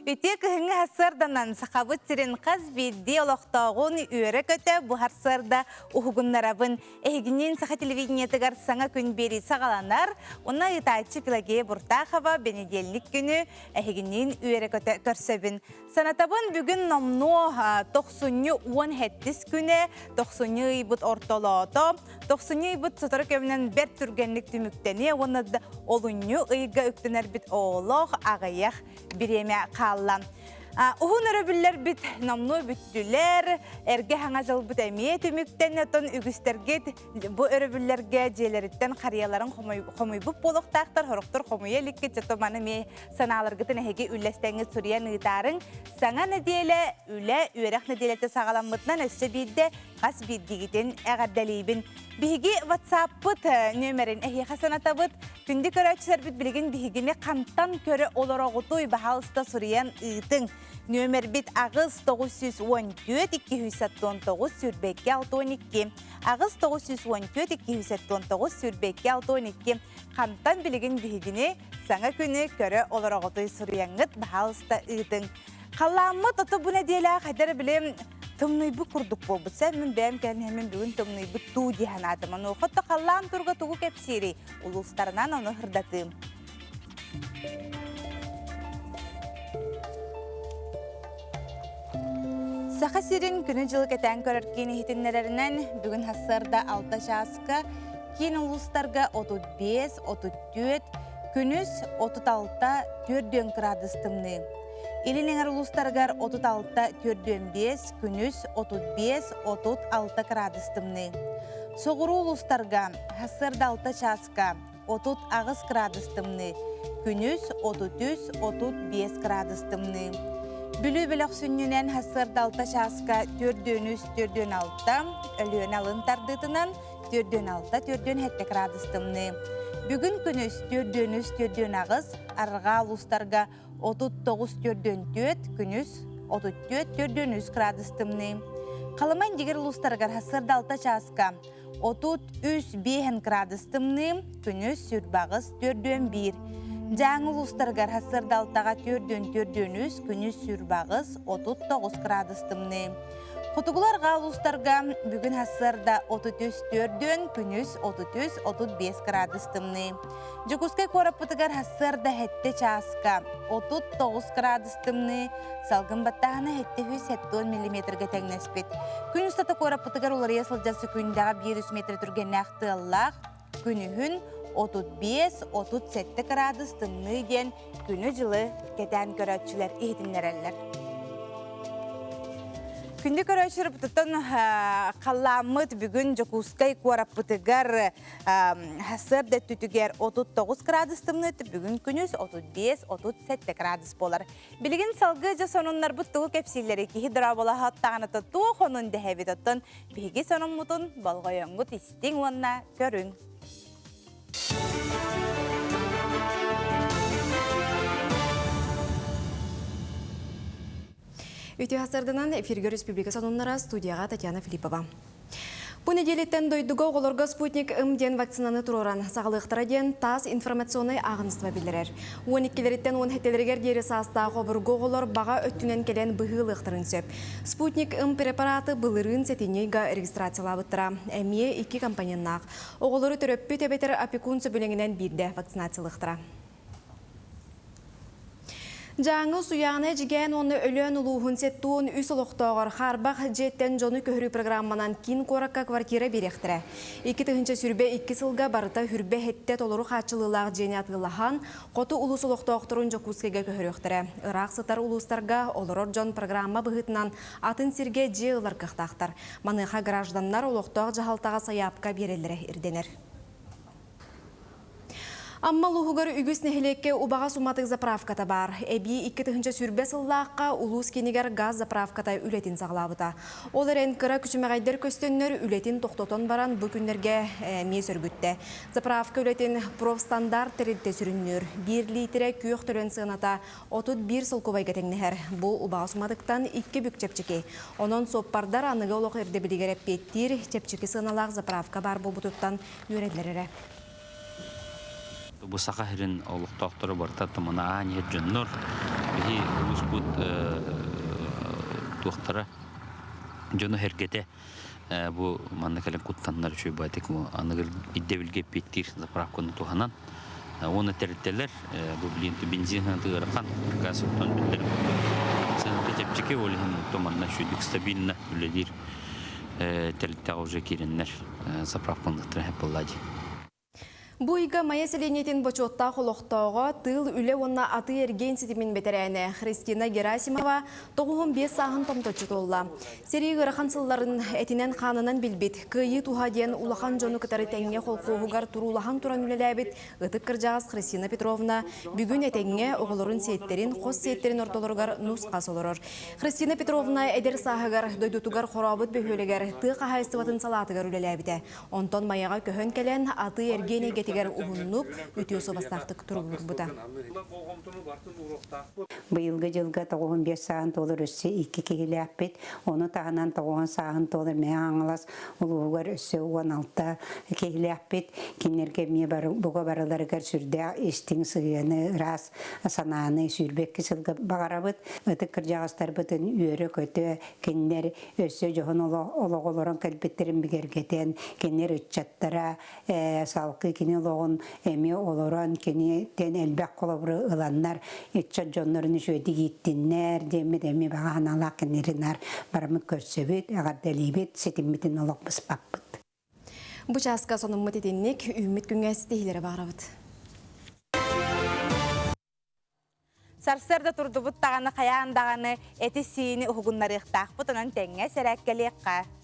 Үтүө кыһыҥҥы сарсыарданан Сахабыт сирин хас биирдии олохтооҕун үөрэ-көтө бу сарсыарда уһугуннарабын. Эһигиниин Саха телевидениетыгар саҥа күн биэрии саҕаланар. Уонна ыытааччы Пелагея Буртахова бэнидиэллик күнү эһигиниин үөрэ-көтө көрсөбүн. Санатабын бүгүн номнуо тохсунньу 17 күнэ, тохсунньу ыйбыт ортолоото. Тохсунньу ыйбыт сотору кэминэн бэрт түргэнник түмүктэниэ уонна да олунньу ыйга үктэнэрбит оҕолоох аҕыйах бириэмэ хаалла. Уһун өрөбүллэрбит номнуо бүттүлэр, эргэ хаҥа дьылбыт эмиэ түмүктэн, оттон үгүстэргит бу өрөбүллэргэ дьиэлэриттэн харыйаларын хомуйбут буолуохтаахтар, сорохтор хомуйа иликкит, зато маны эмиэ санааларгытын эһиги үллэстэҥҥит суруйан ыытаарыҥ. Саҥа нэдиэлэ, үлэ, үөрэх нэдиэлэтэ саҕаламмытынан өссө биирдэ хас биирдиигитин эҕэрдэлиибин. Биһиги WhatsApp-пыт нүөмэрин эһиэхэ санатабыт. Күндү көрөөччүлэрбит билигин биһигини хантан көрө олороҕутуй баһаалыста суруйан ыытыҥ. Нүөмэрбит аҕыс 914 279 22 62 аҕыс 914 279 22 62 хантан билигин биһигини саҥа күнү көрө олороҕутуй суруйаҥҥыт баһаалыста ыытыҥ. Халлааммыт ото бу нэдиэлэ хайдара билим тымныйбыт курдук буолбут. Сэ мин бэйэм кэлэн бүгүн тымныйбыт туу дии санаатым. Онуоха то халлаан турга тугу кэпсиирий? Улуустарынан ону сырдатыым. Саха сирин күнү-дьылы кэтээн көрөр киин иһитиннэрэринэн, бүгүн сарсыарда 6 чааска киин улуустарга 35, 34, күнүс 36, 4 градус тымныы. Илин эҥэр улуустарыгар 36, 45, күнүс 35, 36 градус тымныы. Соҕуруу улуустарга сарсыарда 6 чааска 38 градус тымныы, күнүс 33, 35 градус тымныы. Бүлүү бөлөх сүнньүнэн сарсыарда 6 чааска 4-3, 4-6, Өлүөнэ алын тардыытынан 4-6, 4-7 градус тымныы. Бүгүн күнүс 4-3, 4-8, арҕаа улуустарга 39 44, күнүс 34 43 градус тымныы. Халыма Индигир улуустарыгар сарсыарда 6 чааска 33 5 градус тымныы, күнүс сүрбаҕыс 41. Дьааҥы улуустарыгар сарсыарда 6-га 4 43, күнүс сүрбаҕыс 39 градус тымныы. Хотугулар арҕаа улуустарга бүгүн сарсыарда 33 4 күнүс 33 35 градус тымныы. Дьокуускай куораппытыгар сарсыарда сэттэ чааска 39 градус тымныы, салгын баттааһына 770 миллиметргэ тэҥнэспит. Күн устата куораппытыгар уларыйа сылдьар сөкүүндэҕэ 1 метр түргэннээх тыаллаах, күнүһүн 35-37 градус тымныы диэн күнү-дьылы кэтээн көрөөччүлэр иһитиннэрэллэр. Күндү көрөөччүлэр бутуттан халлааммыт бүгүн Дьокуускай куораппытыгар Сарсыарда өттүтүгэр 39 градус тымныыта, бүгүн күнүс 35-37 градус буолар. Билигин салгыы дьэ сонуннарбыт тугу кэпсииллэри киһи дорооболоһоттаҕына туох онун дэһэбит оттон биһиги сонуммутун болҕойоҥҥут истиҥ уонна көрүҥ. Үтүө сарданан эфиргэ республика сонуннара студияҕа Татьяна Филиппова. Бу нэдиэлэттэн дойдуга оҕолорго «Спутник М» диэн вакцинаны туруоран саҕалыахтара диэн ТАСС информационнай ааҕыныстыба биллэрэр. 12-лэриттэн 17-лэригэр диэри саастаах обургу оҕолор баҕа өттүнэн кэлэн быһыы ылыахтарын сөп. «Спутник М» препараты былырыын сэтинньи ыйга регистрациялаабыттара. Эмиэ икки компоненнаах. Оҕолору төрөппүт эбэтэр опекун сөбүлэҥинэн биирдэ вакцинациялыахтара. Дьааҥы Усуйаана Эдьигээн уонна Өлөөн улууһун 73 олохтооҕор хаарбах дьиэттэн дьону көһөрүү программанан киин куоракка квартира биэриэхтэрэ. 2022 сылга барыта хүрбэ иһиттэ толору хааччылыылаах дьиэни атыылаһан, хоту улуус олохтоохторун Дьокуускайга көһөрүөхтэрэ. Ыраах сытар улуустарга олорор дьон программа быһыытынан атын сиргэ дьиэ ылар кыахтаахтар. Маныаха гражданнар олохтоох дьаһалтаҕа сайаапка биэрэллэрэ ирдэнэр. Амма улууһугар үгүс нэһилиэккэ убаҕас уматык заправката баар. Эбии 2020 сыллаахха улуус киинигэр газ заправката үлэтин саҕалаабыта. Ол эрэн кыра күчүмэҕэйдэр көстөннөр үлэтин тохтотон баран бу күннэргэ эмиэ сөргүттэ. Заправка үлэтин профстандарт тэрилтэ сүрүннүүр. Биир лиитирэ күөх төлөн сыаната 31 солкуобайга тэҥнэһэр. Бу убаҕас уматыктан икки бүк чэпчэки. Онон суоппардар аныгы олох ирдэбилигэр эппиэттиир чэпчэки сыаналаах заправка баар буолбутуттан үөрэллэр эрэ. Бу Саха сирин олохтоохторо барыта тумана аан иһэр дьоннор. Биһи улууспут туохтара дьоно-сэргэтэ бу манна кэлэн куттаннар үчүгэй баайдык аныгы ирдэбилгэ эппиэттиир заправканы туһанан уонна тэрилтэлэр бу билигин бензин сыаната ыарахан, газ оттон биллэр сыаната чэпчэки, ол иһин манна үчүгүйдүк стабильно үлэлиир тэрилтэҕэ уже киирэннэр заправкаланыахтара буолла дии. Бу ыйга Майа сэлиэнньэтин бочуоттаах олохтооҕо, тыыл, үлэ уонна атыы-эргиэн ситимин бэтэрээнэ Христина Герасимова 95 сааһын томточчу туолла. Сэрии ыарахан сылларын этинэн-хаанынан билбит, кыайыы туһа диэн улахан дьону кытары тэҥҥэ холкуоһугар туруулаһан туран үлэлээбит ытык кырдьаҕас Христина Петровна бүгүн этэҥҥэ оҕолорун сиэттэрин, хос сиэттэрин ортолоругар нус-хас олорор. Христина Петровна эдэр сааһыгар дойдутугар Хорообут бөһүөлэгэр тыа хаһаайыстыбатын салаатыгар үлэлээбитэ. Онтон Майаҕа көһөн кэлэн, атыы-эргиэн эйгэтигэр уһуннук, үтүө суобастаахтык туругурбута. Быйылгы дьылга 95 сааһын туолар өссө икки киһилээхпит. Ону таһынан 90 сааһын туолар Мэҥэ Хаҥалас улууһугар өссө 16 киһилээхпит. Кинилэргэ эмиэ бука барыларыгар сүрдээх истиҥ сыһыаны, ыраас санааны 22 сылга баҕарабыт. Ытык кырдьаҕастарбытын үөрэ-көтө, кинилэр өссө дьоһун олоҕу олорон кэлбиттэрин бигэргэтэн, кинилэр ыччаттара салгыы кини олоҕун эмиэ олорон, киниттэн элбэх холобуру ыланнар, ыччат дьоннорун үчүгэйдик ииттиннэр диэммит эмиэ баҕа санаалаах кинилэри наар бараммыт көрсөбүт, эҕэрдэлиибит, ситиммитин олох быспаппыт. Бу чааска сонуммут итинник, үүммүт күҥҥэ ситиһиилэри баҕарабыт. Сарсыарда турдубут даҕаны хайаан даҕаны эти-сиини уһугуннарыахтаахпыт, онон тэҥҥэ сэрээккэлиэххэ.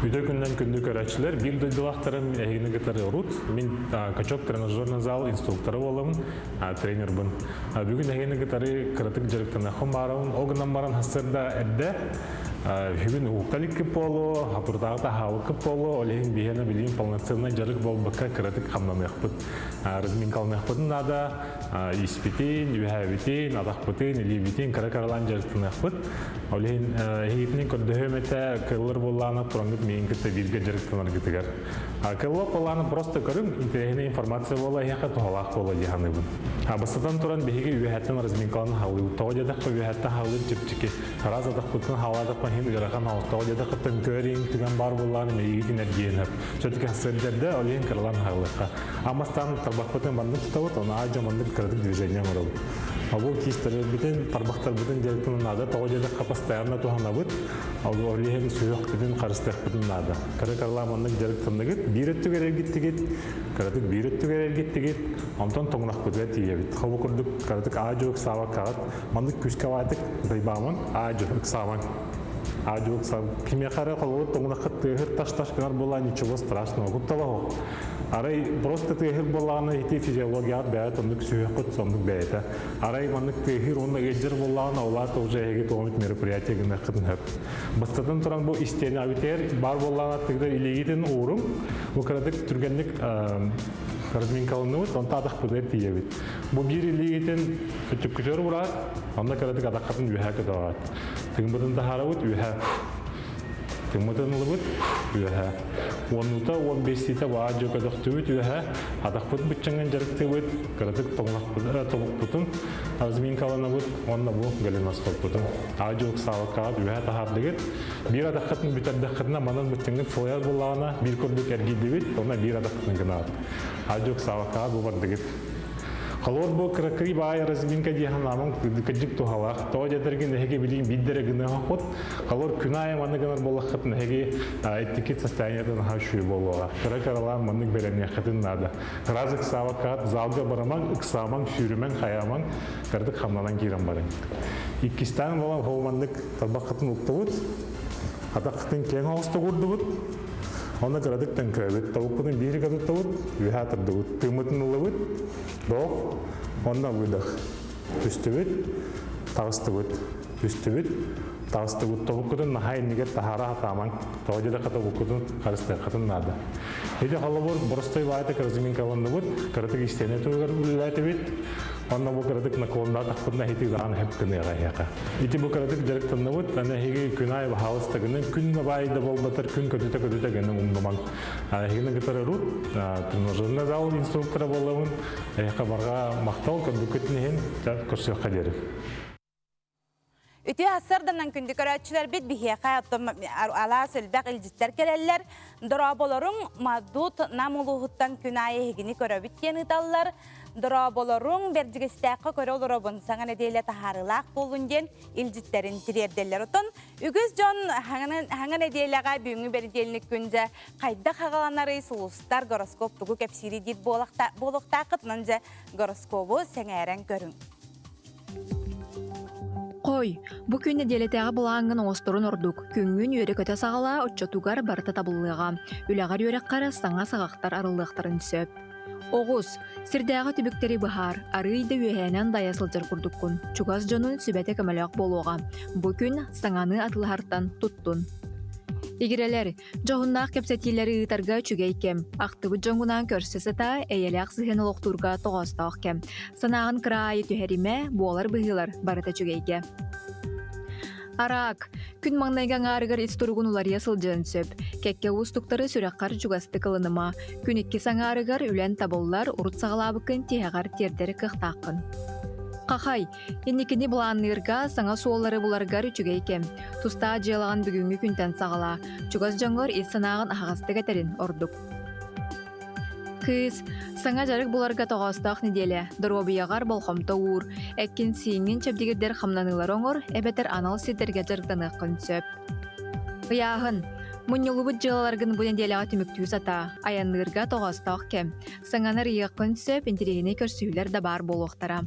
Үтө күннэн күндү көрөөччүлэр, биир дойдулаахтарым эһигини кытары Рут, мин качок тренажерный зал инструктора буоламын, тренербын. Бүгүн эһигини кытары кыратык дьарыктаныахпын баарабын. Ол гынан баран сарсыарда эрдэ Бүгүн уһукта иликкит буолуо, хатурдааҕы таһаабыккыт буолуо, ол иһин биһиэнэ билигин полноценнай дьарык буолбакка кыратык хамнаныахпыт. Разминкаланыахпытын наада, испитин, үөһээбитин, атахпытын, илиибитин кыра-кыралаан дьарыктаныахпыт. Ол иһин эһигитинэн көрдөһүөм этэ, кыаллар буоллаҕына тураҥҥыт миигин кытта бииргэ дьарыктанаргытыгар. Кыаллар буоллаҕына просто көрүҥ, интэриэһинэй информация буола эһиэхэ туһалаах буола дии саныыбын. Бастатан туран биһиги үөһэттэн разминкаланан хаалыыбыт. Тоҕо диэтэххэ үөһэттэн хаалыыр чэпчэки. Араас атахпытын хаалаатахпын иһин ыарахан оҕостоҕо диэтэххиттэн көөрүҥ түгэн баар буоллаҕына мэйиигитин эргийэн сөп. Все-таки сырдэрдэ ол иһин кыралаан хаалыахха. Аммастаан тарбахпытын маннык тутабыт, ону аадьа маннык кыратык движение оҥоробут. Бу киистэрбитин, тарбахтарбытын дьарыктанан наада, тоҕо диэтэххэ постоянно туһанабыт. Ол иһин сүһүөхпүтүн харыстыахпытын наада. Кыра кыралаан маннык дьарыктанныгыт, биир өттүгэр эргиттигит, кыратык биир өттүгэр эргиттигит, онтон тоҥунахпытыгар тиийэбит. Хобу курдук кыратык аа-дьуо ыксаабаккаҕыт Маннык күүскэ баайтык дайбааман, аа-дьуо ыксаамаҥ. Аа-дьуо ыксаам. Кимиэхэ эрэ холобур тоҥунаххыт тыаһыр таш-таш гынар буоллаа ничего страшного, куттала Арай просто тыаһыр буоллаҕына ити физиологияҕа бэйэ оннук сүһүөххүт соннук бэйэтэ. Арай маннык тыаһыыр уонна ыалдьар буоллаҕына улаат уже эһиги туомут мероприятие гыныаххытын сөп. Бастатан туран бу истиэнэҕитигэр баар буоллаҕына тыгдар илиигитин ууруҥ. Бу кыратык түргэнник разминкаланныбыт, онто атахпытыгар тиийэбит. Бу биир илиигитин өттүккүтүгэр ураат, онно кыратык атаххытын үөһэ көтөҕөт. Тыҥбытын таһаарабыт үөһэ. Тыҥмытын ылыбыт үөһэ. Уоннута уон биэстиитэ баа дьө көтөхтүбүт үөһэ. Атахпыт быччаҥын дьарыктыыбыт, кыратык тобукпутун разминкаланабыт уонна бу голеностоппутун. Аа-дьуо ыксаабаккаҕыт үөһэ таһаардыгыт. Биир атаххытын бүтэрдэххитинэ манан быччаҥҥыт сылайар буоллаҕына биир курдук эргийдибит, уонна биир атаххытын гынаҕыт. Аа-дьуо ыксаабаккаҕыт бу бардыгыт. Холобур бу кыракый баай разминка диэһэн аамаҥ кырдьык туһалаах. Тоҕо диэтэргин эһиги билигин биирдэрэ гыныаххыт. Холобур күн аайы маннык гынар буоллаххытына эһиги эттикит состояниетын наһаа үчүгэй буолуоҕа. Кыра кыралаан маннык бэлэмниэххитин наада. Раз ыксаабаккаҕыт залга барымаҥ, ыксаамаҥ, сүүрүмэҥ, хайаамаҥ, кырдык хамнанан киирэн барыҥ. Иккистээн буолан ол маннык тарбаххытын уктубут, атаххытын киэҥ оҕустук уурдубут, Онно кыратык төҥкөөбүт, тобукпутун биир туттабыт, үөһэ тардыбыт, тыыммытын ыллыбыт, доох, онно выдох. Түстүбүт, таҕыстыбыт, түстүбүт, таҕыстыбыт. Тобуккутун наһаа иннигэр таһаара сатаамаҥ, тоҕо диэтэххэ тобуккутун харыстыаххытын наада. Ити холобур, боростой баайта разминкаланныбыт, кыратык истиэнэ туһугар үлэлээтибит. Онно бу кыратык наклоннаатахпытына ити даҕаны хэп гыныаҕа эһиэхэ. Ити бу кыратык дьарыктанныбыт, аны эһиги күн аайы баһаалыста гынан күн баайы да буолбатар күн көтүтэ-көтүтэ гынан умнумаҥ. Эһигини кытары Рут, тренажерный зал инструктора буолабын. Эһиэхэ барҕа махтал көрбүккүтүн иһин көрсүөххэ диэри. Үтүө сарсыарданан күндү көрөөччүлэрбит биһиэхэ алаас элбэх илдьиттэр кэлэллэр. Дорооболоруҥ Мадут Нам улууһуттан күн аайы эһигини көрөбүт диэн ыыталлар. Дорооболоруҥ Бэрдьигэстээххэ көрө олоробун саҥа нэдиэлэ таһаарыылаах буоллун диэн илдьиттэрин тириэрдэллэр. Оттон үгүс дьон хаҥа нэдиэлэҕэ бүгүҥҥү бэнидиэнньик күн дьэ хайдах аҕаланарый сулустар гороскоп тугу кэпсиирий диир буолуохтааххыт. Онон дьэ гороскобу сэҥээрэн көрүҥ. Хой, бу күн нэдиэлэтээҕи былааҥҥын оҥосторун ордук. Күҥҥүн үөрэ-көтө саҕалаа, оччотугар барыта табыллыаҕа. Үлэҕэр үөрэххэр саҥа саҕахтар арыллыахтарын сөп. Оҕус, сирдээҕи түбүктэри быһаар, арыый да үөһээнэн дайа сылдьар курдуккун. Чугас дьонун сүбэтэ көмөлөөх буолуоҕа. Бу күн саҥаны атылаһартан туттун. Игирэлэр, Дьоһуннаах кэпсэтиилэри ыытарга үчүгэй кэм. Ахтыбыт дьоҥҥунаан көрсө сыта, эйэлээх сыһыан олохтуурга тоҕоостоох кэм. Санааҕын кыра аайы түһэримэ, буолар быһыылар барыта үчүгэйгэ. Араак. Күн маҥнайгы аҥаарыгар ис туругун уларыйа сылдьыан сөп. Кэккэ уустуктары сүрэххэр чугастык ылыныма. Күн иккис аҥаарыгар үлэн табыллар, урут саҕалаабыккын тиһэҕэр тиэрдэр кыахтааххын. Хахай. Инникини былаанныырга, саҥа суоллары буларгар үчүгэй кэм. Тустаах дьыалаҕын бүгүҥҥү күнтэн саҕалаа. Чугас дьоҥҥор ис санааҕын аһаҕастык этэрин ордук. Кыыс, саҥа дьарык буларга тоҕоостоох нэдиэлэ. Доруобуйаҕар болҕомто уур. Эккин-сииҥҥин чэбдигирдэр хамнаныылары оҥор эбэтэр анал сирдэргэ дьарыктаныаххын сөп. Ыйааһын. Мунньуллубут дьыалаларгын бу нэдиэлэҕэ түмүктүү сатаа. Айанныырга тоҕоостоох кэм. Саҥаны арыйыаххын сөп, интэриэһинэй көрсүһүүлэр да баар буолуохтара.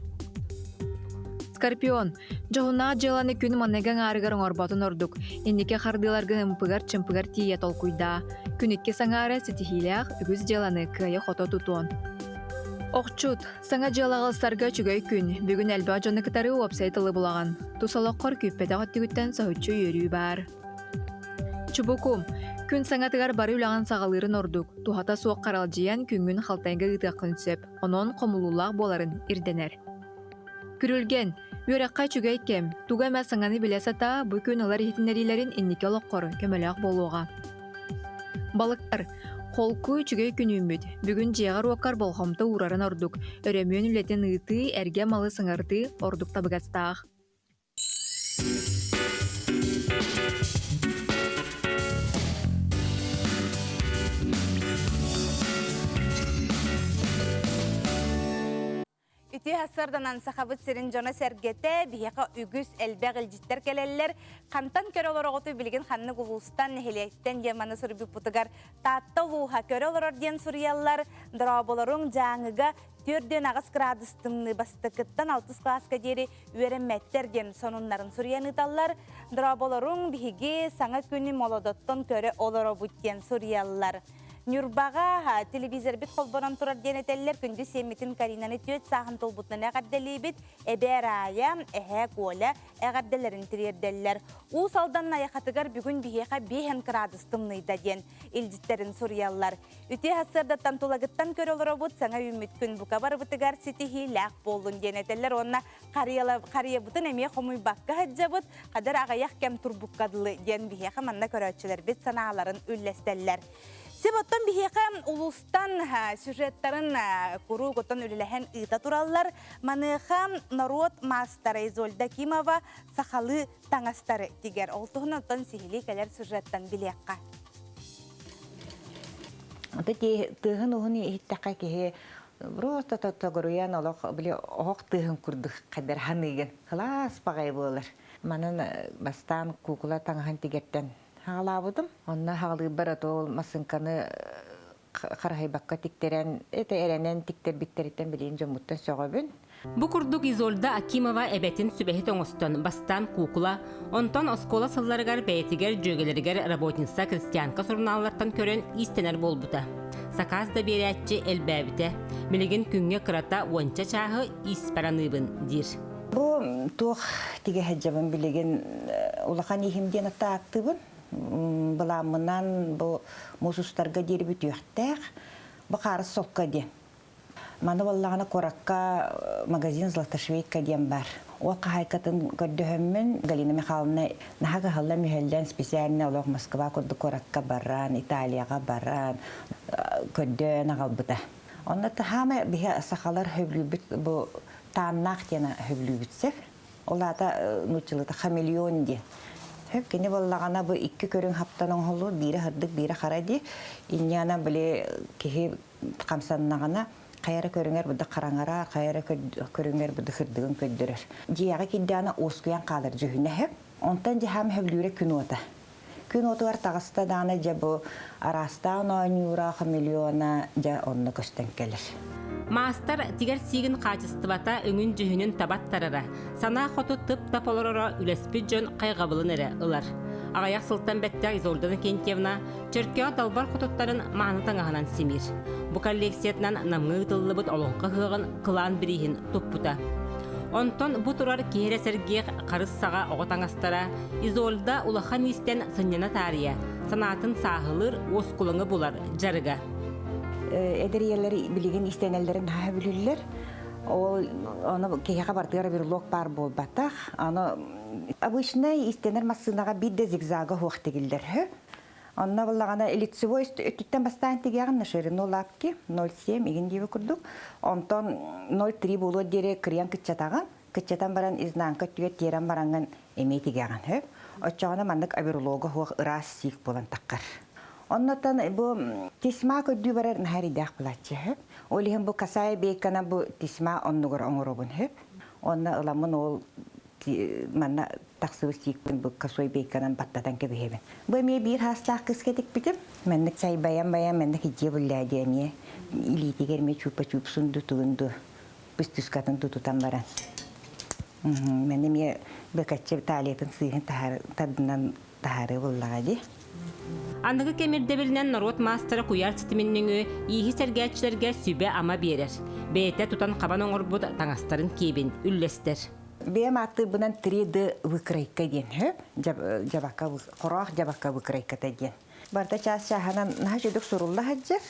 Скорпион. Дьоһуннаах дьыаланы күн маныга аҥаарыгар оҥорботун ордук. Инники хардыыларгын ымпыгар-чымпыгар тиийэ толкуйдаа. Күн икки саҥаара ситиһиилээх үгүс дьыаланы кыайа-хото тутуон. Охчут. Саҥа дьыалаҕа ылсарга үчүгэй күн. Бүгүн элбэх дьону кытары уопсай тылы булаҕын. Тус олоххор күүппэтэх өттүгүттэн соһуччу үөрүү баар. Чубуку. Күн саҥатыгар бары үлэҕин саҕалыырын ордук. Туһата суох харалдьыйан күҥҥүн халтайга ыытыаххын сөп. Онон хомулуулаах буоларын ирдэнэр. Күрүлгэн. Үөрэххэ үчүгэй кэм. Тугу эмэ саҥаны билэ сатаа, бу күн ылар иһитиннэриилэрин инники олоххор көмөлөөх буолуоҕа. Балыктар. Холку үчүгэй күн үүммүт. Бүгүн дьиэҕэр-уоккар болҕомто уурарын ордук. Өрөмүөн үлэтин ыытыы, эргэ малы саҥардыы ордук табыгастаах. Үтүө сарданан Сахабыт сирин дьоно-сэргэтэ биһиэхэ үгүс элбэх илдьиттэр кэлэллэр. Хантан көрө олороҕутуй билигин ханнык улуустан, нэһилиэктэн диэн маны суруйбуппутугар Таатта улууһа көрө олорор диэн суруйаллар. Дорооболоруҥ Дьааҥыга 4,8 градус тымныы бастакыттан алтыс кылааска диэри үөрэммэттэр диэн сонуннарын суруйан ыыталлар. Дорооболоруҥ биһиги саҥа күнү Молодоттон көрө олоробут диэн суруйаллар. Ньурбаҕа телевизорбит холбонон турар диэн этэллэр. Күндү сиэммитин Каринаны түөрт сааһын туолбутунан эҕэрдэлиибит. Эбээ Рая, эһээ Коля эҕэрдэлэрин тириэрдэллэр. Уус Алдан Найахатыгар бүгүн биһиэхэ биэһэн кыраадыс тымныйда диэн илдьиттэрин суруйаллар. Үтүө сарсыардаттан тулагыттан көрө олоробут, саҥа үүммүт күн бука барыбытыгар ситиһиилээх буоллун диэн этэллэр уонна харыйабытын эмиэ хомуйбакка сылдьабыт, хадыр аҕыйах кэм турбукка дылы диэн биһиэхэ манна көрөөччүлэрбит санааларын үллэстэллэр. Сип оттон биһиэхэ улуустан сюжеттарын куруук оттон үлэлэһэн ыыта тураллар. Маныаха норуот маастара Изольда Кимова сахалыы таҥастары тигэр. Ол туһунан оттон сиһилии кэлэр сюжеттан билиэххэ. Аты тыаһын уһун иһиттэххэ киһи просто тогуруйан олох били оһох тыаһын курдук хайдар ханыыгын кылаас баҕайы буолар. Манан бастаан куукула таҥаһын тигэртэн хаалаабытым. Онно хаалыырбар ото ол массыыҥканы хараһыйбакка тиктэрэн, это эрэнэн тиктэрбиттэриттэн билигин дьоммуттан сөҕөбүн. Бу курдук Изольда Акимова эбэтин сүбэһит оҥостон, бастаан куукула, онтон оскуола сылларыгар бэйэтигэр дьүөгэлэригэр работница крестьянка сурунааллартан көрөн иистэнэр буолбута. Сакаас да биэрээччи элбээбитэ. Билигин күҥҥэ кырата уонча чааһы ииспэр аныыбын диир. Бу туох тигэ сылдьабын билигин улахан иһим диэн аттааттыыбын. Былааммынан бу муус устарга диэри бүтүөхтээх. Бу хаарыс солко диэн. Маны буоллаҕына куоракка магазин Златошвейка диэн баар. Ол хаһаайкатын көрдөһөммүн Галина Михайловна наһаа кыһаллан-мүһэллэн специально олох Москва курдук куоракка баран, Италияҕа баран көрдөөн аҕалбыта. Онно хаама биһи сахалар сөбүлүүбүт бу тааннаах диэн сөбүлүүбүт сөп. Ол аата нууччалыыта хамелеон диэн. Сөп кини буоллаҕына бу икки көрүҥ хаптан оҥоһуллубут биирэ сырдык, биирэ хара дии. Инньээнэ били киһи хамсаннаҕына хайа эрэ көрүҥэр быда хараҥарар, хайа эрэ көрүҥэр быда сырдыгын көрдөрөр. Дьиэҕэ киирдэҕинэ уоскуйан хаалар дьүһүнэ сөп. Онтон дьаһаам сөбүлүүрэ күн уота. Күн уотугар таҕыста даҕаны дьэ бу араастаан оонньуура, хамелеона дьэ онно көстөн кэлэр. Маастар тигэр сиигин хаачыстыбата өҥүн-дьүһүнүн табаттарара, санаа хоту тып-тап олороро үлэспит дьон хайҕабылын эрэ ылар. Аҕыйах сылтан бэттэх Изольда Иннокентьевна Чөркөөх далбар хотуттарын мааны таҥаһынан симиир. Бу коллекциятынан Намҥа ыытыллыбыт олоҥхо ыһыаҕын кылаан бирииһин туппута. Онтон бу турар киһи эрэ сэргиэх харыс саҕа оҕо таҥастара Изольда улахан иистэн сынньана таарыйа, санаатын сааһылыыр, уоскулаҥы булар дьарыга. Эдэр ийэлэр билигин иистэнэллэрин наһаа сөбүлүүллэр. Ол ону киһиэхэ барытыгар брелок баар буолбатах. Аны обычнай иистэнэр массыынаҕа биир да зигзага суох тигиллэр. Онно буллаҕына лицевой өттүттэн бастаан тигиэҕин на ширину лапки 0,7 игин диэби курдук. Онтон 0,3 буолуор диэри кырыйан кыччатаҕын. Кыччатан баран изнанка өттүгэр тиэрэн бараҥҥын эмиэ тигиэҕин сөп. Оччоҕуна маннык оверлога суох ыраас сиик буолан таххар. Оннотон бу тесьма көрдүү барар наһаа эрэйдээх булааччы сөп. Ол иһин бу касая бейканан бу тесьма оннугар оҥоробун сөп. Онно ыламмын ол манна тахсыбыт сиикпин бу косой бейканан баттатан кэбиһэбин. Бу эмиэ биир хаастаах кыска тикпитим. Маннык чайбайан байан маннык идьиэ буллаа диэ эмиэ илиитигэр эмиэ чуупа чуупсун ду тугун ду пустышкатын тутутан баран. Мен эмиэ бөкөччө талиятын сыыһын тардынан таһаарыы буллаҕа дии. Аныгы кэм ирдэбилинэн норуот маастара куйаар ситимин нөҥүө ииһи сэргээччилэргэ сүбэ-ама биэрэр. Бэйэтэ тутан-хабан оҥорбут таҥастарын киэбин үллэстэр. Бэйэм ааттыырбынан 3D выкройка диэн сөп. Дьабака, хороох дьабака выкройката диэн. Барыта чаас чааһынан наһаа үчүгдүк сурулла сылдьар.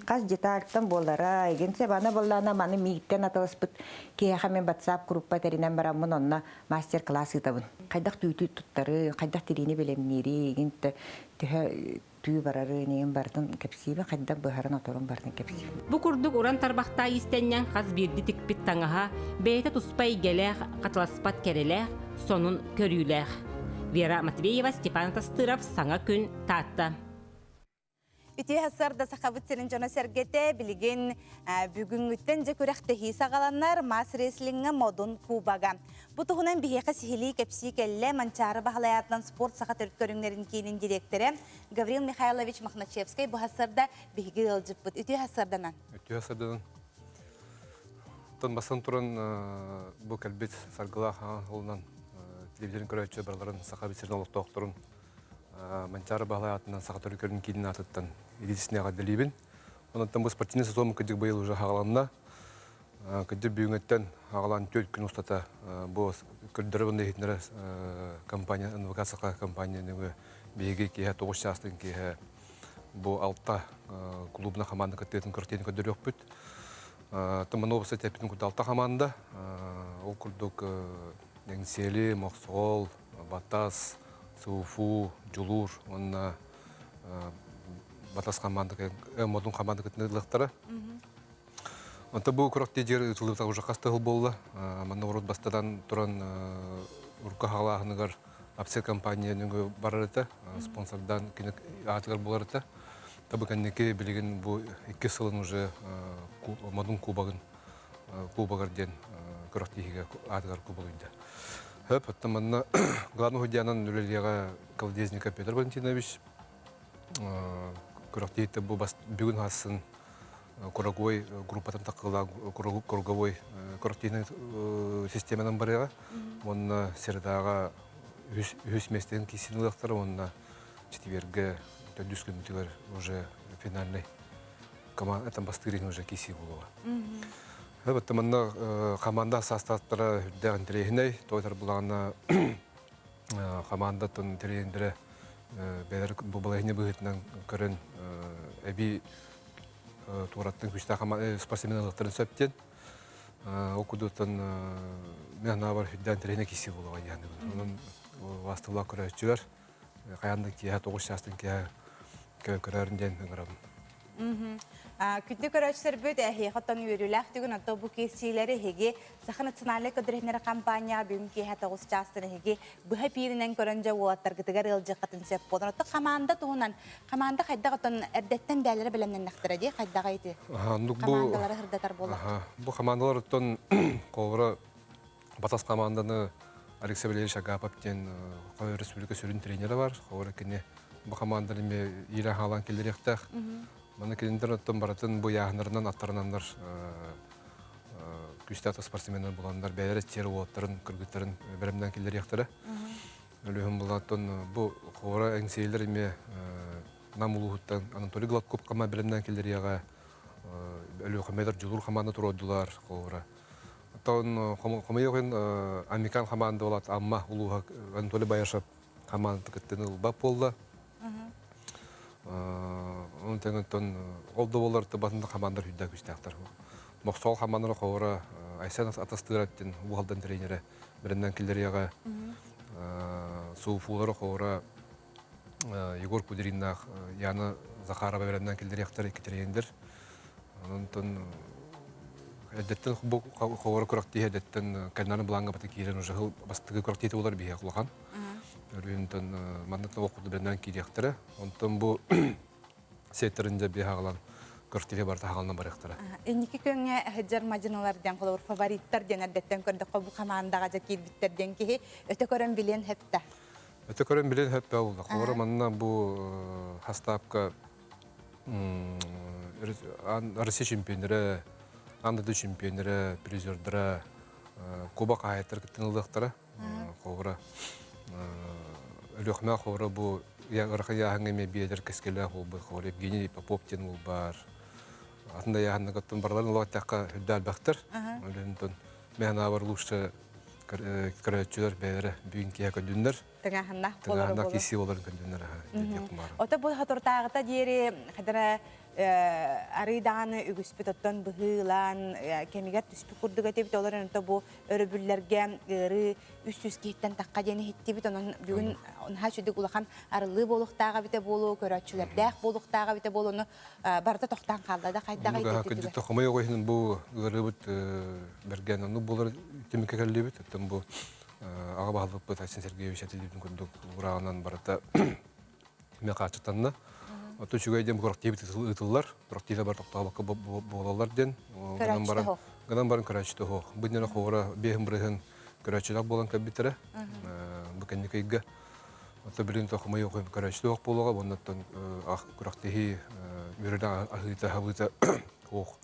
Хас детальтан буолара, игин аны буоллаана маны мииттэн атыласпыт киһиэхэ мин WhatsApp группа тэринэн бараммын онно мастер-класс ыытабын. Хайдах түүтү туттары, хайдах тириини бэлэмниири, игин төһө түү барары, игин барытын кэпсиибин, хайдах быһарын оторун барытын кэпсиибин. Бу курдук уран тарбахтаа иистэнньэҥ хас биирди тикпит таҥаһа бэйэтэ туспа эйгэлээх, хатыласпат кэрэлээх, сонун көрүүлээх. Вера Матвеева, Степан Тастыров, Саҥа күн, Таатта. Үтүө сарда сахабыт сирин дьоно-сэргэтэ билигин бүгүҥҥүттэн дьэ күрэхтэһии саҕаланар мас рестлиҥҥэ Модун Кубога. Бу туһунан биһиэхэ сиһилии кэпсии кэллэ Манчаары Баһылай аатынан спорт саха төрүт көрүҥнэрин киинин дириэктэрэ Гаврил Михайлович Мохначевскай бу сарда биһиги ыалдьыппыт. Үтүө сарданан. Үтүө сарданан. Оттон бастан туран бу кэлбит саргылаах аҕан телевизорын көрөөччү барыларын саха сирин олохтоохторун Манчаары Баһылай аатынан саха төрүт көрүн киинин аатыттан илиитисинэ эҕэрдэлиибин. Онон бу спортивный сезон кырдьык быйыл уже хаҕаланна. Кырдьык бүгүҥҥүттэн хаҕалаан 4 күн устата бу көрдөрөр уонна иһитиннэрэр компания НВК Саха компания нөҥүө биһиги киэһэ 9 чаастан киэһэ бу алта клубна хамаанда кыттыытын көртиэн көрдөрүөхпүт. Туманов эппитин курдук алта хамаанда. Ол курдук Эҥсиэли, Мохсоҕол, Батас, Суфу, Дьулуур уонна Батас хамаанда Модун хамаанда кытын ылыахтара. Онто бу күрэхтии дьиэр ыытыллыбыта уже хас тыһыл буолла. Манна урут бастатан туран урукку хаҕалааһыныгар Апсел компания нөҥүө барар этэ, спонсордаан кини аатыгар буолар этэ. Табы кэнники билигин бу икки сылын уже Модун кубогын кубогар диэн күрэхтииһигэ аатыгар кубулуйда. Хөп, оттон манна главный судьянан үлэлиэҕэ Колодезников Петр Валентинович күрэхтиһиттэ бу бүгүн хасын круговой группатын таккыла круговой күрэхтиһин системанан барыаҕа. Уонна средаҕа үһүс миэстэтин киисин ылыахтара уонна четвергэ төрдүс күммүтүгэр уже финальный команда бастыыр иһин уже киисии буолуоҕа. Бытта манна команда састааттара үрдээх интэриэһинэй, тойтар булаҕына командатын тренердэрэ бэйэлэр бу балаһыанньа быһыытынан көрөн эбии туораттан күүстээх спортсмен ылыахтарын сөп диэн. Ол курдуктан мен анаабар үрдээн тэрээһинэ киирсии буолуоҕа диэн. Онон вастылаах көрөөччүлэр хайаан да киэһэ 9 чаастан киэһэ көрөөрүн диэн ыҥырабын. Күндү көрөөччүлэрбит эһиэхэ оттон үөрүүлээх түгэн оттон бу киирсиилэри эһиги Саха национальнай көрдөрүһүннэрэ компанияҕа бүгүн киэһэ 9 чаастан эһиги быһа эпииринэн көрөн дьэ уолаттаргытыгар ыалдьыаххытын сөп буолар. Оттон хамаанда туһунан хамаанда хайдах оттон эрдэттэн бээлэрэ бэлэмнэннэхтэрэ дии хайдаҕа ити? Хамаандалары сырдатар буоллахха. Бу хамаандалар оттон холобура Батас хамаанданы Алексей Валерьевич Агапов диэн республика сүрүн тренерэ бар. Холобура кини бу хамаанданы эмиэ иирэн хаалан киллэриэхтээх. Маны кинилэр оттон барытын бу ыйааһыннарынан аттарынаннар күүстээх спортсменнар буланнар бэйэлэрэ тиэр уолаттарын, кыргыттарын бэлэмнээн киллэриэхтэрэ. Өлүһүн булааттан бу хора эҥсиэлэр эмиэ Нам улууһуттан Анатолий Гладков хама бэлэмнээн киллэриэҕэ Өлүөхүмэлэр Дьулуур хамаанда туруордулар холобура. Оттон хомойуох иһин Амикан хамаанда буолаат Амма улууһа Анатолий Баяшев хамаандата кыттыыны ылбат буолла. Онон тэҥ ол да буоллар батында хамаандар үрдэ күүстээхтэр. Мохсоҕол хамаандара холобура Айсен Атастыырап диэн Уһалдан тренерэ бэлэмнээн киллэриэҕэ. Сууфуулары холобура Егор Кудриннаах Яна Захарова бэлэмнээн киллэриэхтэр икки тренердэр. Онтон эрдэттэн бу холобура күрэхтиһи эрдэттэн кальнарын былааҥҥа бата киирэн уже сыл бастакы күрэхтиһи буолар биһиэхэ улахан. Өрүүнтэн маннык да курдук бэлэмнээн киириэхтэрэ. Онтон бу сеттерин дьэ биһи хаалан күрэхтиһи барыта хаалан барыахтара. Инники күөҥҥэ сылдьар мадьыналар диэн холобур фавориттар диэн эрдэттэн көрдөххө бу хамаандаҕа дьэ киирбиттэр диэн киһи өтө көрөн билиэн сөптө. Өтө көрөн билиэн сөп буолла. Холобура манна бу хастаапка Россия чемпионнара, аан дойду чемпионнара, призердара, куба хаһаайыттар кыттан ылыахтара. Холобура, Өлүөхүмэ холобура бу ыарахан ыйааһыҥҥа эмиэ биэлэр кэскилээх буолбут. Холобура, Евгений Попов диэн уол баар. Атын да ыйааһыннарга оттон барыларын олох эттэххэ үрдэ элбэхтэр. Өлүөнтөн мен анаабар лучше көрөөччүлэр бэйэлэрэ бүгүн киэһэ көрдүннэр. Тыҥааһыннаах Тыҥааһыннаах киирсии буоларын көрдүннэр Ото бу соторутааҕыта диэри хадара арый даҕаны үгүспүт оттон быһыылаан кэмигэр түспүт курдук этибит. Олор онто бу өрөбүллэргэ ыарыы 300 киһиттэн тахха диэн иһиттибит. Онон бүгүн наһаа сүдүк улахан арыллыы буолуохтааҕа эбитэ буолуо, көрөөччүлэрдээх буолуохтааҕа эбитэ буолуону барыта тохтоон хаалла да хайдах Кырдьык хомойуох иһин бу ыарыыбыт бэргэн оннук буолар түмүккэ кэллибит. Оттон бу аҕа баһылыкпыт Айсен Сергеевич этиллибитин курдук урааҕынан барыта эмиэ хааччахтанна. Оттон үчүгэй диэн курактиибит ыытыллар. Курактиилэр бары тохтообокко буолаллар диэн. Гынан баран гынан баран көрөөччүтэ суох. Бу иннинэ хоҕура биэһин бырыһын көрөөччүлээх буолан кэлбиттэрэ. Бу кэнники ыйга. Оттон билигин хомойуох көрөөччүтэ суох буолуоҕа. Уонна оттон күрэхтэһии үөрэлээх аһыыта хабыыта суох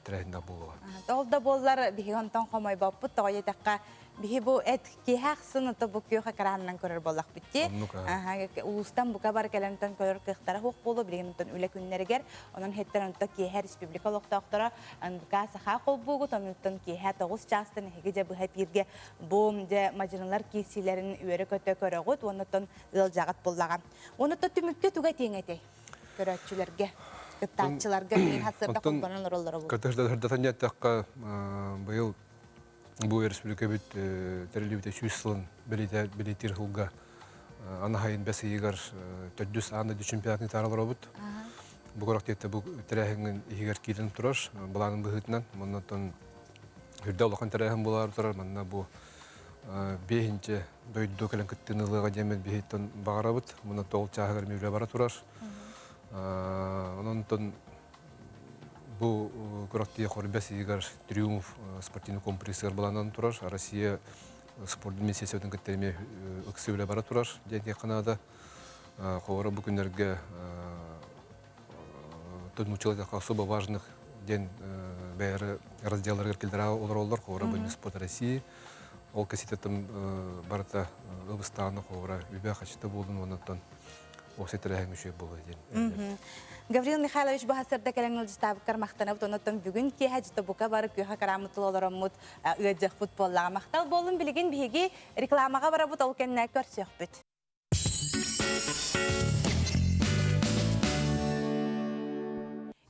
тэрээһиннээх буолуоҕа. Ол да буоллар биһиги онтон хомойбоппут тоҕо диэтэххэ биһи бу эт киэһэ ахсын ото бу күөх экранынан көрөр буоллахпыт дии. Улуустан бука бары кэлэн онтон көрөр кыахтара суох буолуо билигин онтон үлэ күннэригэр онон иһиттэн онто киэһэ республика олохтоохторо НВК Саха холбуугут онуттан киэһэ 9 чаастан эһиги дьэ быһа эпииргэ бу дьэ мадьынылар киирсиилэрин үөрэ-көтө көрөҕүт уонна оттон ыалдьаҕыт буллаҕа. Уонна түмүккэ туга этиэҥ этэй? Көрөөччүлэргэ, кыттааччыларга миин хасырда холбонон олороллоро бу. Кытырдатан диэтэххэ, быйыл бу республикабыт тэриллибитэ 100 сылын бэлиэтиир сылга Анахайын бэс ыйыгар төрдүс аан дойду чемпионатын ыытаары олоробут. Бу күрэхтэһиитэ бу тэрээһиҥҥин иһигэр киирэн турар, былаанын быһыытынан. Оннотон үрдэ улахан тэрээһин буолаары турар. Манна бу биэһинчи дойду кэлэн кыттыыны ылыаҕа диэммит биһиттэн баҕарабыт. Мунна тоҕул чааһыгар эмиэ үлэ бара турар. Онон бу күрэхтэһии Хорбес ыйыгар Триумф спортивный комплексыгар былааннан турар. Россия спордун министерствотын кытта эмиэ ыксы үлэ бара турар диэн диэххэ наада. Холобура бу күннэргэ нууччалыы особо важных диэн бэйэлэрэ разделларыгар киллэрэ олороллор. Холобура бу спорт России ол кэситеттэн барыта ыбыстааны холобура үбэ хачыта буолун уоннаттан Осы тэрээһин үчүгэй буолуо диэн. Гаврил Михайлович бу сырда кэлэн ыалдьытаабыккар махтанабыт. Онон бүгүн киэһэ дьыта бука бары күөхэ карааммыт олороммут ыалдьыахпыт буоллаҕа. Махтал буоллун билигин биһиги рекламаҕа барабыт ол кэннэ көрсүөхпүт.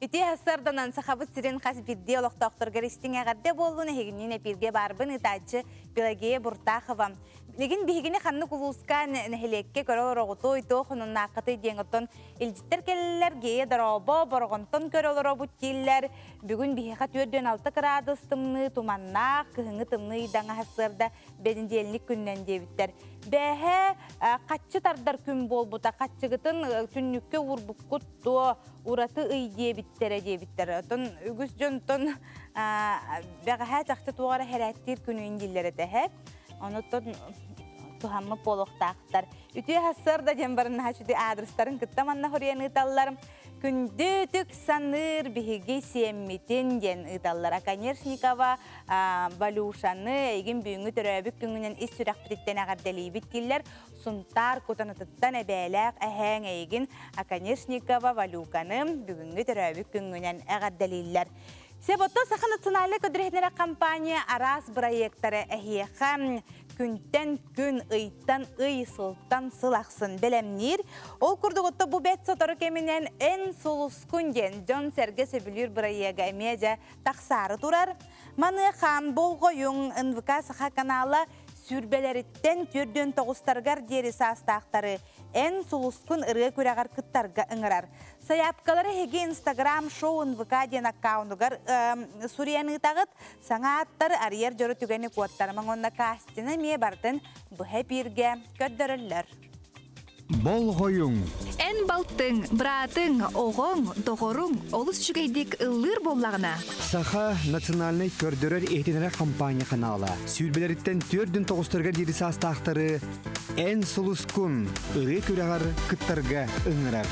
Ити сарданан Сахабыт сирин хас биирдии олохтоохторугар истиҥ эҕэрдэ буоллун эһигинниин эпииргэ баарбын ыытааччы Пелагея Буртахова. Билигин биһигини ханнык улууска нэһилиэккэ көрө олороҕутуй, туох онуннааххытый диэн оттон илдьиттэр кэллилэр, Гея дорообо, Бороҕонтон көрө олоробут дииллэр. Бүгүн биһиэхэ 46 кыраадыс тымныы, туманнаах, кыһыҥҥы тымныы ыйдаҥа сарсыарда бэнидиэлник күннэн диэбиттэр. Бээһэ хаччы тардар күн буолбута, хаччыгытын түннүккэ уурбуккут дуо, ураты ый диэбиттэрэ диэбиттэр. Оттон үгүс дьонтон бэҕэһээ чахчы туох эрэ хэрээттиир күнүн дииллэр этэ һэ. Онуттан туһаммыт буолуохтаахтар. Үтүө сарсыарда диэн баран наһаа адрестарын кытта манна хоруйан ыыталлар. Күндү түк саныыр биһиги сиэммитин диэн ыыталлар. Оконешникова Валюшаны эйигин бүгүҥҥү төрөөбүт күҥҥүнэн ис сүрэхпититтэн эҕэрдэлиибит дииллэр. Сунтаар Кутанатыттан эбээлээх эһээҥ эйигин Оконешникова Валюканы бүгүҥҥү төрөөбүт күҥҥүнэн эҕэрдэлииллэр. Себото Саха национальнай көдүрүһүнэрэ компания араас бырайыактары эһиэхэ күнтэн күн, ыйтан ый, сылтан сыл ахсын бэлэмниир. Ол курдук отто бу бэт сотору кэминэн эн сулускун диэн дьон-сэргэ сөбүлүүр бырайыага эмиэ дьэ тахсаары турар. Маныаха болҕойуҥ НВК Саха канала сүүрбэлэриттэн түөрдүөн тоҕустарыгар диэри саастаахтары эн сулускун ырыа күрэҕэр кыттарга ыҥырар. Сайаапкалары эһиги Инстаграм шоу НВК диэн аккаунугар суруйан ыытаҕыт. Саҥа ааттары арыйар дьоро түгэни куоттарымаҥ уонна кастины эмиэ барытын быһа эпииргэ көрдөрөллөр. Болҕойуҥ! Эн балтыҥ, быраатыҥ, оҕоҥ, доҕоруҥ олус үчүгэйдик ыллыыр буоллаҕына. Саха национальнай көрдөрөр-иһитиннэрэр компания ханаала сүүрбэлэриттэн түөрдүн тоҕустарыгар диэри саастаахтары Эн сулускун ырыа күрэҕэр кыттарга ыҥырар.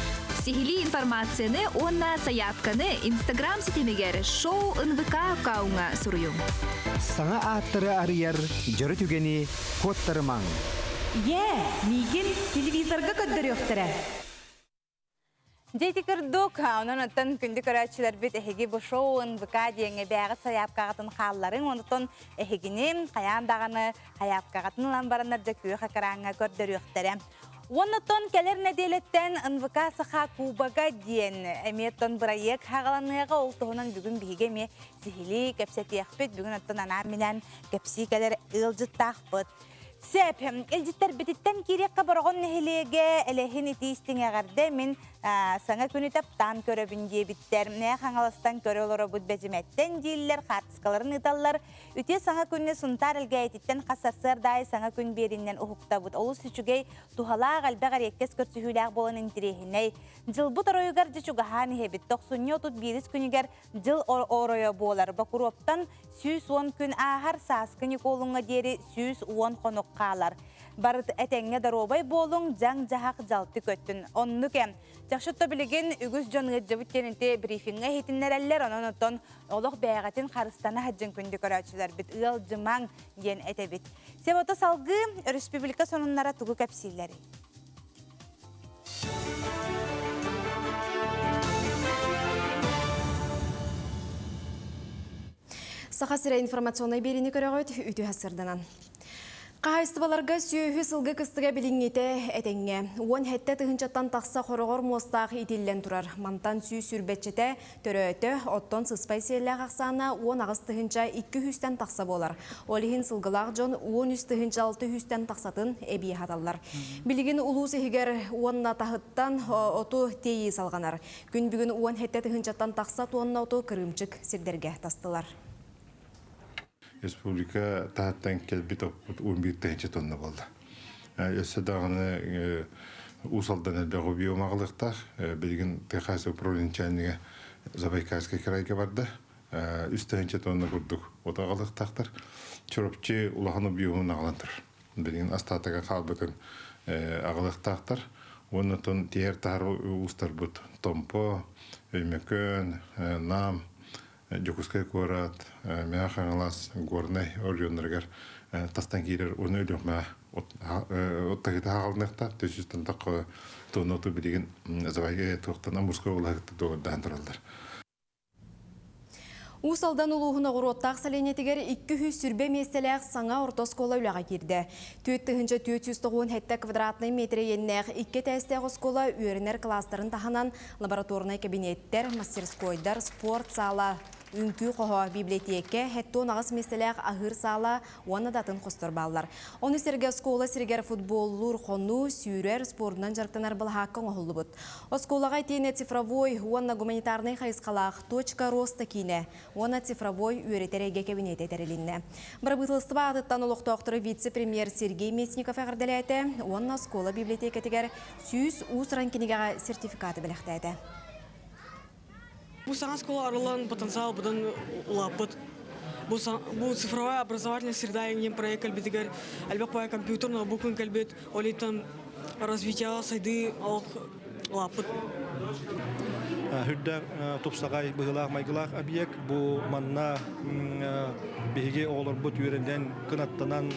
Сиһилии информацияны уонна сайаапканы Инстаграм ситимигэр шоу НВК аккауҥҥа суруйуҥ. Саҥа ааттары арыйар дьоро түгэни куоттарымаҥ. Ийээ, миигин телевизорга көрдөрүөхтэрэ. Дьэ ити курдук, онон оттон күндү көрөөччүлэрбит эһиги бу шоу НВК диэҥҥэ бээҕит сайаапкаҕытын хаалларыҥ, онтон эһигини хайаан даҕаны хайаапкаҕытын ылан бараннар дьэ күөх экраҥҥа көрдөрүөхтэрэ. Уонна оттон кэлэр нэдиэлэттэн НВК Саха Кубога диэн эмиэ оттон бырайыак хаҕаланыаҕа, ол туһунан бүгүн биһиги эмиэ сиһилии кэпсэтиэхпит. Бүгүн оттон анаан-минээн кэпсии кэлэр ыалдьыттаахпыт. Сөп, илдьиттэрбититтэн киириэххэ Бороҕон нэһилиэгэ Элэһин итии-истиҥ эҕэрдэ мин саҥа күнү таптаан көрөбүн диэбиттэр. Нээ Хаҥаластан көрө олоробут Бэдьимэттэн дииллэр, хаартыскаларын ыыталлар. Үтүө саҥа күнү Сунтаар Элгээйититтэн хас сарсыарда аайы саҥа күн биэринэн уһуктабыт. Олус үчүгэй, туһалаах, элбэх эриэккэс көрсүһүүлээх буолан интириэһинэй. Дьылбыт оройугар дьэ чугаһаан иһэбит. Тохсунньу 31 күнүгэр Дьыл оройо буолар. Бокуруоптан 110 күн ааһар, сааскы Ньукуолуҥҥа диэри 110 хонук хаалар. Барыт этэҥҥэ доруобай буолуҥ, дьаҥ-дьаһах дьалты көттүн. Оннук эм. Чахчы билигин үгүс дьон ыалдьыбыт диэн ити брифиҥҥэ иһитиннэрэллэр, онон оттон олох бэйэҕитин харыстана сылдьыҥ күндү көрөөччүлэрбит, ыалдьымаҥ диэн этэбит. Себото салгыы өрөспүүбүлүкэ сонуннара тугу кэпсииллэрий? Саха сирэ информационнай биэриини көрөҕүт үтүө сырданан. Хаһайыстыбаларга сүөһү сылгы кыстыга билиҥҥитэ этэҥҥэ. Уон сэттэ тыһыынчаттан тахса хороҕор муостаах итиллэн турар. Мантан сүүс сүүрбэччэтэ төрөөтө, оттон сыспай сиэллээх ахсаана 18 тыһыынча 200-тэн тахса буолар. Ол иһин сылгылаах дьон 13 600-тэн тахсатын эбии аһаталлар. Билигин улуус иһигэр уонна таһыттан оту тиэйии салҕанар. Күн бүгүн 17 тыһыынчаттан тахса туонна оту кырыымчык сирдэргэ тастылар. Республика таһыттан кэлбит оппут 11 тыһыынча тонна буолла. Өссө даҕаны Уус Алдан элбэх объем аҕалыахтаах. Билигин ТХС управление начальнига Забайкальскай крайга барда. 3 тыһыынча тонна курдук от аҕалыахтаахтар. Чурапчы улахан объемун аҕалан турар. Билигин остатога хаалбытын аҕалыахтаахтар. Уонна тон тиһэр таһар уустарбыт Томпо, Өймөкөөн, Нам, Дьокуускай куорат, Мэҥэ Хаҥалас, Горнай оройуоннарыгар тастан киирэр уонна Өлүөхүмэ оттаһыыта хаалыныахтаах. Төсүстэн тахха тонна оту билигин туохтан Амурскай облаһыгыттан дуогардаһан тураллар. Уус Алдан улууһун Оҕуруоттаах сэлиэнньэтигэр 220 миэстэлээх саҥа орто оскуола үлэҕэ киирдэ. 4497 квадратнай метр иэннээх икки этээстээх оскуола үөрэнэр кылаастарын таһынан лабораторнай кэбиниэттэр, мастерскойдар, спорт саала, үҥкүү хоһо, библиотека, 78 миэстэлээх аһыыр саала уонна да атын хостор бааллар. Ону сэргэ оскуола сиригэр футболлуур хонуу, сүүрэр, спордунан дьарыктанар былаһаакка оҥоһуллубут. Оскуолаҕа итиэннэ цифровой уонна гуманитарнай хайысхалаах «Точка роста» киинэ уонна цифровой үөрэтэр эйгэ кэбиниэтэ тэрилиннэ. Бырабыыталыстыба аатыттан олохтоохтору вице-премьер Сергей Местников эҕэрдэлээтэ уонна оскуола библиотекатыгар 100 уус-уран кинигэҕэ сертификаты бэлэхтээтэ. Бу саҥа оскуола арыллан потенциал быдан улааппыт. Бу, бу цифровая образовательная среда диэн проект кэлбитигэр элбэх баай компьютер, ноутбукун кэлбит, ол иһиттэн развитияҕа сайдыы олох улааппыт. Үрдэ тупсаҕай быһыылаах майгылаах объект. Бу манна биһиги оҕолорбут үөрэнэн, кынаттанан,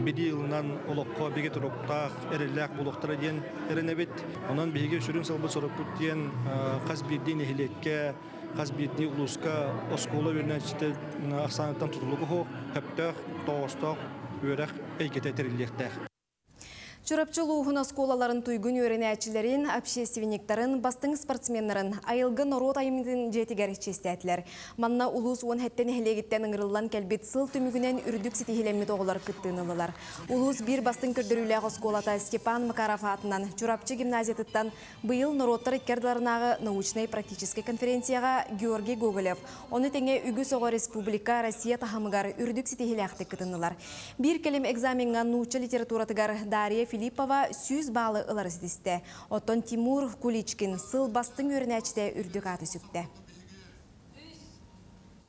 билии ылынан олоххо бигэ туруктаах, эрэллээх буолуохтара диэн эрэнэбит. Онон биһиги сүрүн сылбыт-сорукпут диэн хас биирдии нэһилиэккэ, хас биирдии улууска оскуола үөрэнээччитэ ахсааныттан тутулуга суох, сөптөөх, тоҕоостоох үөрэх эйгэтэ тэриллиэхтээх. Чурапчы улууһун оскуолаларын туйгун үөрэнээччилэрин, общественниктарын, бастыҥ спортсменнарын Айылгы норуот айымньытын дьиэтигэр чиэстээтилэр. Манна улуус 17 нэһилиэгиттэн ыҥырыллан кэлбит сыл түмүгүнэн үрдүк ситиһиилэммит оҕолор кыттыыны ыллылар. Улуус биир бастыҥ көрдөрүүлээх оскуолата Степан Макаров аатынан Чурапчы гимназиятыттан быйыл норуоттар икки ардыларынааҕы научнай-практическай конференцияҕа Георгий Гоголев, ону тэҥэ үгүс оҕо республика, Россия таһымыгар үрдүк ситиһиилээхтик кытыннылар. Биир кэлим экзамеҥҥа нуучча литературатыгар Дарья Филиппова 100 баалы ылары ситистэ. Оттон Тимур Куличкин сыл бастыҥ үөрэнээччитэ үрдүк ааты сүктэ.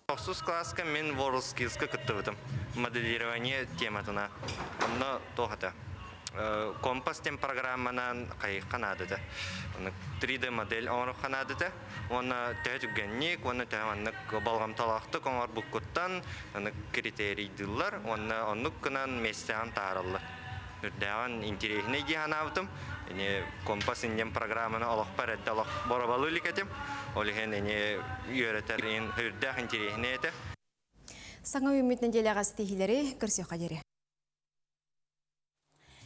Тохсус класска мин WorldSkills-ка кыттыбытым. Моделирование тематына. Онно туох этэ? Компас диэн программанан хайыхха наадата. 3D модель оҥоруохха наадата. Уонна төһө түргэнник, уонна төһө маннык болҕомтолоохтук оҥорбуккуттан маннык критерийдыыллар уонна оннук гынан миэстэҕин таһаараллар. Үрдээҕин интириэһинэй дии санаабытым. Ини компас диэн программаны олохпор эрдэ олох боробалыы илик этим. Ол иһин ини үөрэтэр үрдээх интириэһинэй этэ. Саҥа үүммүт нэдиэлэҕэ ситиһиилэри көрсүөххэ диэри.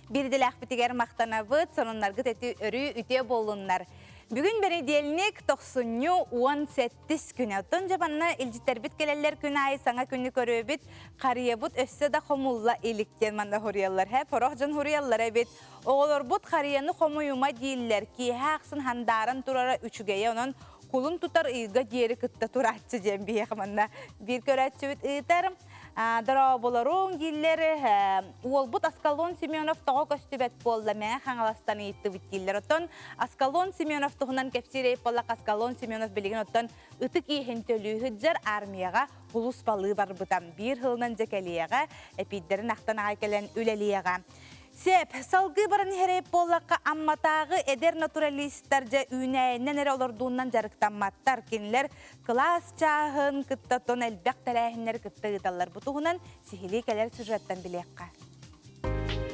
Биирдэлээхпитигэр махтанабыт, сонуннаргыт эти өрүү үтүө буоллуннар. Бүгүн бэнидиэлник тохсунньу 18 күнэ. Оттон дьэ манна илдьиттэрбит кэлэллэр күн аайы саҥа күнү көрүөбүт. Харыйабыт өссө да хомулла илик диэн манна хуруйаллар. Һэ, порох дьон хуруйаллар эбит. Оҕолорбут харыйаны хомуйума дииллэр. Киэһэ ахсын хандааран турара үчүгэйэ. Онон кулун тутар ыйга диэри кытта турааччы диэн биһиэхэ манна биир көрөөччүбүт ыытар. Дорооболоруҥ дииллэр. Уолбут Аскалон Семенов тоҕо көстүбэт буолла мэ Хаҥаластан ыйыттыбыт дииллэр. Оттон Аскалон Семенов туһунан кэпсиир буоллах Аскалон Семенов билигин оттон ытык иэһин төлүү сылдьар армияҕа сулууспалыы барбыта. Биир сылынан дьэ кэлиэҕэ, эпиирдэрин ахтан аҕай кэлэн үлэлиэҕэ. Сеп, салгыы баран иһэр буоллахха, Амматааҕы эдэр натуралистар дьэ үүнээйинэн эрэ олордуунан дьарыктамматтар. Кинилэр кылаас чааһын кытта тон элбэх тэрээһиннэри кытта ыыталлар. Бу туһунан сиһилии кэлэр сюжеттан билиэххэ.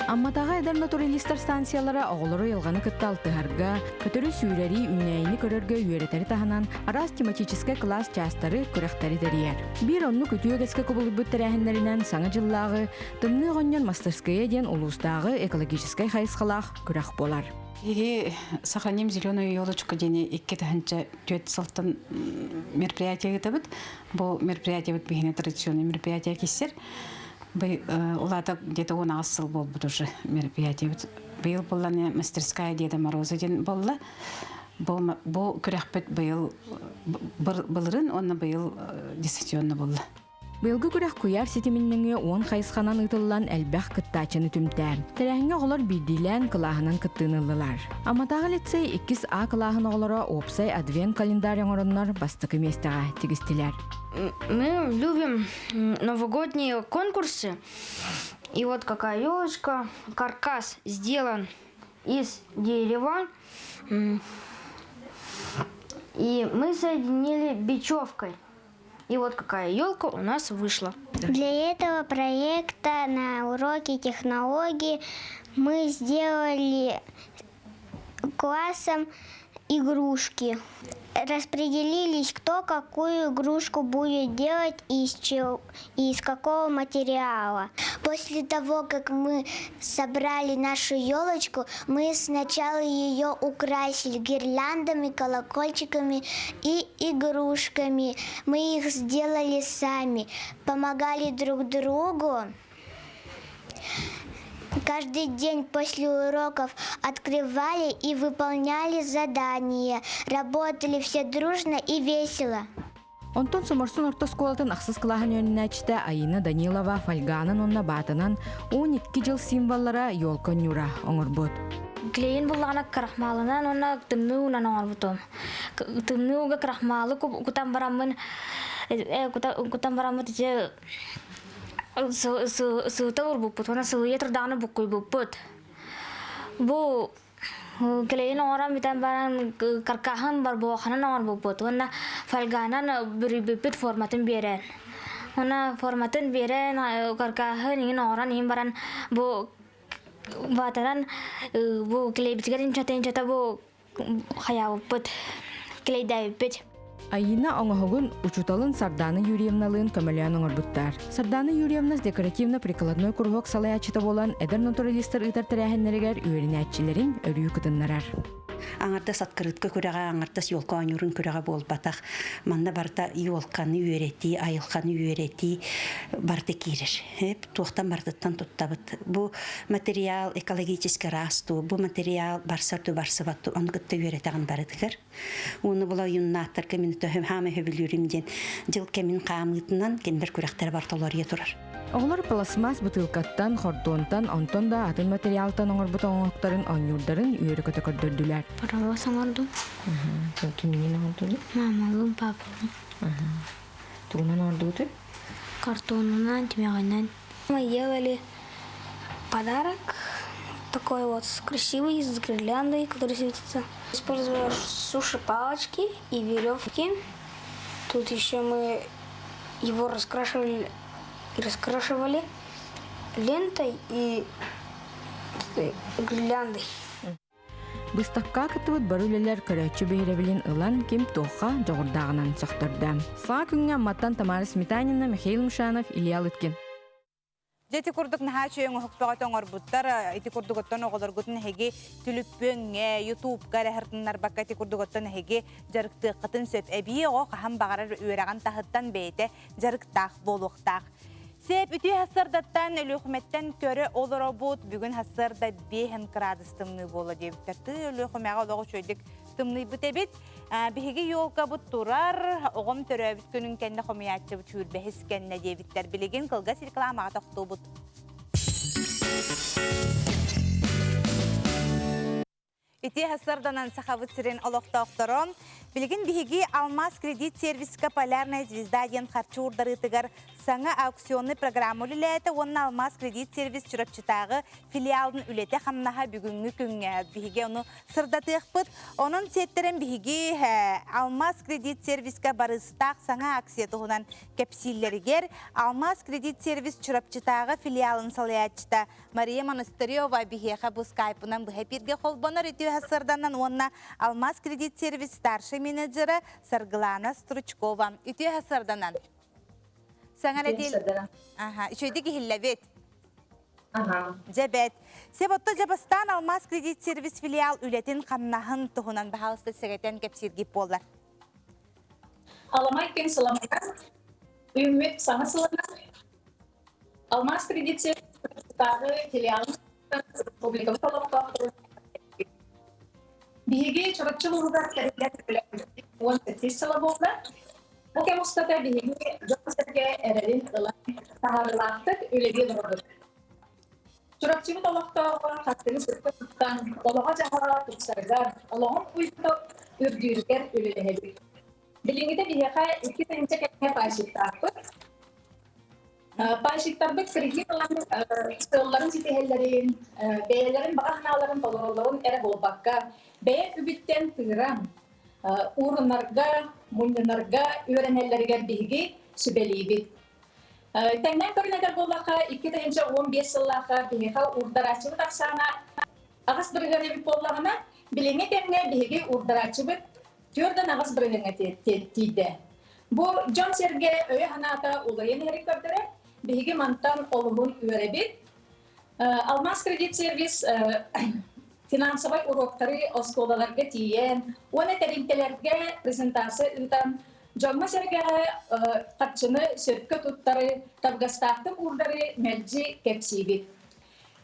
Амматааҕы эдэр натуралистар станциялара оҕолору айылҕаны кытта алтыһарга, көтөрү сүүрэри, үүнээйини көрөргө үөрэтэри таһынан араас тематическай кылаас чаастары, күрэхтэри тэрийэр. Биир оннук үтүө үгэскэ кубулуйбут тэрээһиннэринэн Саҥа дьыллааҕы Тымныы оҕонньор мастарскыйа диэн улуустааҕы экологическай хайысхалаах күрэх буолар. Биһиги «Сохраним зеленую елочку» диэни 2004 сылтан мероприятие ыытабыт. Бу мероприятиебыт биһиэнэ традиционный мероприятие киссер. Улаата где-то 18 сыл буолбут уже мероприятиебыт. Быйыл буолланы мастерская Деда Мороза диэн буолла. Бу, бу күрэхпит быйыл былырын уонна быйыл дистанционно буолла. Быйылгы күрэх куйаар ситимин нөҥүө уон хайысханан ыытыллан элбэх кыттааччыны түмтэ. Тэрээһиҥҥэ оҕолор биирдиилээн кылааһынан кыттыыны ыллылар. Амматааҕы лицей иккис А кылааһын оҕолоро уопсай адвент-календарь оҥороннор бастакы миэстэҕэ тигистилэр. Мы любим новогодние конкурсы. И вот какая елочка. Каркас сделан из дерева. И мы соединили бечевкой. И вот какая елка у нас вышла. Для этого проекта на уроке технологии мы сделали классом игрушки. Распределились, кто какую игрушку будет делать и из, чего, и из какого материала. После того, как мы собрали нашу елочку, мы сначала ее украсили гирляндами, колокольчиками и игрушками. Мы их сделали сами, помогали друг другу. Каждый день после уроков открывали и выполняли задания. Работали все дружно и весело. Онтон Соморсун орто оскуолатын ахсыс кылааһын үөрэнээччитэ Айина Данилова фольганан уонна баатанан 12 дьыл символлара елка ньуура оҥорбут. Клейин буллаҕына крахмалынан уонна тымныы уунан оҥорбутум. Тымныы ууга крахмалы кутан бараммын кутан бараммыт ити сыыта уурбуппут уонна сылыйа турдаҕына буккуйбуппут. Бу клейин оҥорон бүтэн баран каркаһын барбуоханан оҥорбуппут уонна фольганан бүрүйбүппүт форматын биэрэн. Уонна форматын биэрэн каркаһын иҥин оҥорон иһин баран бу ватанан бу клейбитигэр инчата-инчата бу хайаабыппыт, клейдээбиппит. Айина оҥоһугун учууталын Сардаана Юрьевналыын көмөлөөн оҥорбуттар. Сардаана Юрьевна декоративно-прикладной куруһуок салайааччыта буолан, эдэр натуралистар ыытар тэрээһиннэригэр үөрэнээччилэрин өрүү кытыннарар. Аҥардас открытка күрэҕэ, аҥардас елка оонньуурун күрэҕэ буолбатах. Манна барыта елканы үөрэтии, айылҕаны үөрэтии барыта киирэр. Туохтан барытыттан туттабыт. Бу материал экологически ыраас дуу, бу материал барсар дуу, барсыбат дуу, ону кытта үөрэтэҕин барытыгар. Уонна була юннааттарга мин хаама сөбүлүүрүм диэн дьыл кэмин хаамыытынан кинилэр күрэхтэрэ барыта уларыйа турар. Оҕолор пластмасс бытыылкаттан, хордуонтан, онтон да атын материалтан оҥорбут оҥоһуктарын оонньуурдарын үөрэ-көтө көрдөрдүлэр. Паровоз оҥордум. Кимниин оҥордугут? Мамалыын, папалыын. Тугунан оҥордугутуй? Картонунан, тимэҕинэн. Мы делали подарок такой вот красивый, с гирляндой, который светится. Используя суши-палочки и веревки. Тут еще мы его раскрашивали, раскрашивали лентой и гирляндой. Быыстапка кыттыбыт бары үлэлэр көрөөччү биһирэбилин ылан ким туохха дьоҕурдааҕынан сөхтөрдө. Саҥа күҥҥэ Амматтан Тамара Сметанина, Михаил Мушанов, Илья Лыткин. Дьэ ити курдук наһаа үчүгэй оҥоһуктаҕыт оҥорбуттар. Ити курдук оттон оҕолоргутун эһиги түлүппүөҥҥэ, ютубка эрэ сырытыннарбакка ити курдук оттон эһиги дьарыктыаххытын сөп. Эбии оҕо хаһан баҕарар үөрэҕин таһыттан бэйэтэ дьарыктаах буолуохтаах. Сеп үтүө сарсыардаттан Өлүөхүмэттэн көрө олоробут. Бүгүн сарсыарда 5 кыраадыс тымныы буола диэбиттэр. Тыы Өлүөхүмэҕэ олох үчүгэйдик тымныйбыт эбит. Биһиги елкабыт турар, оҕом төрөөбүт күнүн кэннэ хомуйааччыбыт сүүрбэһис кэннэ диэбиттэр. Билигин кылгас рекламаҕа тохтуубут. Ити сарданан Сахабыт сирин олохтоохторо билигин биһиги Алмаз кредит сервиска Полярная звезда диэн харчы уурдарыытыгар саҥа аукционный программа үлэлээтэ уонна Алмаз кредит сервис Чурапчытааҕы филиалын үлэтэ-хамнаһа бүгүҥҥү күҥҥэ биһиги ону сырдатыахпыт. Онон сиэттэрэн биһиги Алмаз кредит сервиска барыстаах саҥа акция туһунан кэпсииллэригэр Алмаз кредит сервис Чурапчытааҕы филиалын салайааччыта Мария Монастырева биһиэхэ бу скайпынан быһа эпиргэ холбонор үтүө сарданан уонна Алмаз кредит сервис старшай менеджера Саргылана Стручкова. Үтүө сарданан. Саҥа нэдиэл... Аха, үчүгэйдик иһиллэбит. Аха. Дьэбэт. Себотто дьабастаан Алмаз кредит сервис филиал үлэтин хамнаһын туһунан баһаалыста сэгэтэн кэпсииргит буоллар. Аламай күн сыламынан, үүммүт саҥа сылынан Алмаас кредит сервистааҕы филиалын республикабыт олохтоохторун Биһиги Чурапчы улууһугар тэриллэр үлэбит 18 сыла буолла. Бу кэм устата биһиги дьон-сэргэ эрэлин ылан таһаарыылаахтык үлэлии олоробут. Чурапчыбыт олохтооҕо хаттыгы сөпкө туттан, олоҕо-дьаһаҕа тупсарыгар, олоҕун уйгута үрдүүрүгэр үлэлэһэбит. Билиҥҥитэ биһиэхэ 2 тыһыынча кэриҥэ пайщиктаахпыт. Пайщиктарбыт кредит ылан сыалларын ситиһэллэрин, бэйэлэрин баҕа санааларын толороллорун эрэ буолбакка, бэйэ үбүттэн тыыран, уурунарга, мунньунарга үөрэнэллэригэр биһиги сүбэлиибит. Тэҥнээн көрүнэтэр буоллахха, 2015 сыллаахха биһиэхэ уурдарааччыбыт ахсаана 8% эбит буоллаҕына, билиҥҥи кэмҥэ биһиги уурдарааччыбыт 4,8 бырыһыаҥҥа тиийдэ. Бу дьон-сэргэ өйө-санаата уларыйан иһэрин көрдөрөр. Биһиги мантан олуһун үөрэбит. Алмаз кредит сервис финансовай уроктары оскуолаларга тиийэн уонна тэрилтэлэргэ презентация ыытан дьоҥҥо-сэргэҕэ харчыны сөпкө туттары, табыгастаахтык уурдары мэлдьи кэпсиибит.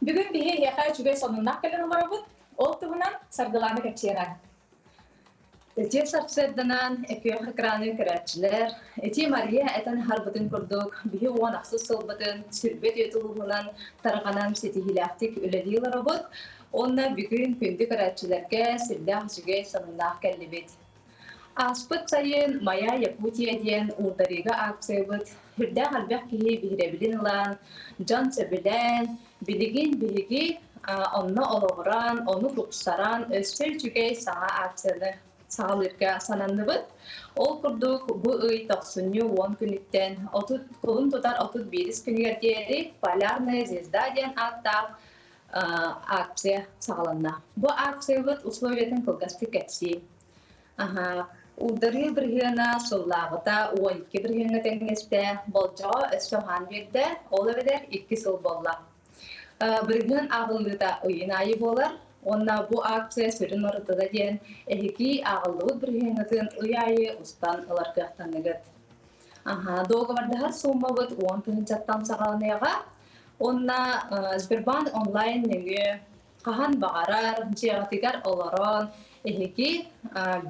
Бүгүн биһи эһиэхэ үчүгэй сонуннаах кэлэн олоробут. Ол туһунан Саргылаана кэпсиэҕэ. Ити сарсыарданан күөх экраны көрөөччүлэр, ити Мария этэн аһарбытын курдук, биһи 16 сылбытын сүрбэ түөт улууһунан тарҕанан ситиһиилээхтик үлэлии олоробут. Уонна бүгүн күндү көрөөччүлэргэ сирдээх үчүгэй сонуннаах кэллибит. Ааспыт сайын «Моя Якутия» диэн уурдарыыга акциябыт сүрдээх элбэх киһи биһирэбилин ылан, дьон сөбүлээн, Билигин биһиги онно олоҕуран, ону тупсаран, өссө үчүгэй саҥа акцияны саҕалыырга сананныбыт. Ол курдук, бу ый тохсунньу 10 күнүттэн кулун тутар 31 күнүгэр диэри «Полярная звезда» диэн ааттаах акция саҕаланна. Бу акциябыт условиятын кылгастык кэпсиим. Аһаа, уурдарыы бырыһыана сыллааҕыта 12 бырыһыаҥҥа тэҥнэстэ, болдьоҕо өссө уһаан биэрдэ, ол эбэтэр 2 сыл буолла. Бырыһыан ааҕыллыыта ыйын аайы буолар уонна бу акция сүрүн уратыта диэн эһиги ааҕыллыбыт бырыһыаҥҥытын ый аайы устан ылар кыахтаныгыт. Аһаа, дуогабардаһар сууммабыт 10 тыһыынчаттан саҕаланыаҕа уонна Сбербанк онлайн нөҥүө Хаһан баҕарар дьиэҕитигэр олорон эһиги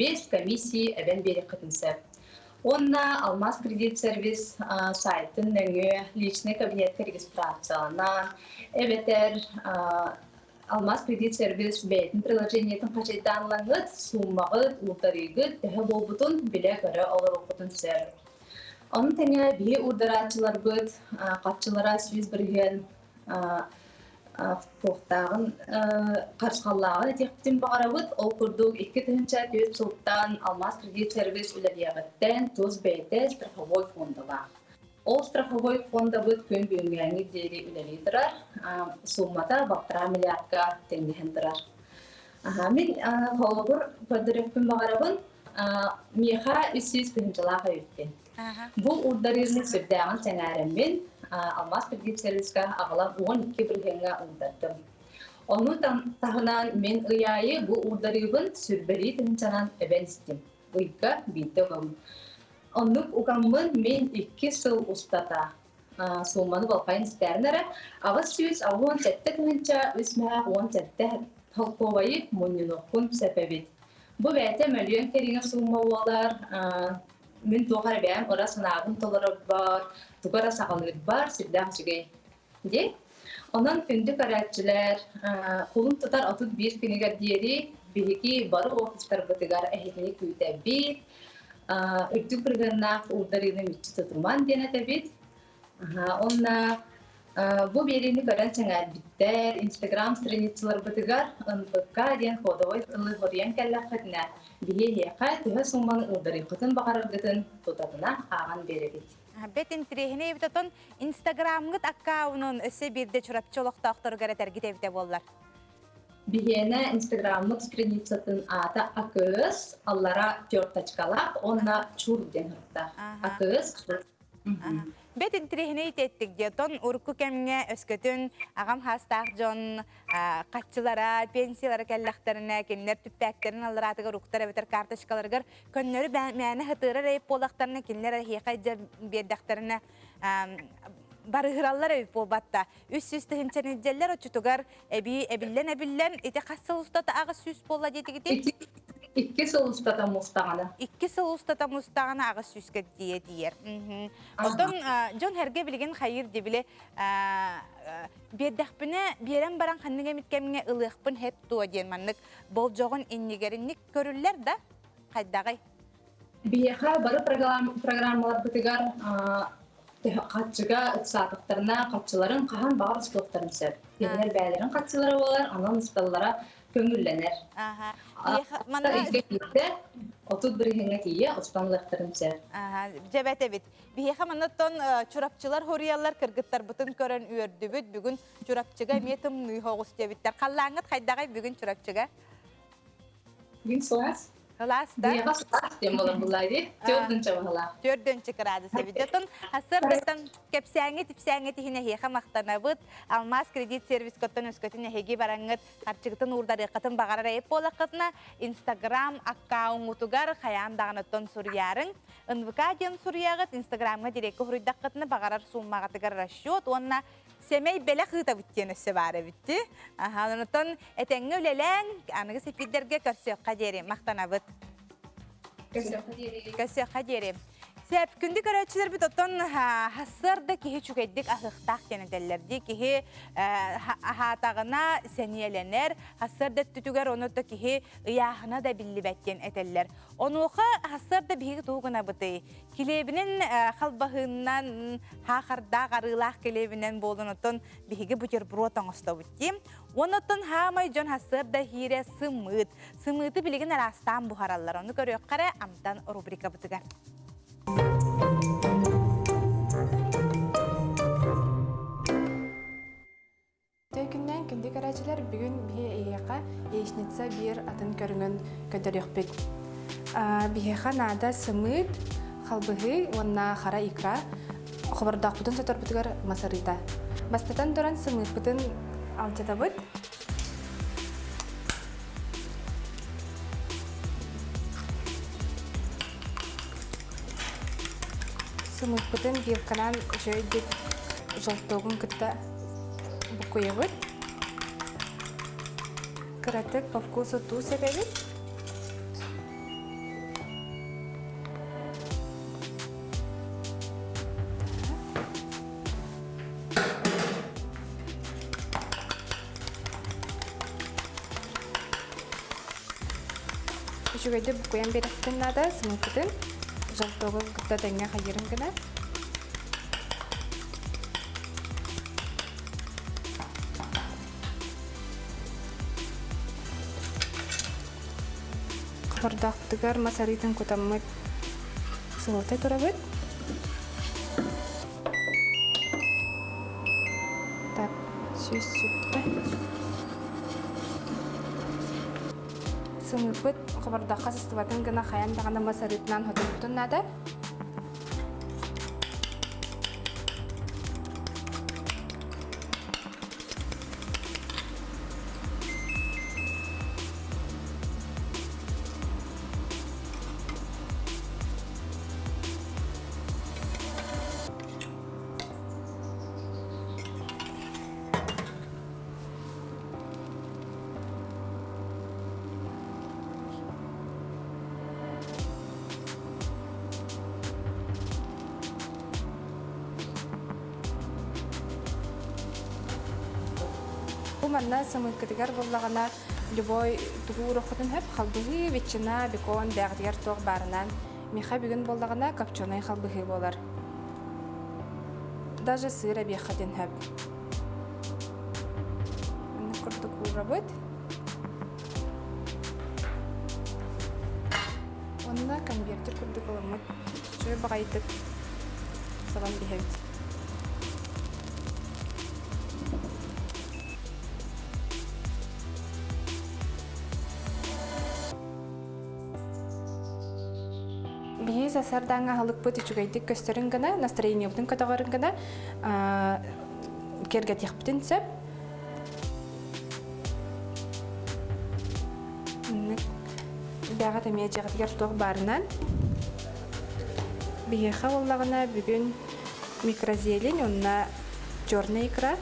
без комиссии эбэн биэриэххитин сөп. Уонна Алмаз кредит сервис сайтын нөҥүө личный кабинетка регистрацияланан эбэтэр Алмаз кредит сервис бэйэтин приложениетын хачайдаан ылаҥҥыт, сууммаҕыт, уурдарыыгыт төһө буолбутун билэ-көрө олоруоххутун сөп. Ону тэҥэ биһи уурдарааччыларбыт хаччылара 100% туохтааҕын харысхаллааҕын этиэхпитин баҕарабыт. Ол курдук 2004 сылтан Алмаз кредит сервис үлэлиэҕиттэн тус бэйэтэ страховой фондалаах. Ол страховой фондабыт күн бүгүҥҥээҥҥи диэри үлэлии турар. Суммата балтараа миллиардка тэҥнэһэн турар. Мин холобур көрдөрүөхпүн баҕарабын. Миэхэ 300 тыһыынчалаах эбиппин. Бу уурдарыыны сүрдээҕин сэҥээрэммин, Алмаз кредит сервиска аҕалан 12 бырыһыаҥҥа уурдардым. Ону таһынан мин ый аайы бу уурдарыыбын сүрбэлии тыһыынчанан эбэн истим. Ыйга биирдэ угабын. Оннук угаммын мин 2 сыл устата суумманы балхайын истээрин эрэ 887 тыһыынча 3 мөһөөх 17 холкуобайы мунньунуохпун сөп эбит. Бу бэйэтэ мөлүйүөн кэриҥэ суумма буолар. Мин туох эрэ бэйэм ыра санаабын толорорбор, тугу эрэ саҕалыырбар сүрдээх үчүгэй дии. Онон күндү көрөөччүлэр, кулун тутар 31 күнүгэр диэри биһиги бары офистарбытыгар эһигини күүтэбит. Үрдүк бырыһыаннаах уурдарыыны мүччү тутуман диэн этэбит. Онно бу биэриини көрөн сэҥээрбиттэр, Инстаграм страницаларбытыгар НПК диэн кодовой тылы хоруйан кэллэххитинэ, биһи эһиэхэ төһө сууманы уурдарыаххытын баҕараргытын тутатына ааҕан биэрэбит. Бэт интириэһинэй эбит отон Инстаграмҥыт аккаунун өссө биирдэ Чурапчы олохтоохторугар этэргит эбитэ буоллар. Биһиэнэ Инстаграммыт страницатын аата АКС, аллара тёрточкалаах уонна Чур диэн суруктаах. АКС Чур. Бэт интириэһинэй итиэттик диэтон урукку кэмҥэ өскөтүн аҕам хаастаах дьон хаччылара, пенсиялара кэллэхтэринэ, кинилэр түптээктэрин аллараатыгар уктар эбэтэр карточкаларыгар көннөрү мээнэ хытыырар эйип буоллахтарына, кинилэр эһиэхэ биэрдэхтэринэ барыһыраллар эбит буолбатта. 300 тыһыынчаны илдьэллэр оччотугар эбии эбиллэн-эбиллэн ити хас сыл устата 800 буолла диэтигитий? 2 сыл устата мустаҕына. 2 сыл устата мустаҕына 800-гэ тиийэ тиийэр. Оттон дьон эргэ билигин хайыыр дибили биэрдэхпинэ биэрэн баран ханнык эмит кэмҥэ ылыахпын хэп туо диэн маннык болдьоҕун иннигэринник көрүллэр да хайдаҕый? Биһиэхэ бары программаларбытыгар хаччыга ыксаатахтарына хаччыларын хаһан баҕар устуохтарын сөп. Кинилэр бэйэлэрин хаччылара буолар, онон усталлара. Көҥүллэнэр. Аха. Манна Ыйга биирдэ 30 бырыһыаҥҥа тиийэ устан ылыахтарын сөп. Аха, дьэбэт эбит. Биһиэхэ манна Чурапчылар хоруйаллар кыргыттарбытын көрөн үөрдүбүт. Бүгүн Чурапчыга эмиэ тымныы соҕус диэбиттэр. Халлааҥҥыт хайдаҕай бүгүн Чурапчыга? Бүгүн сылаас. Сылаас да? Биһиэхэ сылаас диэн буолар буллаа дии. Төрдүнчэ баһылаах. Төрдүнчэ градус эбит. Оттон сарсыардаттан кэпсээҥҥэ типсээҥҥэ тиһин эһиэхэ махтанабыт. Алмаас кредит сервискоттан өскөтүн эһиги бараҥҥыт харчыгытын уурдарыаххытын баҕарар эйэп буолаххытына Инстаграм аккауҥҥутугар хайаан даҕаныттан суруйаарыҥ. НВК диэн суруйаҕыт, Инстаграмҥа дириэккэ суруйдаххытына баҕарар сууммаҕытыгар расчет уонна сэмэй бэлэх ыытабыт диэн өссө баар эбит дии. Аха, онон этэҥҥэ үлэлээн, аныгы сиппиирдэргэ көрсүөххэ диэри махтанабыт. Көрсүөххэ диэри. Көрсүөххэ диэри. Сөп, күндү көрөөччүлэрбит оттон хассыарда киһи үчүгэйдик аһыахтаах диэн этэллэр дии. Киһи аһаатаҕына сэниэлэнэр, хассыарда өттүтүгэр ону да киһи ыйааһына да биллибэт диэн этэллэр. Онуоха хассыарда биһиги тугу гынабытый? Килиэбинэн халбаһыыннан, хаахардаах арыылаах килиэбинэн буолан оттон биһиги бутерброд оҥостобут дии. Оннуттан хаамай дьон хассыарда хиирэ сымыыт. Сымыыты билигин араастаан буһараллар. Ону көрүөххэ эрэ амтан рубрикабытыгар. Төкүннээн күндү көрөөччүлэр, бүгүн биһи эһиэхэ яичница биир атын көрүҥүн көрдөрүөхпүт. Биһиэхэ наада сымыыт, халбыһыы уонна хара икра. Хобордоохпутун соторбутугар мас арыыта. Бастатан туран сымыыппытын алдьатабыт. Сымыыппытын вилканан үчүгэйдик желтогун кытта буккуйабыт. Кыратык по вкусу туус эбэбит. Үчүгэйдик буккуйан биэрэхпитин наада, сымыыппытын желтогу кытта тэҥҥэ хайыырын гына. Хобордоохпутугар мас арыытын кутаммыт сылыта турабыт. Так, 100 сүттэ. Сымыыппыт хобордооххо сыстыбатын гына хайан даҕаны мас арыытынан хотурбутун наада. Бу манна сымыыккытыгар буоллаҕына любой тугу уруоххутун сөп халбыһыы, ветчина, бекон бэҕитигэр туох баарынан. Миэхэ бүгүн буоллаҕына копченый халбыһыы буолар. Даже сыр эбиэххитин сөп. Маннык курдук уурабыт. Уонна конвертер курдук ылыммыт үчүгэй баҕайытык сабан биһэбит. Биһи сарсыардааҥҥы аһылыкпыт үчүгэйдик көстөрүн гына, настроениебытын көтөҕөрүн гына киэргэтиэхпитин сөп. Бэҕэт эмиэ дьиэҕитигэр туох баарынан. Биһиэхэ буоллаҕына бүгүн микрозелень уонна черная икра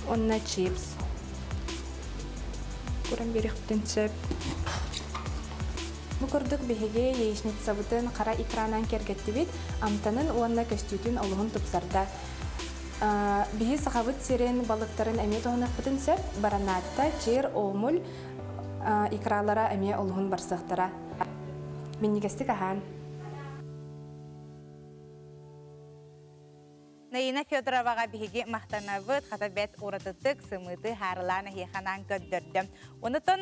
уонна чипс. Куран биэриэхпитин сөп. Бу курдук биһиги яичницабытын хара икранан киэргэттибит, амтанын уонна көстүүтүн олуһун тупсарда. Биһи Сахабыт сирин балыктарын эмиэ туһаныахпытын сөп. Баранаатта, чир, омуль икралара эмиэ олуһун барсыахтара. Минньигэстик аһаан. Наина Федороваҕа биһиги махтанабыт, хата бэт уратытык сымыыты хаарылаан эһиэхэ көрдөрдө. Онутон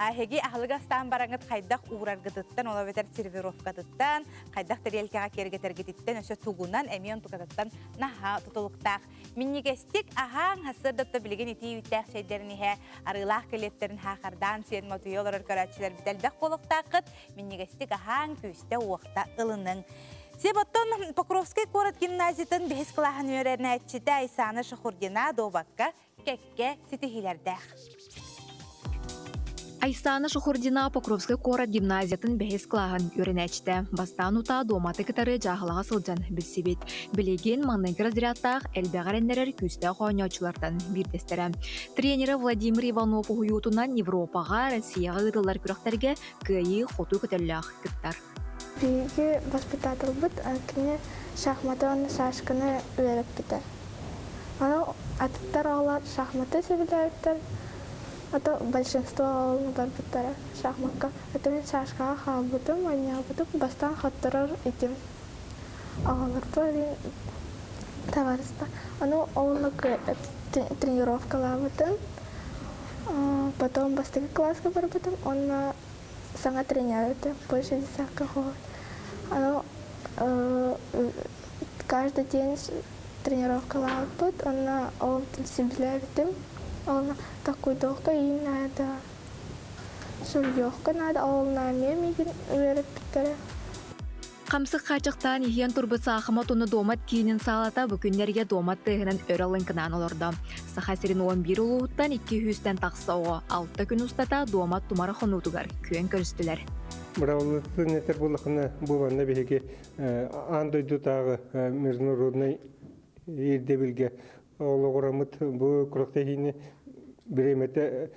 эһиги аһылык астаан бараҥыт хайдах уураргытыттан, ол эбэтэр сервировкатыттан, хайдах тэриэлкэҕэ киэргэтэргититтэн өссө тугунан эмиэ онтукатыттан наһаа тутулуктаах. Минньигэстик аһааҥ, сарсыардатта билигин итии үүттээх чэйдэрин иһэ, арыылаах килиэптэрин хаахардаан сиэн мотуйа олорор көрөөччүлэрбит элбэх буолуохтааххыт. Минньигэстик аһааҥ, күүстэ-уохта ылыныҥ. Себоттон Покровскай куорат гимназиятын бэһис кылааһын үөрэнээччитэ Айсана Шахурдина дуобакка кэккэ ситиһиилэрдээх. Айсана Шахурдина Покровскай куорат гимназиятын бэһис кылааһын үөрэнээччитэ. Бастаан утаа дуоматы кытары дьааһылаҕа сылдьан билсибит. Билигин маҥнайгы разрядтаах элбэҕи эрэннэрэр күүстээх оонньооччулартан биирдэстэрэ. Тренерэ Владимир Иванов уһуйуутунан Европаҕа, Россияҕа ыытыллар күрэхтэргэ кыайыы хоту көтөллөөх кыттар. Биһиги воспитателбыт кини шахматы уонна шашканы үөрэппитэ. Аны атыттар оҕолор шахматы сөбүлээбиттэр, а то большинство оҕолор барбыттара шахмакка. Это мин шашкаҕа хаалбытым, оонньообутум, бастаан хотторор этим. Оҕолорбор товарищта. Аны ол тренировкалаабытым, потом бастакы класска барбытым уонна саҥа тренер этэ, больше десятка хоһут. Аны каждый день тренировкалаабыппыт, онно ол сөбүлээбитим. Онно такуйдуохха иин наада, суруйуохха наада, ол эмиэ миигин үөрэппиттэрэ. Хамсык хааччахтаан иһиэн турбут саахыма туну дуомат киинин саалата бу күннэргэ дуомат тыаһынан өрө лыҥкынаан олордо. Саха сирин 11 улууһуттан 200-тэн тахса оҕо 6 күн устата дуомат тумара хонуутугар күөн көрүстүлэр. Быраабылатын этэр буоллахына, бу манна биһиги аан дойдутааҕы международнай ирдэбилгэ олоҕураммыт бу күрэхтэһиини бириэмэтэ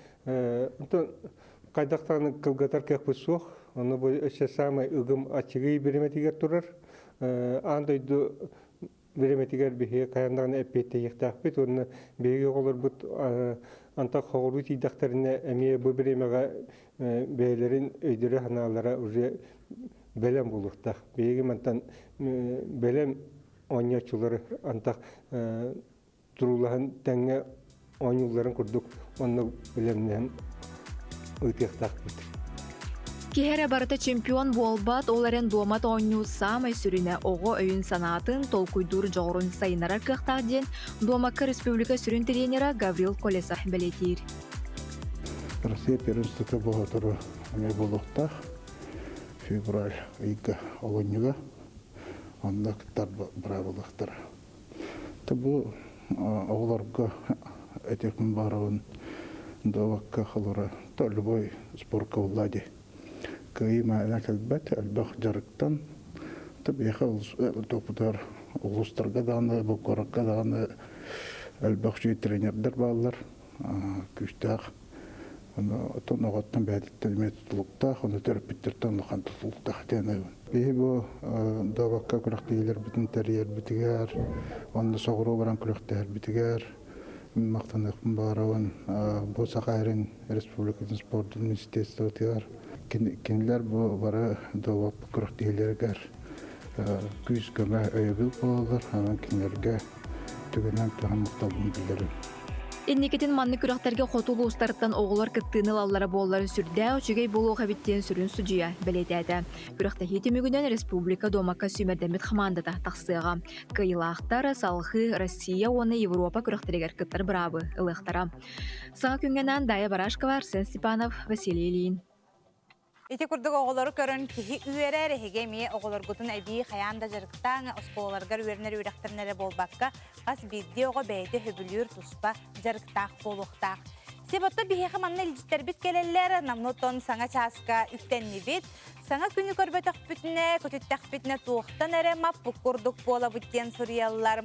хайдах даҕаны кылгатар кыахпыт суох. Ону бу өссө саамай ыгым аччыгый бириэмэтигэр турар. Аан дойду бириэмэтигэр биһиги хайаан даҕаны эппиэттэһиэхтээхпит уонна биһиги оҕолорбут антах хоҕуруу тиийдэхтэринэ эмиэ бу бириэмэҕэ бэйэлэрин өйдөрө-санаалара уже бэлэм буолуохтаах. Биһиги мантан бэлэм оонньооччулары антах туруулаһан тэҥҥэ оонньуулларын курдук онно бэлэмнээн ыытыахтаахпыт. Киһи эрэ барыта чемпион буолбат, ол эрэн дуомат оонньуу саамай сүрүнэ оҕо өйүн-санаатын, толкуйдуур дьоҕурун сайыннарар кыахтаах диэн Дуомакка республика сүрүн тренера Гаврил Колесов бэлиэтиир. Россия первенствота боһотору эмиэ буолуохтаах. Февраль ыйга олунньуга онно кыттар быраабылыахтара. Бу оҕолорго этиэхпин баҕарабын дуобакка холура то любой спорка буолла дии. Кыайыы мээнэ кэлбэт, элбэх дьарыктан биһиэхэ топутар улуустарга даҕаны, бу куоракка даҕаны элбэх үчүгэй тренердэр бааллар, күүстээх. Оттон оҕоттон бэйэтиттэн эмиэ тутулуктаах, ону төрөппүттэртэн улахан тутулуктаах диэн Биһи бу дуобакка күрэхтэһиилэрбитин тэрийэрбитигэр, онно соҕуруу баран күрэхтэһэрбитигэр махтаныахпын баҕарабын. Бу Саха сирин Республикатын спордун министерствотыгар кинилэр бу бары дуобат күрэхтэһиилэригэр күүс-көмө өйөбүл буолаллар. Онон кинилэргэ түгэнэн туһан махталбын биллэрэбин. Инникитин маннык күрэхтэргэ хоту улуустартан оҕолор кыттыыны ылаллара буоллар сүрдээх үчүгэй буолуох эбит диэн сүрүн судьуйа бэлиэтээтэ. Күрэхтэһии түмүгүнэн республика дуомакка сүүмэрдэммит хамаандата тахсыаҕа. Кыайыылаахтар салҕыы Россия уонна Европа күрэхтэригэр кыттар быраабы ылыахтара. Саҥа күҥҥэ анаан Дая Барашкова, Арсен Степанов, Василий Ильин. Ити курдук оҕолору көрөн киһи үөрэр, эһиги эмиэ оҕолоргутун эбии хайаан да дьарыктааҥ, оскуолаларгар үөрэнэр үөрэхтэрин эрэ буолбакка, хас биирдии оҕо бэйэтэ сөбүлүүр туспа дьарыктаах буолуохтаах. Себотто биһиэхэ манна илдьиттэрбит кэлэллэр, намнутон саҥа чааска үктэннибит. Саҥа күнү көрбөтөхпүтүнэ, көтүттэхпитинэ туохтан эрэ маппыт курдук буолабыт диэн суруйаллар.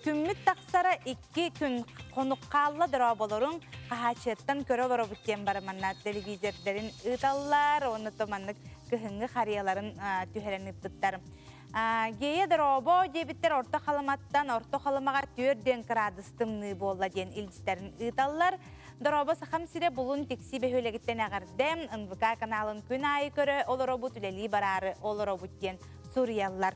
Күммүт тахсара икки күн хонук хаалла дорооболоруҥ хаһааччыттан көрө олоробут диэн бараманна телевизордарын ыыталлар уонна то маннык кыһыҥҥы харыйаларын түһэрэн ыыппыттар. Гея дорообо диэбиттэр Орто Халыматтан Орто Халымаҕа 4 кыраадыс тымныы буолла диэн илдьиттэрин ыыталлар. Дорообо Сахам сирэ Булун Тикси бөһүөлэгиттэн эҕэрдэ НВК каналын күн аайы көрө олоробут үлэлии бараары олоробут диэн суруйаллар.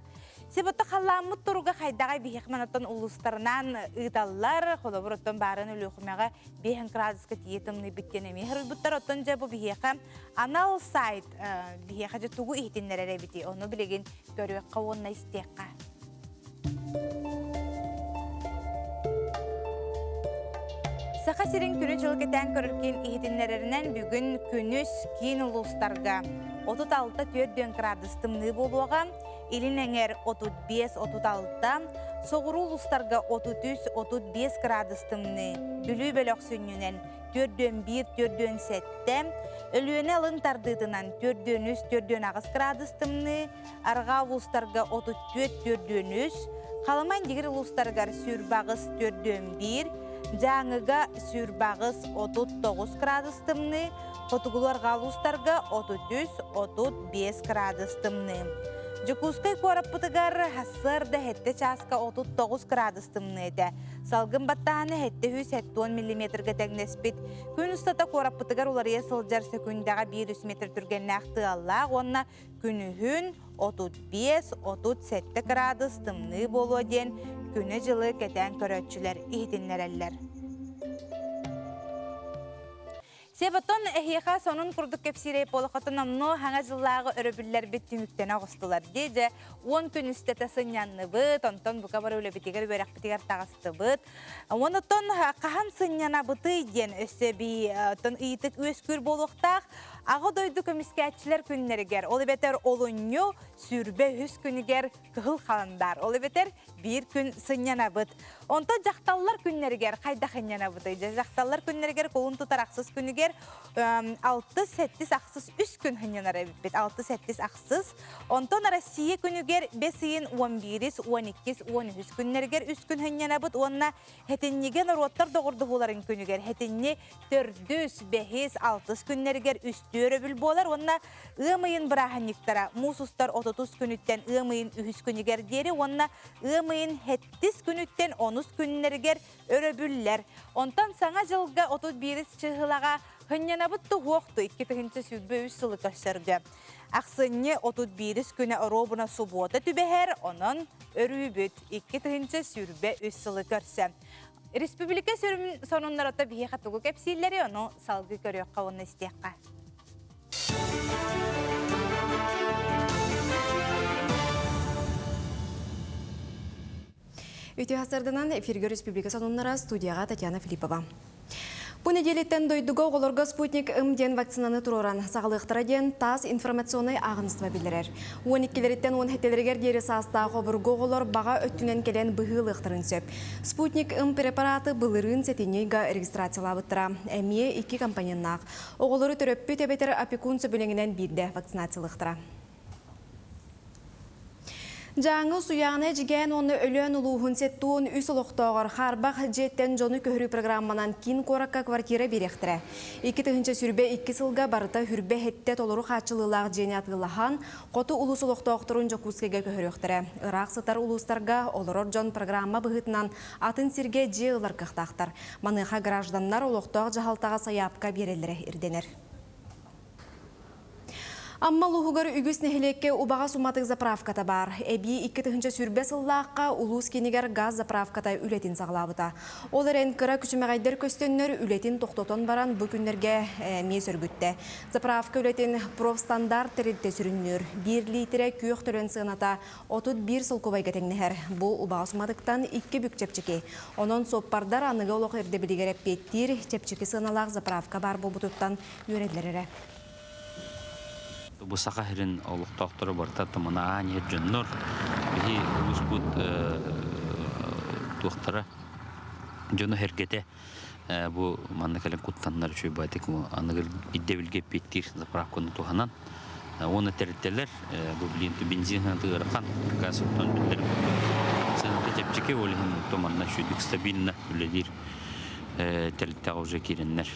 Себотто халлааммыт туруга хайдаҕай биһиэх манаттан улуустарынан ыыталлар. Холобур, оттон баарын Өлүөхүмэҕэ 5 градуска тиийэ тымныйбыт диэн эмиэ хоруйбуттар. Оттон дьэ бу биһиэхэ анал сайт биһиэхэ дьэ тугу иһитиннэрэр эбитий? Ону билигин көрүөххэ уонна истиэххэ. Саха сирин күнү-дьылы кэтээн көрөр киин иһитиннэрэринэн бүгүн күнүс киин улуустарга 36-4 градус тымныы буолуоҕа, илин эҥэр 35-36, соҕуруу улуустарга 33-35 градус тымныы, Бүлүү бөлөх сүнньүнэн 41-47, Өлүөнэ алын тардыытынан 43-48 градус тымныы, Арҕаа улуустарга 34-43, Халыма Индигир улуустарыгар 28-41, Дьааҥыга 28-39 градус тымныы, Хотугулуу арҕаа улуустарга 33-35 градус тымныы. Дьокуускай куораппытыгар сарсыарда 7 чааска 39 градус тымныы этэ. Салгын баттааһына 770 миллиметргэ тэҥнэспит. Күн устата куораппытыгар уларыйа сылдьар сөкүндэҕэ 1-3 метр түргэннээх тыаллаах уонна Күнүһүн 35-37 кыраадыс тымныы буолуо диэн күнү-дьылы кэтээн көрөөччүлэр иһитиннэрэллэр. Себотон эһиэхэ сонун курдук кэпсиирэй буолахатын номнуо хаҥа дьыллааҕы өрөбүллэрбит түмүктэнэ оҕустулар дии. Дьэ, 10 күн үстэтэ сынньанныбыт, онтон бука бары үлэбитигэр, үөрэхпитигэр таҕыстыбыт. Онотон хаһан сынньанабытый диэн өссө би ыйытык үөскүүр буолуохтаах. Аҕа дойду көмүскээччилэр күннэригэр, ол эбэтэр олунньу 23 күнүгэр кыһыл халандаар, ол эбэтэр биир күн сынньанабыт. Онтон дьахталлар күннэригэр хайдах сынньанабытый? Дьахталлар күннэригэр кулун тутар ахсыс күнүгэр 6-7 ахсыс үс күн сынньанар эбиппит. 6-7 ахсыс. Онтон Россия күнүгэр бэс ыйын 11-ис, 12-ис, 13 күннэригэр үс күн сынньанабыт уонна Хэтинньигэ норуоттар доҕордоһууларын күнүгэр хэтинни төрдүс, бэһис, алтыс күннэригэр үстүү өрөбүл буолар уонна ыам ыйын бырааһынньыктара муус устар отутус күнүттэн ыам ыйын үһүс күнүгэр диэри уонна ыам ыйын сэттис күнүттэн онус күннэригэр өрөбүллэр. Онтон Саҥа дьылга 31 чыһылаҕа Хынньанабыт туһуохту 2023 сылы көрсөргө. Ахсынньы 31 күнэ оруобуна субуота түбэһэр, онон өрүүбүт 2023 сылы көрсө. Республика сүрүн сонуннарата биһиэхэ тугу кэпсииллэри, ону салгыы көрүөххэ уонна истиэххэ. Үтүө сарданан эфиргэ республика сонуннара студияға Татьяна Филиппова. Бу неделеттен дойдуга оҕолорго Спутник М диэн вакцинаны туруоран саҕалыахтара диэн ТАСС информационнай ааҕыныстыба биллэрэр. 12-лэриттэн 17-лэригэр диэри саастаах обургу оҕолор баҕа өттүнэн кэлэн быһыы ылыахтарын сөп. Спутник М препараты былырыын сэтинньи ыйга регистрациялаабыттара. Эмиэ икки компоненнаах. Оҕолору төрөппүт эбэтэр опекун сөбүлэҥинэн биирдэ вакцинациялыахтара. Дьааҥы Усуйаана Эдьигээн уонна Өлөөн улууһун 73 олохтооҕор хаарбах дьиэттэн дьону көһөрүү программанан киин куоракка квартира биэриэхтэрэ. 2022 сылга барыта хүрбэ хэттэ толору хааччылыылаах дьиэни атыылаһан, хоту улуус олохтоохторун Дьокуускайга көһөрүөхтэрэ. Ыраах сытар улуустарга олорор дьон программа быһыытынан атын сиргэ дьиэ ылар кыахтаахтар. Маныаха гражданнар олохтоох дьаһалтаҕа сайаапка биэрэллэрэ ирдэнэр. Амма улууһугар үгүс нэһилиэккэ убаҕас уматык заправката баар. Эбии 2020 сыллаахха улуус киинигэр газ заправката үлэтин саҕалаабыта. Ол эрэн кыра күчүмэҕэйдэр көстөннөр үлэтин тохтотон баран бу күннэргэ эмиэ сөргүттэ. Заправка үлэтин профстандарт тэрилтэ сүрүннүүр. Биир лиитирэ күөх төлөн сыаната 31 солкуобайга тэҥнэһэр. Бу убаҕас уматыктан икки бүк чэпчэки. Онон суоппардар аныгы олох ирдэбилигэр эппиэттиир чэпчэки сыаналаах заправка баар буолбутуттан үөрэллэр эрэ. Бу Саха сирин олохтоохторо барыта тымынаан иһэр дьоннор. Биһи улууспут туохтара дьоно сэргэтэ бу манна кэлэн куттаннар үчүгэй баатык аныгы ирдэбилгэ эппиэттиир заправканы туһанан уонна тэрилтэлэр бу билин бензин сыаната ыарахан газ оттон биллэрин курдук сыаната чэпчэки ол иһин манна үчүгүйдүк стабильно үлэлиир тэрилтэҕэ уже киирэннэр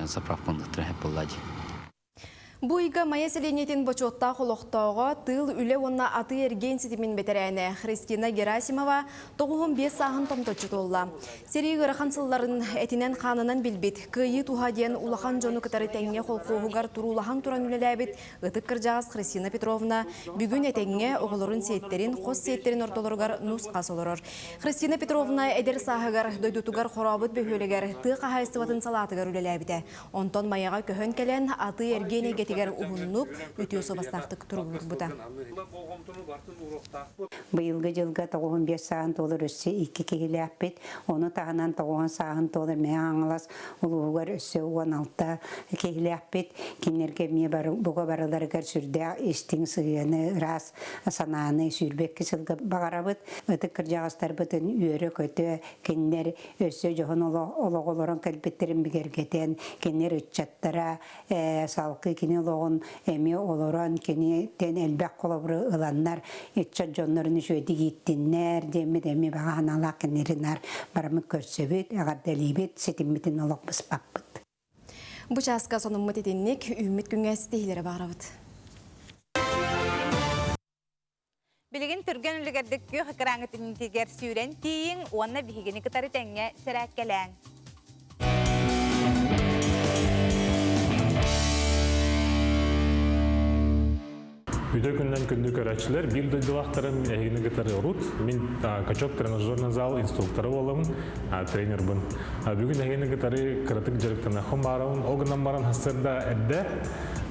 заправкаланыахтара буолла дии. Бу ыйга Майа сэлиэнньэтин бочуоттаах олохтооҕо, тыыл, үлэ уонна атыы-эргиэн ситимин бэтэрээнэ Христина Герасимова 95 сааһын томточчу туолла. Сэрии ыарахан сылларын этинэн-хаанынан билбит, кыайыы туһа диэн улахан дьону кытары тэҥҥэ холкуоһугар туруулаһан туран үлэлээбит ытык кырдьаҕас Христина Петровна бүгүн этэҥҥэ оҕолорун сиэттэрин, хос сиэттэрин ортолоругар нус-хас олорор. Христина Петровна эдэр сааһыгар дойдутугар Хорообут бөһүөлэгэр тыа хаһаайыстыбатын салаатыгар үлэлээбитэ. Онтон Майаҕа көһөн кэлэн, атыы-эргиэн эйгэтигэр уһуннук, үтүө суобастаахтык туругурбута. Быйылгы дьылга 95 сааһын туолар өссө икки киһилээхпит. Ону таһынан 90 сааһын туолар Мэҥэ Хаҥалас улууһугар өссө 16 киһилээхпит. Кинилэргэ эмиэ бука барыларыгар сүрдээх истиҥ сыһыаны, ыраас санааны 22 сылга баҕарабыт. Ытык кырдьаҕастарбытын үөрэ-көтө, кинилэр өссө дьоһун олоҕу олорон кэлбиттэрин бигэргэтэн, кинилэр ыччаттара салгыы кини олоҕун эмиэ олорон, киниттэн элбэх холобуру ыланнар, ыччат дьоннорун үчүгэйдик ииттиннэр диэммит эмиэ баҕа санаалаах кинилэри наар бараммыт көрсөбүт, эҕэрдэлиибит, ситиммитин олох быспаппыт. Бу чааска сонуммут итинник, үүммүт күҥҥэ ситиһиилэри баҕарабыт. Билигин түргэн үлүгэрдик күөх экраҥҥыт иннитигэр сүүрэн тиийиҥ уонна биһигини кытары тэҥҥэ сэрээккэлээҥ. Үтө күннэн күндү көрөөччүлэр, биир дойдулаахтарым эһигини кытары Рут, мин качок тренажерный зал инструктора буоламын, тренербын. Бүгүн эһигини кытары кыратык дьарыктаныахпын баарабын. Ол гынан баран сарсыарда эрдэ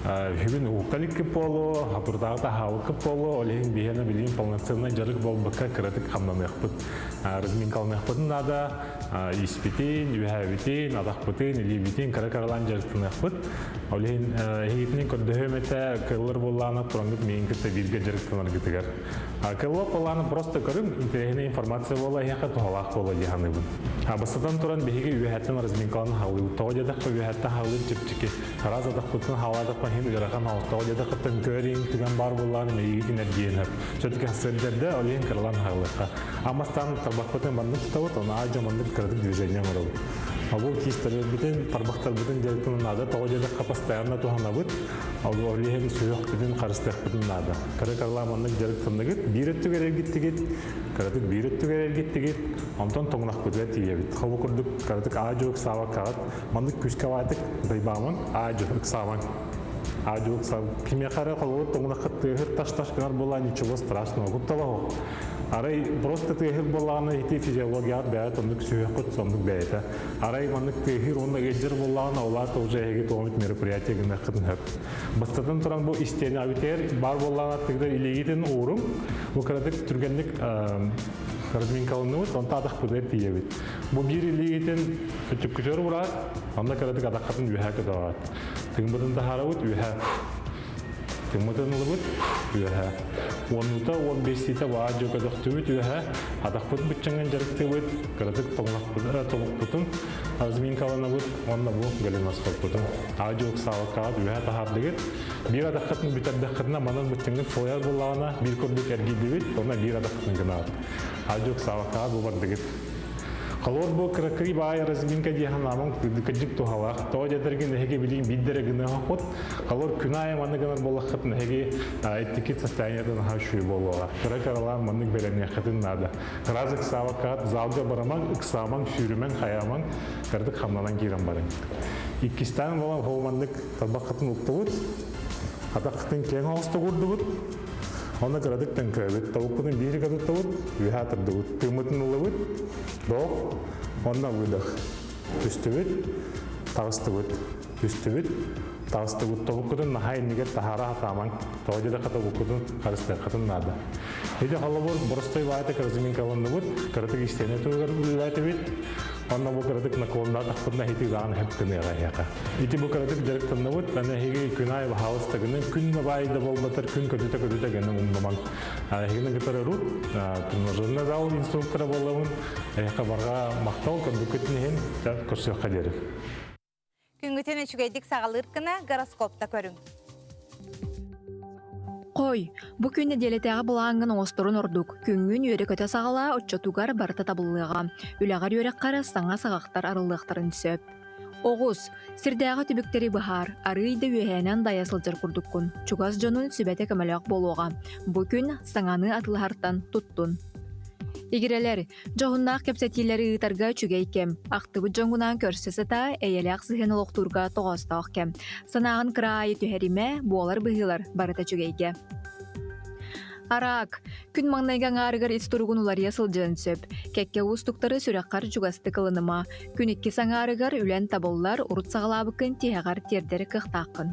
Бүгүн уһукталикки буолуо, хатурдааҕыта хаалыккы буолуо, ол иһин биһиэнэ билигин полноценнай дьарык буолбакка кыратык хамнаныахпыт. Разминкаланыахпытын наада, испитин, үөһээбитин, атахпытын, илиибитин кыра-кыралаан дьарыктаныахпыт. Ол иһин эһигитинэн көрдөһүөм этэ, кыаллар буоллаҕына турангыт миигин кытта бииргэ дьарыктанаргытыгар. Кыаллар буоллаҕына просто көрүҥ, интэриэһинэй информация буола эһиэхэ туһалаах буола дии саныыбын. Бастатан туран биһиги үөһэттэн разминкаланан хаалыыбыт. Тоҕо диэтэххэ үөһэттэн хаалыыр чэпчэки. Араас атахпытын хаалаатахпын иһин ыарахан оҕостоҕо диэтэххиттэн көөрүҥ түгэн баар буоллаҕына мэйиигитин эргийэн сөп. Все-таки сырдэрдэ ол иһин кыралаан хаалыахха. Аммастаан тарбахпытын маннык тутабыт, ону аадьа маннык кыратык движение оҥоробут. Бу киистэрбитин, тарбахтарбытын дьарыктана наада, тоҕо диэтэххэ постоянно туһанабыт. Ол иһин сүһүөхпүтүн харыстыахпытын наада. Кыра кыралаан маннык дьарыктанныгыт, биир өттүгэр эргиттигит, кыратык биир өттүгэр эргиттигит, онтон тоҥунахпытыгар тиийэбит. Хобу курдук кыратык аа-дьуо ыксаабаккаҕыт Маннык күүскэ баайтык дайбааман, аа-дьуо ыксаамаҥ. Аа-дьуо ыксаам. Кимиэхэ эрэ холобур тоҥунаххыт тыаһыр таш-таш гынар буоллаа ничего страшного, куттала Арай просто тыаһыр буоллаҕына ити физиологияҕа бэйэ оннук сүһүөххүт соннук бэйэтэ. Арай маннык тыаһыыр уонна ыалдьар буоллаҕына улаат уже эһиги туомут мероприятие гыныаххытын сөп. Бастатан туран бу истиэнэҕитигэр баар буоллаҕына тыгдар илиигитин ууруҥ. Бу кыратык түргэнник разминкаланныбыт, онто атахпытыгар тиийэбит. Бу биир илиигитин өттүккүтүгэр ураат, онно кыратык атаххытын үөһэ көтөҕөт. Тыҥбытын таһаарабыт үөһэ. Тыҥмытын ылыбыт үөһэ. Уоннута уон биэстиитэ баа дьө көтөхтүбүт үөһэ. Атахпыт быччыҥын дьарыктыыбыт, кыратык тобукпутун разминкаланабыт уонна бу голеностоппутун. Аа-дьуо ыксаабаккаҕыт үөһэ таһаардыгыт. Биир атаххытын бүтэрдэххитинэ манан быччыҥҥыт сылайар буоллаҕына биир курдук эргийдибит, уонна биир атаххытын гынаҕыт. Аа-дьуо ыксаабаккаҕыт бу бардыгыт. Холобур бу кыракый баай разминка диэхин аамаҥ кырдьык туһалаах. Тоҕо диэтэргин эһиги билигин биирдэ эрэ гыныаххыт. Холобур күн аайы маннык гынар буоллаххытына эһиги эттикит состояниетын наһаа үчүгэй буолуоҕа. Кыра кыралаан маннык бэлэмниэххитин наада. Раз ыксаабаккаҕыт залга барымаҥ, ыксаамаҥ, сүүрүмэҥ, хайаамаҥ, кыратык хамнанан киирэн барыҥ. Иккистээн буолан ол маннык тарбаххытын уктубут, атаххытын киэҥ оҕустук уурдубут, Онно кыратык төҥкөөбүт, тобукпутун биир туттабыт, үөһэ атырдыбыт, тыыммытын ыллыбыт, доох, онно выдох. Түстүбүт, таҕыстыбыт, түстүбүт, таҕыстыбыт. Тобуккутун наһаа иннигэр таһаара сатаамаҥ, тоҕо диэтэххэ тобуккутун харыстыаххытын наада. Ити холобур, боростой баайта разминкаланныбыт, кыратык истиэнэ туһугар үлэлээтибит, Онно бу кыратык наклоннаатахпытына ити даҕаны хэп гыныаҕа эһиэхэ. Ити бу кыратык дьарыктанныбыт, аны эһиги күн аайы баһаалыста гынан, күн баайы да буолбатар, күн көтүтэ-көтүтэ гынан умнумаҥ. Эһигини кытары Рут, тренажерный зал инструктора буолабын. Эһиэхэ барҕа махтал көрбүккүтүн иһин, көрсүөххэ диэри. Күҥҥүтүн үчүгэйдик саҕалыыр гына гороскопта көрүҥ. Хой, бу күн нэдиэлэтээҕи былааҥҥын оҥосторун ордук. Күҥҥүн үөрэ-көтө саҕалаа, оччотугар барыта табыллыаҕа. Үлэҕэр-үөрэххэр саҥа саҕахтар арыллыахтарын сөп. Оҕус, сирдээҕи түбүктэри быһаар, арыый да үөһээнэн дайа сылдьар курдуккун. Чугас дьонун сүбэтэ көмөлөөх буолуоҕа. Бу күн саҥаны атылаһартан туттун. Игирэлэр, дьоһуннаах кэпсэтиилэри ыытарга үчүгэй кэм. Ахтыбыт дьоҥҥунаан көрсө сыта, эйэлээх сыһыан олохтуурга тоҕоостоох кэм. Санааҕын кыра аайы түһэримэ, буолар быһыылар барыта үчүгэйгэ. Араак. Күн маҥнайгы аҥаарыгар ис туругун уларыйа сылдьыан сөп. Кэккэ уустуктары сүрэххэр чугастык ылыныма. Күн иккис аҥаарыгар үлэн табыллар, урут саҕалаабыккын тиһэҕэр тиэрдэр кыахтааххын.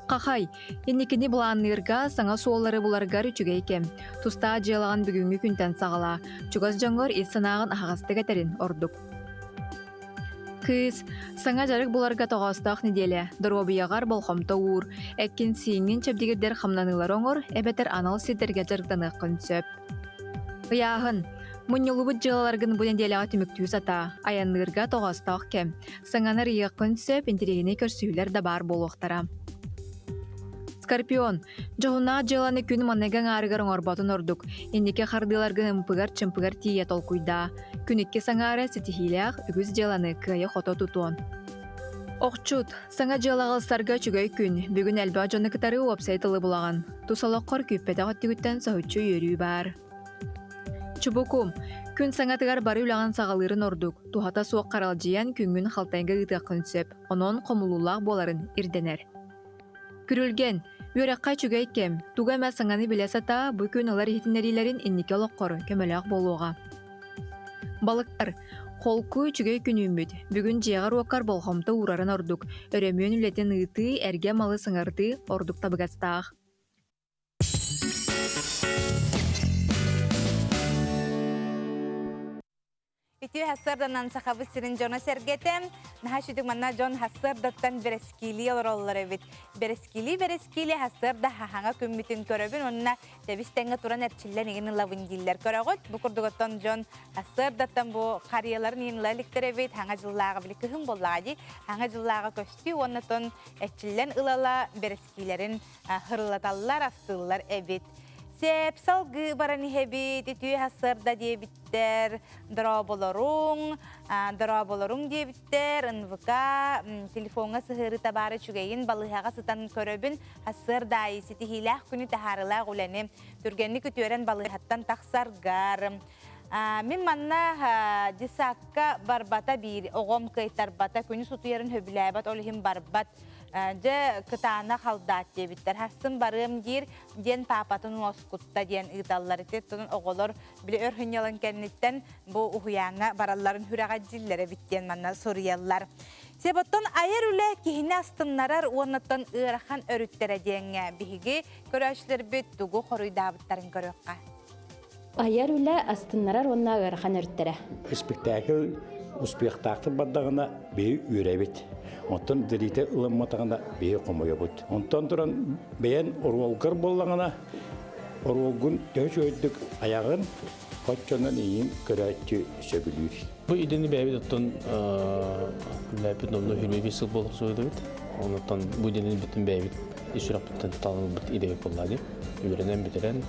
Хахай. Инникини былаанныырга, саҥа суоллары буларгар үчүгэй кэм. Тустаах дьыалаҕын бүгүҥҥү күнтэн саҕалаа. Чугас дьоҥҥор ис санааҕын аһаҕастык этэрин ордук. Кыыс, саҥа дьарык буларга тоҕоостоох нэдиэлэ. Доруобуйаҕар болҕомто уур. Эккин-сииҥҥин чэбдигирдэр хамнаныылары оҥор эбэтэр анал сирдэргэ дьарыктаныаххын сөп. Ыйааһын. Мунньуллубут дьыалаларгын бу нэдиэлэҕэ түмүктүү сатаа. Айанныырга тоҕоостоох кэм. Саҥаны арыйыаххын сөп, интэриэһинэй көрсүһүүлэр да баар буолуохтара. Скорпион. Дьоһуннаах дьыаланы күн маныга аҥаарыгар оҥорботун ордук. Инники хардыыларгын ымпыгар-чымпыгар тиийэ толкуйдаа. Күн икки саҥаара ситиһиилээх үгүс дьыаланы кыайа-хото тутуон. Охчут, саҥа дьыалаҕа ылсарга үчүгэй күн. Бүгүн элбэх дьону кытары уопсай тылы булаҕын. Тус олоххор күүппэтэх өттүгүттэн соһуччу үөрүү баар. Чубуку, күн саҥатыгар бары үлэҕин саҕалыырын ордук. Туһата суох харалдьыйан күҥҥүн халтайга ыытыаххын сөп. Онон хомулуулаах буоларын ирдэнэр. Күрүлгэн, үөрэххэ үчүгэй кэм, тугу эмэ саҥаны билэ сатаа, бу күн ылар иһитиннэриилэрин инники олоххор көмөлөөх буолуоҕа. Балыктар, холку үчүгэй күн үүммүт. Бүгүн дьиэҕэр-уоккар болҕомто уурарын ордук. Өрөмүөн үлэтин ыытыы, эргэ малы сыҥардыы ордук табыгастаах. Үтүө хассыарданан Сахабыт сирин дьоно-сэргэтэ, наһаа үчүгэй манна дьон хассыардаттан бэрэскиилии олороллор эбит. Бэрэскиилии-бэрэскиилии хассыарда хаһаҥа күммүтүн көрөбүн уонна тэбис тэҥҥэ туран эрчиллэн игин ылабын дииллэр. Көрөҕүт, бу курдук оттон дьон хассыардаттан бу харыйаларын иин ыла иликтэр эбит, хаҥа дьыллааҕы били кыһын буоллаҕа дии, хаҥа дьыллааҕы көстүү уонна тон эрчиллэн ылала бэрэскиилэрин хырылаталлар, астыыллар эбит. Сеп салгыы баран иһэбит, үтүө хассыарда диэбит дорооболоруҥ, дорооболоруҥ диэбиттэр, НВК телефоҥҥа сыһыарыыта баара үчүгэйин балыыһаҕа сытан көрөбүн, сарсыарда аайы ситиһиилээх күнү таһаарыылаах үлэни түргэнник үтүөрэн балыыһаттан тахсаргар. Мин манна десакка барбата биир оҕом кыайтарбата, күнүс утуйарын сөбүлээбэт, ол иһин барбат. Дьэ, кытаанах халдаат диэбиттэр. Харсын барыам диир, диэн паапатын уоскутта диэн ыыталлар. Ити оҕолор Били өр сынньалаҥ кэнниттэн бу уһуйааҥҥа баралларын сүрэҕэлдьииллэр эбит диэн манна суруйаллар. Себоттон айар үлэ киһини астыннарар уоннаттан ыарахан өрүттэрэ диэҥҥэ биһиги көрөөччүлэрбит тугу хоруйдаабыттарын көрүөххэ. Айар үлэ астыннарар уонна ыарахан өрүттэрэ. Испиктээкил успехтаахтык бардаҕына биһи үөрэбит. Оттон зритель ылымматаҕына биһи хомойобут. Онтон туран бэйэн оруолгар буоллаҕына Оруолгун төһө үчүгэйдик айаҕын, оччонон иин көрөөччү сөбүлүүр. Бу идэни бэйэбит оттон үлэлээппит номнуо 25 сыл буолуох суруйдубут. Онтон бу идэни бүтүн бэйэбит ис сүрэхпиттэн талылбыт идэбит буолла дии. Үөрэнэн бүтэрэн,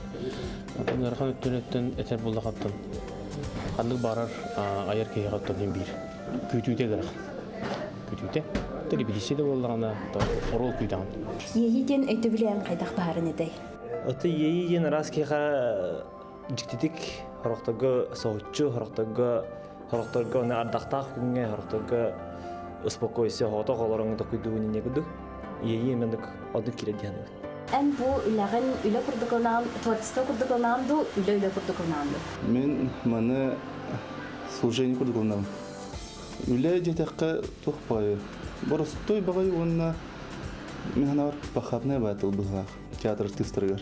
оттон ыарахан өттүнэн этэр буоллахаттан ханнык баарар айар киһиэхэ оттон иһин биир күүтүүтэ ыарахан. Күүтүүтэ. Репетиция да буоллаҕына, оруол күүтэҕин. Иэйии диэн өйдөбүлээн хайдах баарын этэй? Ото иэйии диэн араас киһиэхэ дьиктитик хорохторго соһуччу, хорохторго хорохторго оны ардахтаах күҥҥэ, хорохторго успокойся, хоҕото олороҥ токуйдугун инне курдук. Иэйии эмиэ оннук киирэр дии саныыбын. Эн бу үлэҕин үлэ курдук ылынаҕын, творчество курдук ылынаҕын дуу, үлэ-үлэ курдук ылынаҕын дуу? Мин маны служение курдук ылынабын. Үлэ диэтэххэ туох баҕайы боростуой баҕайы уонна мин санаабар похабная баатыл быһыылаах театр артыыстарыгар.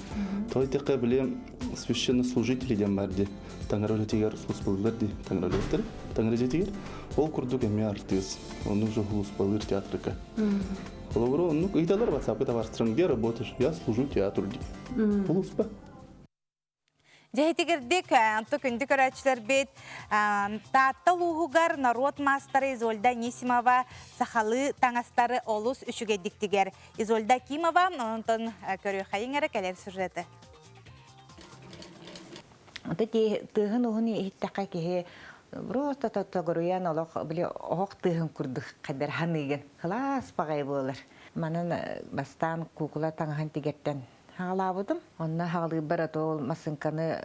Тоҕо диэтэххэ били священнослужители диэн баар дии. Таҥара үлэтигэр службалыыллар дии. Таҥара үлэһиттэрэ. Таҥара дьиэтигэр. Ол курдук эмиэ артыыс. Оннук же службалыыр театрга. Холобура оннук ыйыталлар WhatsApp-ка табаарыстарым где работаешь? Я служу театру дии. Улууспа. Дьэһитигирдик, онто күндү көрөөччүлэрбит, Таатта улууһугар норуот маастара Изольда Анисимова сахалыы таҥастары олус үчүгэйдик тигэр. Изольда Акимова, онтон көрүөххэйиҥ эрэ кэлэр сюжеты. Ото тыаһын уһун иһиттэххэ киһи Просто тогуруйан олох били оһох тыаһын курдук хайдар ханыыгын. Кылаас баҕайы буолар. Манан бастаан куукула таҥаһын тигэртэн хаҕалаабытым. Онно хаҕалыырбар ото ол массыыҥканы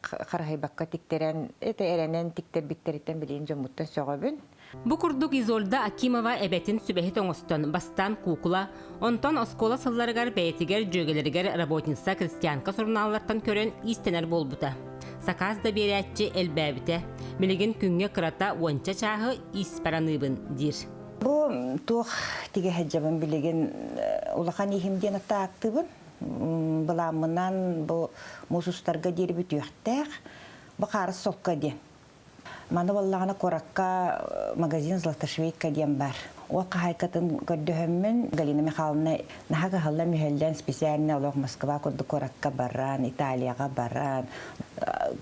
хараһыйбакка тиктэрэн, это эрэнэн тиктэрбиттэриттэн билигин дьоммуттан сөҕөбүн. Бу курдук Изольда Акимова эбэтин сүбэһит оҥостон, бастаан куукула, онтон оскуола сылларыгар бэйэтигэр дьүөгэлэригэр работница крестьянка сурунааллартан көрөн иистэнэр буолбута. Сакаас да биэрээччи элбээбитэ. Билигин күҥҥэ кырата уонча чааһы ииспэр аныыбын диир. Бу туох тигэ сылдьабын билигин улахан иһим диэн аттааттыыбын. Былааммынан бу муус устарга диэри бүтүөхтээх. Бу хаарыс солко диэн. Маны буоллаҕына куоракка магазин Златошвейка диэн бар. Ол хаһаайкатын көрдөһөммүн Галина Михайловна наһаа кыһаллан-мүһэллэн специально олох Москва курдук куоракка баран, Италияҕа баран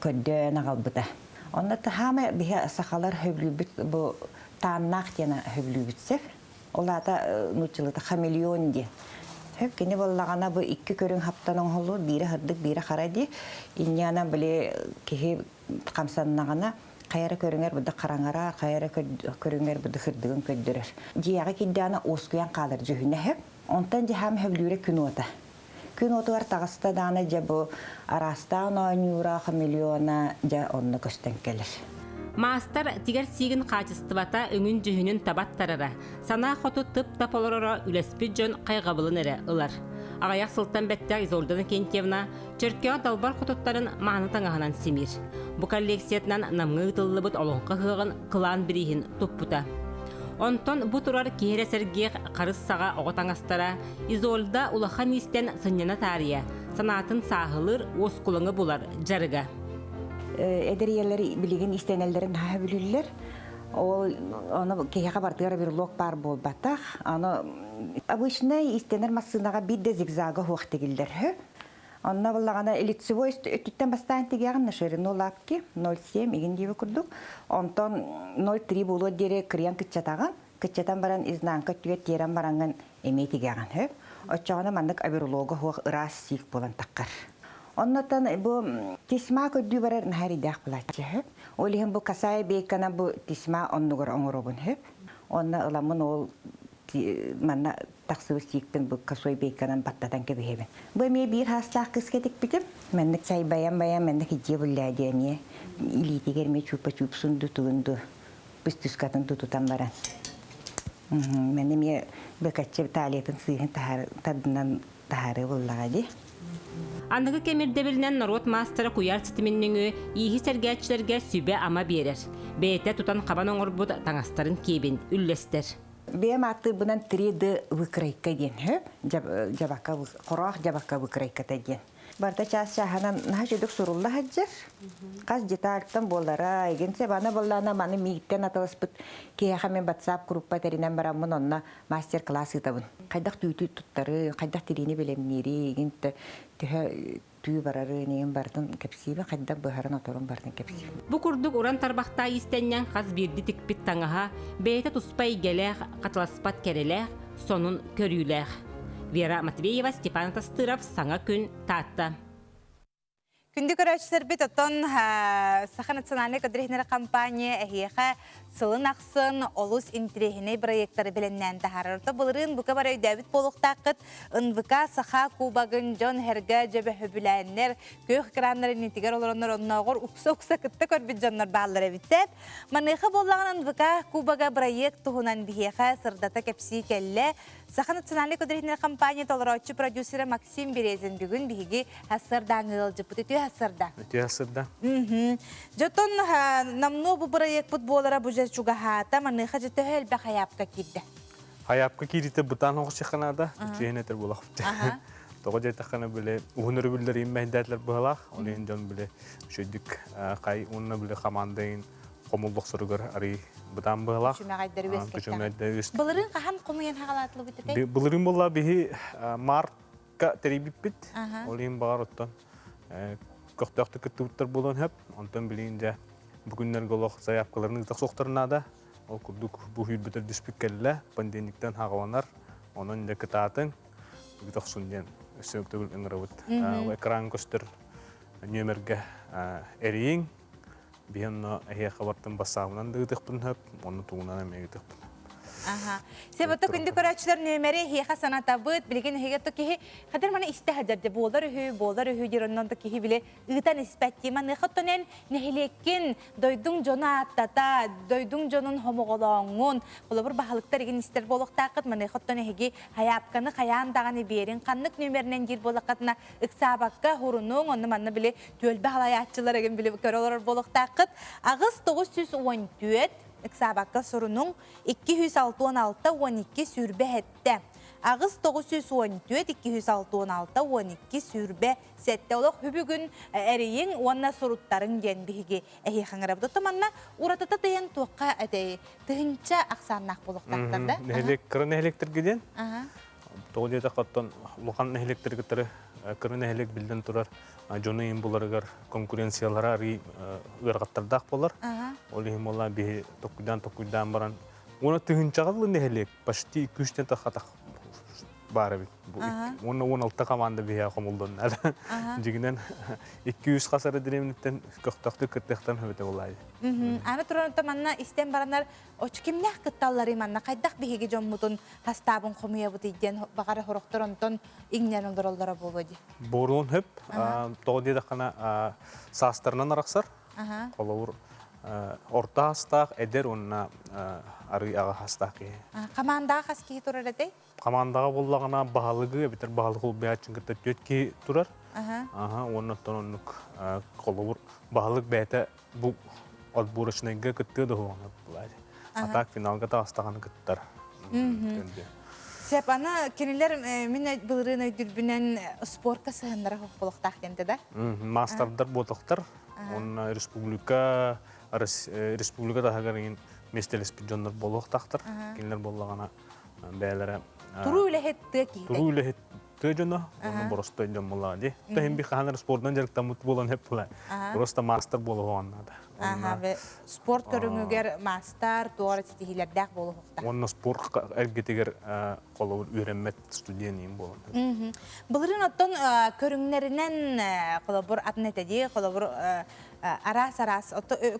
көрдөөн аҕалбыта. Онно хаама биһи сахалар сөбүлүүбүт бу тааннаах диэн сөбүлүүбүт сөп. Ол аата нууччалыыта хамелеон диэн. Сөп кини буоллаҕына бу икки көрүҥ хаптан оҥоһуллубут биирэ сырдык, биирэ хара дии. Инньэ били киһи хамсаннаҕына хайа эрэ көрүҥэр быда хараҥарар, хайа эрэ көрүҥэр быда сырдыгын көрдөрөр. Дьиэҕэ киирдэҕинэ уоскуйан хаалар дьүһүнэ сөп. Онтон дьаһаам сөбүлүүрэ күн уота. Күн уотугар таҕыста даҕаны дьэ бу араастаан оонньуура, хамелеона дьэ онно көстөн кэлэр. Маастар тигэр сиигин хаачыстыбата өҥүн-дьүһүнүн таба аттарара, санаа хоту тып-тап олороро үлэспит дьон хайҕабылын эрэ ылар. Аҕыйах сылтан бэттэх Изольда Иннокентьевна Чөркөөх далбар хотуттарын мааны таҥаһынан симиир. Бу коллекциятынан Намҥа ыытыллыбыт Олоҥхо ыһыаҕын кылаан бирииһин туппута. Онтон бу турар киһи эрэ сэргиэх харыс саҕа оҕо таҥастара Изольда улахан иистэн сынньана таарыйа, санаатын сааһылыыр, уоскулаҥы булар дьарыга. Эдэр ийэлэр билигин иистэнэллэрин наһаа сөбүлүүллэр. Ол ону киһиэхэ барытыгар брелок баар буолбатах. Аны обычнай иистэнэр массыынаҕа биир да зигзага суох тигиллэр. Онно буллаҕына лицевой өттүттэн бастаан тигиэҕин на ширину лапки 0,7 игин диэби курдук. Онтон 0,3 буолуор диэри кырыйан кыччатаҕын. Кыччатан баран изнанка өттүгэр тиэрэн бараҥҥын эмиэ тигиэҕин сөп. Оччоҕуна маннык оверлога суох ыраас сиик буолан таххар. Оннотон бу тесьма көрдүү барар наһаа эрэйдээх булааччы сөп. Ол иһин бу касая бейкана бу тесьма оннугар оҥоробун сөп. Онно ыламмын ол манна тахсыбыт сиикпин бу косой бейканан баттатан кэбиһэбин. Бу эмиэ биир хаастаах кыска тикпитим. Маннык чайбайан байан маннык идьиэ буллаа диэ эмиэ илиитигэр эмиэ чуупа-чуупсун ду тугун ду пустышкатын тутутан баран. Мен эмиэ бөкөччө талиятын сыыһын тардынан таһаарыы буллаҕа дии. Аныгы кэм ирдэбилинэн норуот маастара куйаар ситимин нөҥүө ииһи сэргээччилэргэ сүбэ-ама биэрэр. Бэйэтэ тутан-хабан оҥорбут таҥастарын киэбин үллэстэр. Бэйэм ааттыырбынан 3D выкройка диэн сөп. Дьабака, хороох дьабака выкройката диэн. Барыта чаас-чааһынан наһаа үчүгдүк сурулла сылдьар. Хас детальтан буолара, игин аны буоллаана маны миигиттэн атыласпыт киһиэхэ мен WhatsApp группа тэринэн бараммын онно мастер-класс ыытабын. Хайдах түүтү туттары, хайдах тириини бэлэмниири, игин төһө түү барары, игин барытын кэпсиибин, хайдах быһарын оторун барытын кэпсиибин. Бу курдук уран тарбахтаа иистэнньэҥ хас биирди тикпит таҥаһа бэйэтэ туспа эйгэлээх, хатыласпат кэрэлээх, сонун көрүүлээх. Вера Матвеева, Степан Тастыров, Саҥа күн, Таатта. Күндү көрөөччүлэрбит, оттон Саха национальнай көдүрүһүнэр компания эһиэхэ сылын ахсын олус интириэһинэй проекттары бэлэмнээн таһаарар. Орто былырыын бука бары өйдөөбүт буолуохтааххыт НВК Саха кубогын дьон эргэ дьөбөһөбүлээннэр күөх экраннар иннитигэр олороннор оннооҕор укса-укса кытта көрбүт дьоннор бааллар эбит. Маныаха буоллаҕына НВК кубога проект туһунан биһиэхэ сырдата кэпсии кэллэ. Саха национальнай көдүрүһүнэр компания толорооччу продюсера Максим Березин бүгүн биһиги сарсыардааҥы ыалдьыппыт. Үтүө сарсыарда. Үтүө сарсыарда. Дьотон намнуо бу бырайыакпыт буолара бу дьэ чугаһаата. Маныаха дьэ төһө элбэх хайаапка киирдэ? Хайаапка кииритэ бытаан оҕусиханаада. Үчүгэн этэр буолахпыт. Тоҕо диэтэххинэ били уһун өрөбүллэр иммэйдээтилэр быһалаах. Ол иһин дьон били үчүгдүк хай уонна били хамаандайын хомуллохсоругар арый бытаан быһалаах. Күчүмэҕэйдэр үөскэттэҕэ. Былырыын хаһан хомуйан хаҕалаатылыбыт этэй? Былырыын буолла биһи мартка тэрийбиппит. Ол иһин баҕар оттон көхтөөхтүк кыттыбыттар буолуон сөп. Онтон билигин дьэ бу күннэргэ олох заявкаларын ыыта суохтарын наада. Ол курдук бу сүүрбүтэр түспүт кэллэ. Понедельниктан хаҕаланар. Онон дьэ кытаатыҥ. Ыыта охсун диэн өссө төгүл ыҥырабыт. Экран көстөр нүөмэргэ эрийиҥ. Биһи онно эһиэхэ бартын бассаабынан да ыытыахпын сөп, онно тугунан эмиэ ыытыахпын. Аха. Себото күндү көрөөччүлэр нүөмэри эһиэхэ санатабыт. Билигин эһигэ то киһи хадыр маны истэ хаджар буолар үһү диир оннон то киһи биле ыытан испэт дии. Маныаха оттон эн нэһилиэккин, дойдуҥ дьону ааттата, дойдуҥ дьонун хомоҕолооҥҥун, холобур баһылыктар игин истэр буолуохтааххыт. Маныаха оттон эһиги хайаапканы хайаан даҕаны биэрин ханнык нүөмэринэн диир буоллаххытына ыксаабакка хурунуҥ, онно манна били түөлбэ халайааччылар игин били көрө олорор буолуохтааххыт. 8 914 ыксаабакка сурунуҥ 266 12 27 8 914 266 12 27 олох бүгүн эрийиҥ уонна суруттарыҥ диэн биһиги эһиэхэҥэрэ бу манна уратыта тыйан туохха этэй тыһынча ахсааннаах буолуохтаахтар да. Нэһилиэк кыра нэһилиэктэргэ диэн тоҕо диэтэххэ оттон улахан нэһилиэктэргэ кытары кыра нэһилиэк биллэн турар дьону иин буларыгар конкуренциялара арый ыарахаттардаах буолар. Ол иһин буолла биһи токуйдаан токуйдаан баран уона тыһынчаҕа нэһилиэк почти 200 тахатах баар эбит. Уонна 16 команда биһиэхэ хомуллунна. Дьигинэн 200 хас эрэ дэриэбинэттэн көхтөөхтүк кыттыахтан хөбөтө буолаайы. Аны туран манна истэн баранар оч кимнээх кытталлары манна хайдах биһиги дьоммутун хастаабын хомуйабыт диэн баҕара хорохтор онтон иҥнэн олороллоро буолуо дии. Буоруон хөп, тоҕо диэтэххинэ саастарынан арахсар. Холобур орто хастаах эдэр уонна арыы аҕа хастаах киһи. Командаҕа хас киһи турар этэй? Командаҕа буллаҕына баһылыгы эбэтэр баһылык улбайааччын кытта түөрт киһи турар. Уонна оттон оннук холобур баһылык бэйэтэ бу отборочнайга кыттыа да уһуоҕуна булаайы. А так финалга таҕыстаҕына кыттар. Сеп, аны кинилэр мин былырыын өйдүрбүнэн спортка сыһыннара холохтаах диэнте да? Маастардар буотахтар. Онно республика республика таһыгар иҥин миэстэлэспит дьоннор буолуохтаахтар. Кинилэр буоллаҕына бэйэлэрэ Туруу үлэһит тыа киһитэ. Туруу үлэһит тыа дьоно, онно боростой дьон буоллаҕа дии. Та би хаһан спордунан дьарыктаммыт буолан хеп була. Просто мастер буолуоҕун наада. Спорт көрүҥүгэр мастер туора ситиһиилэрдээх буолуохтаах. Онно спорт эргитигэр холобур үөрэммэт студент иин буолан. Былырыын оттон көрүҥнэринэн холобур атын этэ дии, холобур араас-араас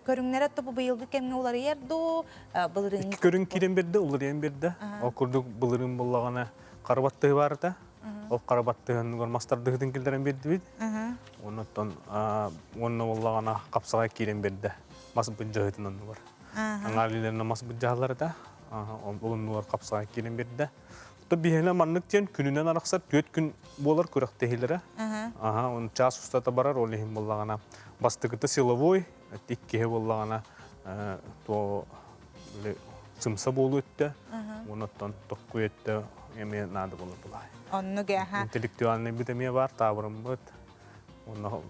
көрүҥнэрэ бу быйылгы кэмҥэ уларыйар дуу, былырыын Икки көрүҥ киирэн берде, уларыйан берде. Ол курдук былырыын буллаҕына карабаттыһы барыта. Ол карабаттыһын мастардыһытын киллэрэн бердибит. Оннуттан уонна буллаҕына хапсаҕай киирэн берде. Мас быдьаһытын оннугар. Аңаалилерine мас быдьаһаларыта. Ол оннугар хапсаҕай киирэн берде. То биһиэнэ маннык диэн күнүнэн арахсар түөрт күн буолар күрэхтэһиилэрэ. Аха, он час устата барар, ол иһин буллаҕына бастакыта силовой, иккиһи буллаҕына то сымса буолу өттө, онуттан токкуй өттө эмиэ наада болар булай. Оннук аха. Интеллектуальный бит эмиэ бар, таабырыммыт. Онно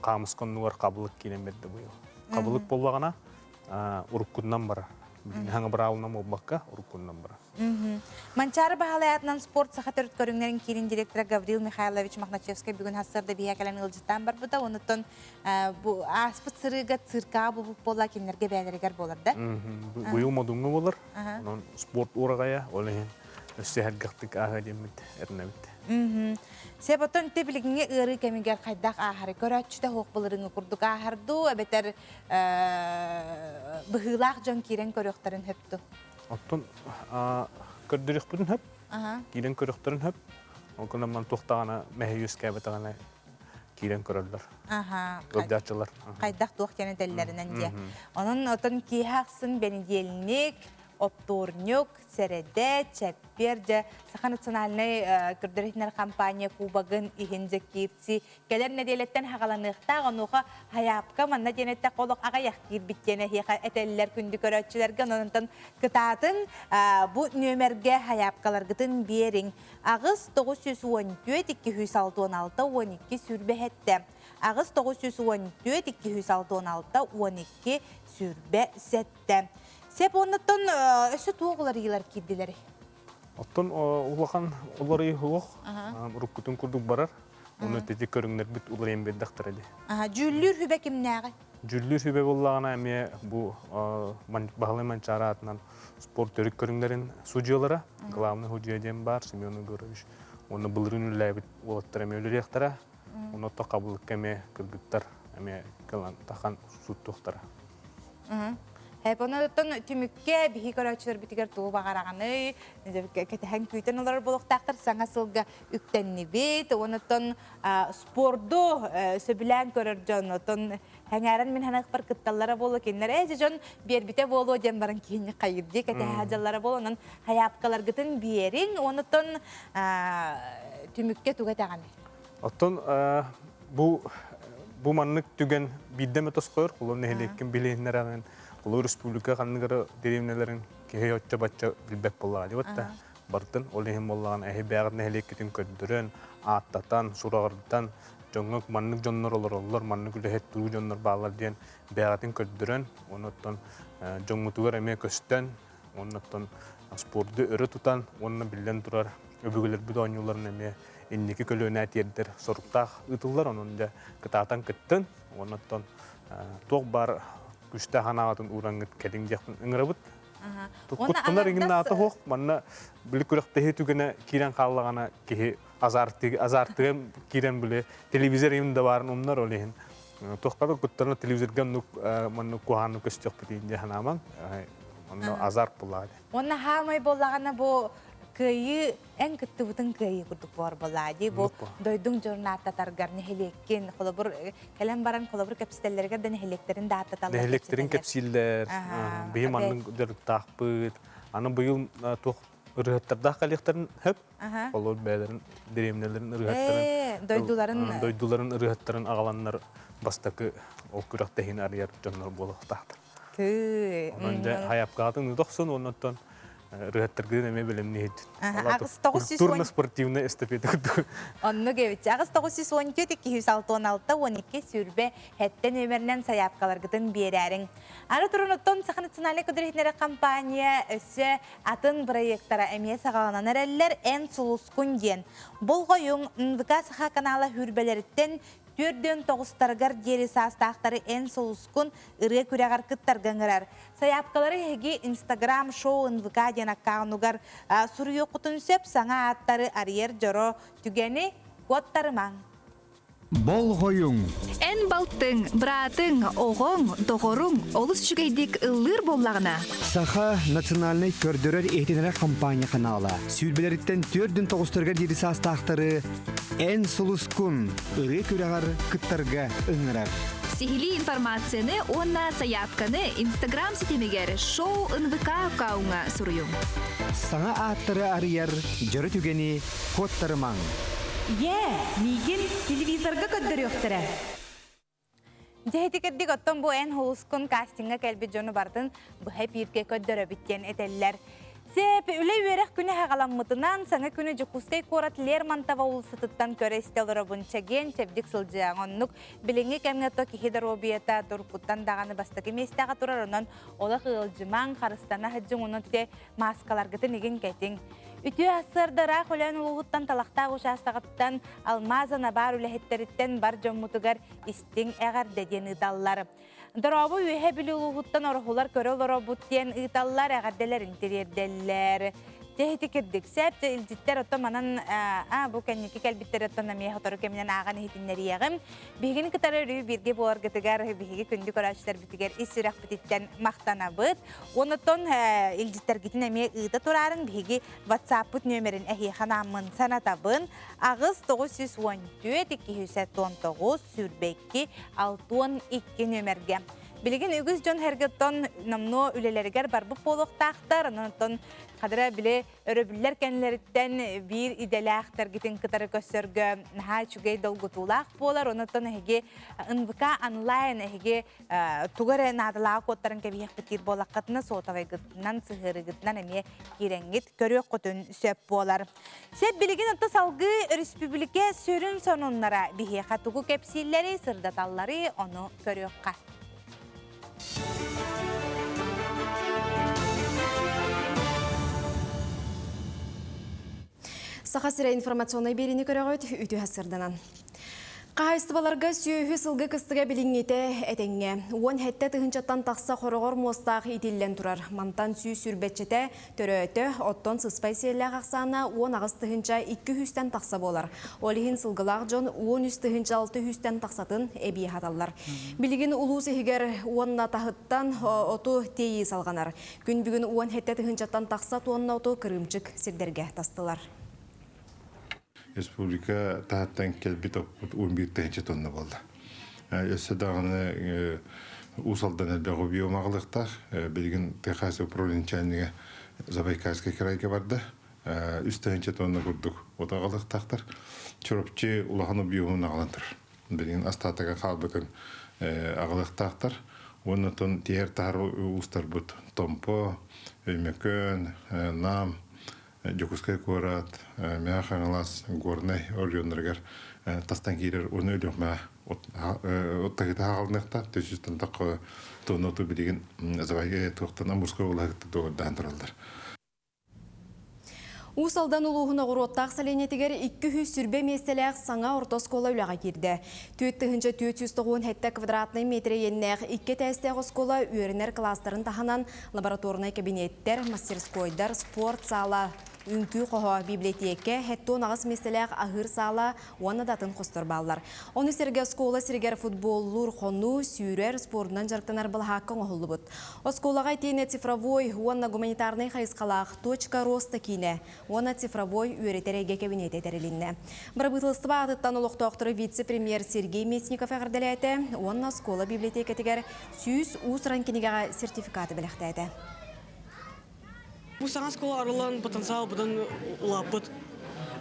хаамыска оннугар хабылык киирэн берди быйыл. Хабылык боллаҕына уруккунан барар. Хаҥа быраабылынан буолбакка, уруккунан барар. Манчаары баһалаятынан спорт саха төрүт көрүҥнэрин киирин директора Гаврил Михайлович Мохначевскай бүгүн хассарда биһэ кэлэн ыалдьыттаан барбыта. Онуттан бу ааспыт сырыыга циркаҕа бу буола кинилэргэ бээлэригэр болар да. Быйыл модуҥҥа болар. Онон спорт ураҕайа, ол иһин өссө эргэхтик ааһа диэммит эрнэбит. Сеп оттон те билигиҥҥи ыарыы кэмигэр хайдах ааһары көрөөччүтэ хуох былырыҥы курдук ааһарду, эбэтэр быһыылаах дьон киирэн көрүөхтэрин хөпту. Оттон көрдөрүөхпүтүн хөп, киирэн көрүөхтэрин хөп. Ол гынан туохтаҕына мэһэй үөскээбэтэҕинэ киирэн көрөллөр. Ыалдьааччылар. Хайдах туох диэн этэллэринэн диэ. Онон отон киэһэ ахсын бэнидиэлник, оптуорньук, сэрэдэ, чэппиэр дьэ Саха национальнай көрдөрүһүнэр компания кубогын иһин дьэ киирси кэлэр нэдиэлэттэн хагаланыахтаах онуоха хайаапка манна диэн эттэххэ олох аҕыйах киирбит диэн эһиэхэ этэллэр күндү көрөөччүлэргэ онон кытаатын бу нүөмэргэ хайаапкаларгытын биэриҥ 8 914 266 12 27 8 914 266 12 27 Сеп оннуттан өссө туох уларыйыылар киирдилэр? Оттон улахан уларыйыы суох, уруккутун курдук барар. Оны тети көрүҥнэрбит уларыйан бердахтар эди. Дьүүллүүр хүбэ кимнээҕи? Дьүүллүүр хүбэ буллаҕына эмиэ бу Баһылай Манчаары аатынан спорт төрүт көрүҥнэрин судьуйалара, главный судьуйа диэн бар Семен Егорович. Оны былырыын үлэлээбит уолаттар эмиэ үлэлиэхтэрэ. Онно қабылыкка эмиэ кыргыттар эмиэ тахан суттуохтара. Онон түмүккэ биһи көрөөччүлэрбитигэр тугу баҕараҕыный, кэтэһэн күүтэн олорор буолуохтаахтар саҥа сылга үктэннибит, онон спорду сөбүлээн көрөр дьон, оттон Хэҥээрэн мин ханыахпар кытталлара буолуо кинилэр ээ дьон биэрбитэ буолуо диэн баран киһини хайырдыы кэтэһэ дьаллара буолуо онон хайаапкаларгытын биэриҥ онуттан түмүккэ тугу этэҕин Оттон бу бу маннык түгэн биирдэ эмэ тосхойор, холобур нэһилиэккин билиһиннэрэҕин, холобур республика ханнык эрэ дэриэбинэлэрин киһи оччо-бачча билбэт буоллаҕа дии батта. Бартын ол иһин буоллаҕына эһи бэйэҕит нэһилиэккитин көрдөрөн, ааттатан, сураҕырдан, дьоҥҥо маннык дьоннор олороллор, маннык үлэһит туруу дьоннор бааллар диэн бэйэҕитин көрдөрөн, онуттан дьоҥҥутугар эмиэ көстөн, оннуттан спорду өрө тутан уонна биллэн турар өбүгэлэрбит оонньууларын эмиэ инники көлүөнэ тиэрдэр соруктаах ыытыллар. Онон дьэ кытаатан кыттын, оннуттан туох баар күүстээх санааҕытын уураҥҥыт кэлиҥ диэхпин ыҥырабыт. Куттанар иҥин наата суох. Манна били күрэхтэһии түгэнэ киирэн хааллаҕына киһи азартыга киирэн били телевизор им да баарын умнар ол иһин туохха да куттана телевизорга оннук маннык куһаҕаннык көстүөхпүт диэн санаамаҥ онно азарт буллаҕа Уонна хаамай буоллаҕына бу кыайыы эн кыттыбытын кыайыы курдук буолар буоллаа дии бу дойдуҥ дьонун ааттатаргар нэһилиэккин холобур кэлэн баран холобур кэпсэтэллэригэр да нэһилиэктэрин да ааттаталлар нэһилиэктэрин кэпсииллэр биһи маннык дьарыктаахпыт аны быйыл туох ырыһыттардаах кэлиэхтэрин сөп Олор бэйэлэрин дэриэбинэлэрин ырыһыттарын дойдуларын дойдуларын ырыһыттарын аҕаланнар бастакы ол күрэхтэһиини арыйар дьоннор буолуохтаахтар. Онон дьэ хайапкаатын ытохсун оннуттан ырыһыттаргытын эмиэ бэлэмниһит. Культурно-спортивная эстафета курдук. Оннук эбит. 8914 266 12 сүрбэ хэттэ нүөмэринэн сайаапкаларгытын биэрээриҥ. Аны туран оттон Саха национальнай көдөрүһүннэрэ компания өссө Атын бырайыактара эмиэ саҕаланан эрэллэр Эн сулускун диэн. Болҕойуҥ, НВК Саха канала сүүрбэлэриттэн түөрдүөн тоҕустарыгар диэри саастаахтары Эн сулускун ырыа күрэҕэр кыттарга ыҥырар. Сайаапкалары эһиги Инстаграм шоу НВК диэн аккаунугар суруйуоххутун сөп саҥа ааттары арыйар дьоро түгэни куоттарымаҥ. Болҕойуҥ! Эн балтыҥ, быраатыҥ, оҕоҥ, доҕоруҥ олус үчүгэйдик ыллыыр буоллаҕына. Саха национальнай көрдөрөр-иһитиннэрэр компания ханаала сүүрбэлэриттэн түөрдүн тоҕустарыгар диэри саастаахтары Эн сулускун ырыа күрэҕэр кыттарга ыҥырар. Сиһилии информацияны уонна сайаапканы Инстаграм ситимигэр шоу НВК аккауҥҥа суруйуҥ. Саҥа ааттары арыйар дьоро түгэни куоттарымаҥ! Ийээ, миигин телевизорга көрдөрүөхтэрэ. Дьэ ити кэрдик оттон бу эн холускун кастиҥҥа кэлбит дьону барытын быһа эпииргэ көрдөрөбүт диэн этэллэр. Сеп, үлэ-үөрэх күнэ хаҕаламмытынан саҥа күнү Дьокуускай куорат Лермонтова уулуссатыттан көрө-истэ олоробун. Чэгиэн, чэбдик сылдьыаҥ. Оннук билиҥҥи кэмҥэ то киһи доруобуйата туруккуттан даҕаны бастакы миэстэҕэ турар. Онон олох ыалдьымаҥ, харыстана сылдьыҥ, онон те мааскаларгытын игин кэтиҥ. Үтүө сарсыарда ыраах Өлөөн улууһуттан Талахтаах учаастагыттан Алмаза набаар үлэһиттэриттэн бар дьоммутугар истиҥ эҕэрдэ диэн ыыталлар. Дорообо Үөһэ Бүлүү улууһуттан ороһулар көрө олоробут диэн ыыталлар, эҕэрдэлэрин тириэрдэллэр. Дьэ ити кирдик сөп, дьэ илдьиттэр оттон манан а бу кэнники кэлбиттэр оттон эмиэ сотору кэминэн ааҕан иһитиннэриэҕим. Биһигини кытары өрүү бииргэ буоларгытыгар биһиги күндү көрөөччүлэрбитигэр ис сүрэхпититтэн махтанабыт. Онтон илдьиттэргитин эмиэ ыыта тураарыҥ биһиги WhatsApp-пыт нүөмэрин эһиэхэ анааммын санатабын. 8 914 219 22 62 нүөмэргэ. Билигин үгүс дьон эргеттон номнуо үлэлэригэр барбыт буолуохтаахтар. Онон хадара били өрөбүллэр кэннилэриттэн биир идэлээхтэргитин кытары көрсөргө наһаа үчүгэй долгутуулаах буолар. Онон эһиги НВК онлайн эһиги тугу эрэ наадалааҕы куоттаран кэбиһиэхпит диир буоллаххытына суотабайгытынан сыһыарыгытынан эмиэ киирэҥҥит көрүөххүтүн сөп буолар. Сөп билигин отто салгыы өрөспүүбүлүкэ сүрүн сонуннара биһиэхэ тугу кэпсииллэри, сырдаталлары ону көрүөххэ. Саха сирэ информационнай биэриини көрөҕүт үтүө сырданан. Хаһайыстыбаларга сүөһү сылгы кыстыга билиҥҥитэ этэҥҥэ. 17 тыһыынчаттан тахса хороҕор муостаах иитиллэн турар. Мантан 120-чэтэ төрөөтө, оттон сыспай сиэллээх ахсаана 18 тыһыынча 2 сүүстэн тахса буолар. Ол иһин сылгылаах дьон 13 тыһыынча 6 сүүстэн тахсатын эбии аһаталлар. Билигин улуус иһигэр уонна таһыттан оту тиэйии салҕанар. Күн бүгүн 17 тыһыынчаттан тахса туонна оту кырыымчык сирдэргэ тастылар. Республика таһыттан кэлбит оппут 11 тыһыынча тонна буолла. Өссө даҕаны Уус Алдан элбэх объем аҕалыахтаах. Билигин ТХС управление начальнига Забайкальскай крайга барда. 3 тыһыынча тонна курдук от аҕалыахтаахтар. Чурапчы улахан объемун аҕалан турар. Билигин остатога хаалбытын аҕалыахтаахтар. Уонна тон тиһэр таһар уустарбыт Томпо, Өймөкөөн, Нам, Дьокуускай куорат, Мэҥэ Хаҥалас, Горнай оройуоннарыгар тастан киирэр уонна Өлүөхүмэ оттаһыыта хаалыныахтаах. Төсүстэн тахха тонноту билигин туохтан Амурскай улаһыгытта доҕордаан тураллар. Уус Алдан улууһун Оҕуруоттаах сэлиэнньэтигэр 220 миэстэлээх саҥа орто оскуола үлэҕэ киирдэ. 4497 квадратнай метр иэннээх икки этээстээх оскуола үөрэнэр кылаастарын таһынан лабораторнай кэбиниэттэр, мастерскойдар, спорт саала, үҥкүү хоһо, библиотека, 78 миэстэлээх аһыыр саала уонна да атын хостор бааллар. Ону сэргэ оскуола сиригэр футболлуур хонуу, сүүрэр, спордунан дьарыктанар былаһаакка оҥоһуллубут. Оскуолаҕа итиэннэ цифровой уонна гуманитарнай хайысхалаах «Точка роста» киинэ уонна цифровой үөрэтэр эйгэ кэбиниэтэ тэрилиннэ. Бырабыыталыстыба аатыттан олохтоохтору вице-премьер Сергей Местников эҕэрдэлээтэ уонна оскуола библиотекатыгар 100 уус-уран кинигэҕэ сертификаты бэлэхтээтэ. Бу саҥа оскуола арыллан потенциал быдан улааппыт.